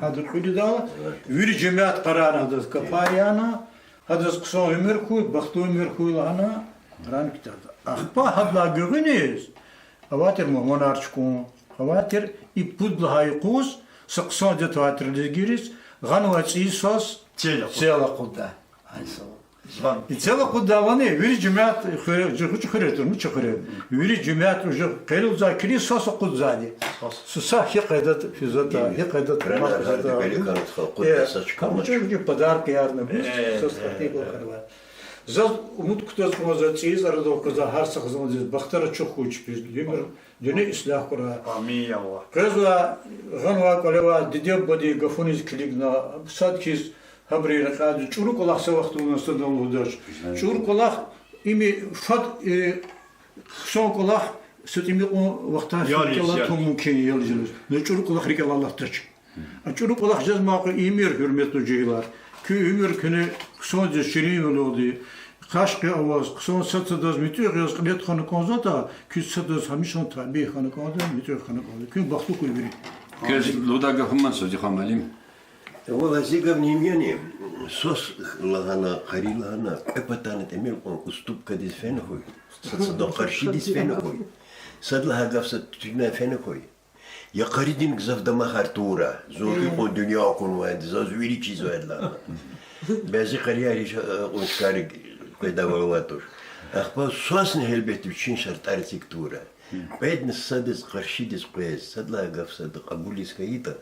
Гьада кьуьл ийидайла, вири жемят къарагъна гьадаз капар яна, гьадаз хъсан уьмуьр хьуй, бахтлу уьмуьр хьуй лагьана, Къуръан китабда. Ахпа гьадалай гуьгъуьниз авайтир мугьманар чукӀун, авайтир и пуд лагьай юкъуз са хъсан адет авайтир лезгийриз, гъанвай цӀийи свас цел акъудда. И цел акъуддайвани, вири жемят хуьре-, жи-, гъуч хуьре тур, мича хуьре. Вири жемят уже къейд ийизвай килиг свас акъудзавайди. Свас. Са гьи къайдада физватӀа, гьи къайдада тамаш физватӀа. Э, амма чӀуру подаркаярни гуз, свас хьтин кӀвалахар ава. Заз умуд кутаз кӀанзава цӀийиз арадал кваз гьар са хизандиз, бахтар ачух хьуй чпиз, уьмуьр, дуьнья ислягь хьурай. Амин, я Аллагь. Къвезвай, гъанвай кӀвале авай диде-бубадин гафуниз килигна, сад хьиз, гьабурун рекьяйда чӀуру кӀвалах са вахтунда садани лугьудач. ЧӀуру кӀвалах им фад, э, хъсан кӀвалах са тӀимил кьван вахтар фу рикӀелай тун мумкин я, ялиз-ялиз. Ну, чӀуру кӀвалах рикӀелай алатдач. А чӀуру кӀвалах жезмай кьван ийимир, гьуьрметлу жегьилар. Куь уьмуьр куьне хъсандиз, ширинвилелди, къашкъи аваз, хъсан сад-садаз муьтӀуьгъ яз кьиле тухвана кӀанзаватӀа, куьз садаз гьамиша табий хьана кӀанда, муьтӀуьгъ хьана кӀанда. Куьн бахтлу хьуй вири. Квез лугьудай гаф ман, Садикъан муаллим. Валлагь, зи гаф им яни, свас лагьана, къари лагьана, кьве патани тӀимил кьван уступкадиз фена хьуй, сад-садан къаршидиз фена хьуй, сад лагьай гаф сад туьтуьдай фена хьуй. Я къаридин гзаф дамахар тура, зун икьван дуьнья акунвайди, заз вири чизвайди лагьана. Бязи къарияр гьич, э, кьван чкайрик къведайвал авай туш. Ахпа свасни гьелбетда вичин шартӀар эциг тура. Кьведни садаз къаршидиз къвез, сад лагьай гаф сад кьабулиз хьайитӀа,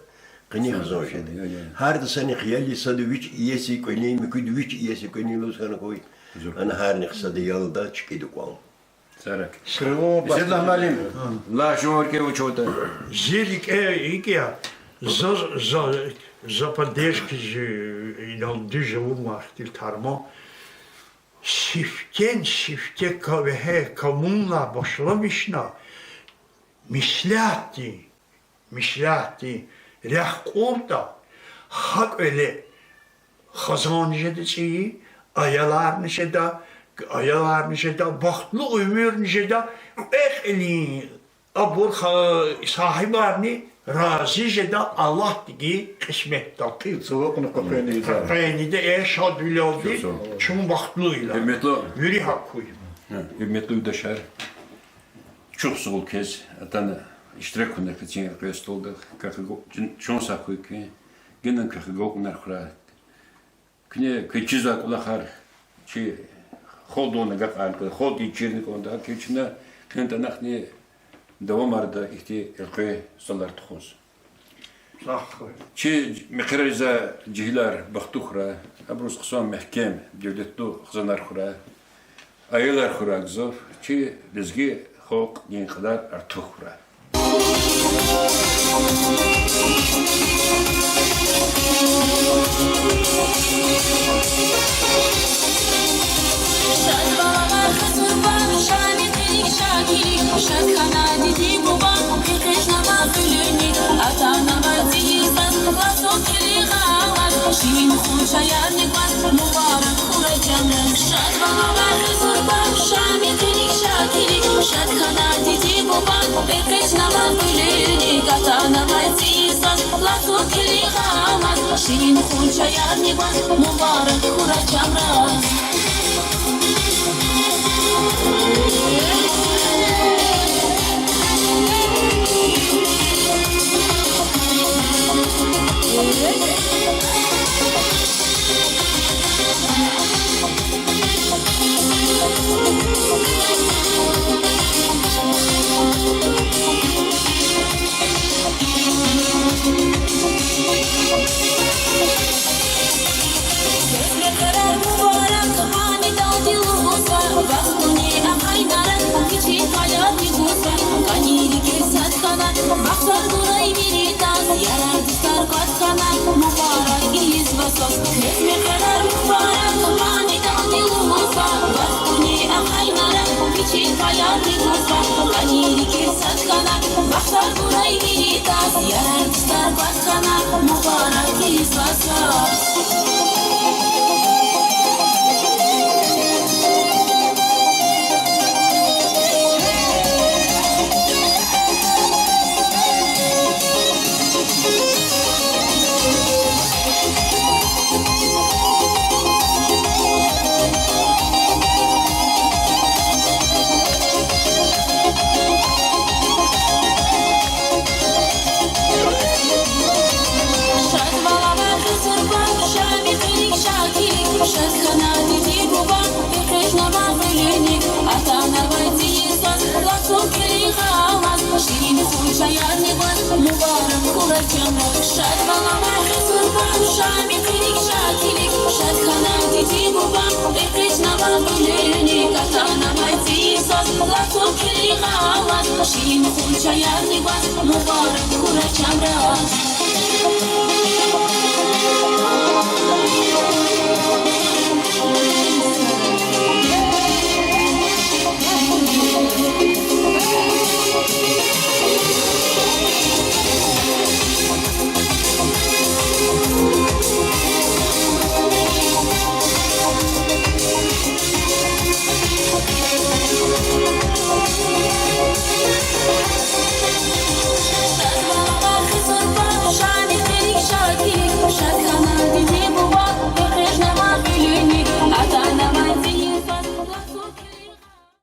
къени хизан жеда. Гьарда санихъ ял я, сада вич иеси кӀвалин, муькуьда вич иеси кӀвалин лугьуз хьана хьуй. Ана гьарнихъ сада ялда чкӀида кӀвал. Сарак. Исетлагь муаллим, лагь, жуван рикӀе вуч аватӀа? Зи рикӀе икӀ я, за, за, за поддержка зи, инал дуьз авурмай ихтилатар ман. Сифтени-сифте ка-, вегьей кавунлай башламишна, меслятдин, меслятдин рехъ кьуртӀа, гьа кӀвале хизанни жеда цӀийи, аяларни жеда, аяларни жеда, бахтлу уьмуьрни жеда, кьве кьилин абур ха-, сагьибарни рази жеда, Аллагьди гайи кьисметдал. Кьил цавукьна къекъвейни, къекъвейни де, э, шадвилелди, чун бахтлувилелди. Гьуьрметлу, вири гьакӀ хьуй. Гьуьрметлу юлдашар, чухсагъул квез атана иштирак авуна квез и къе столда, квехъ агу-, чун, чун сагъ хьуй квез, генани квехъ агалкьунар хьурай. Куьне квез чизвай кӀвалахар, чи халкьдин агакьарни кӀанда, халкьдин чирни кӀанда, гьакӀ чна къенин танахъни давамарда ихьтин элкъвей залар тухуз. Чи мехъерар ийизвай жегьилар бахтлу хьурай, абуруз хъсан мягькем девлетлу хизанар хьурай, аялар хьурай гзаф, чи лезги халкьдин кьадар артух хьурай. Яр дустар кваз хьана, мубарак ийиз ваз. Шад валава хизурбан, шами килиг, шакилиг, шад хьана диди-буба, экъечӀнава гъуьлуьник, атанавай цӀийи свас, лацу килигъ алаз, ширин хуьн чаярни гваз, мубарак хьурай чамра. Шад валава хизурбан, шами килиг, шакилиг, шад хьана диди-буба, экъечӀнава гъуьлуьник, атанавай цӀийи свас, лацу килигъ алаз, ширин хуьн чаярни гваз, мубарак хьурай чамра.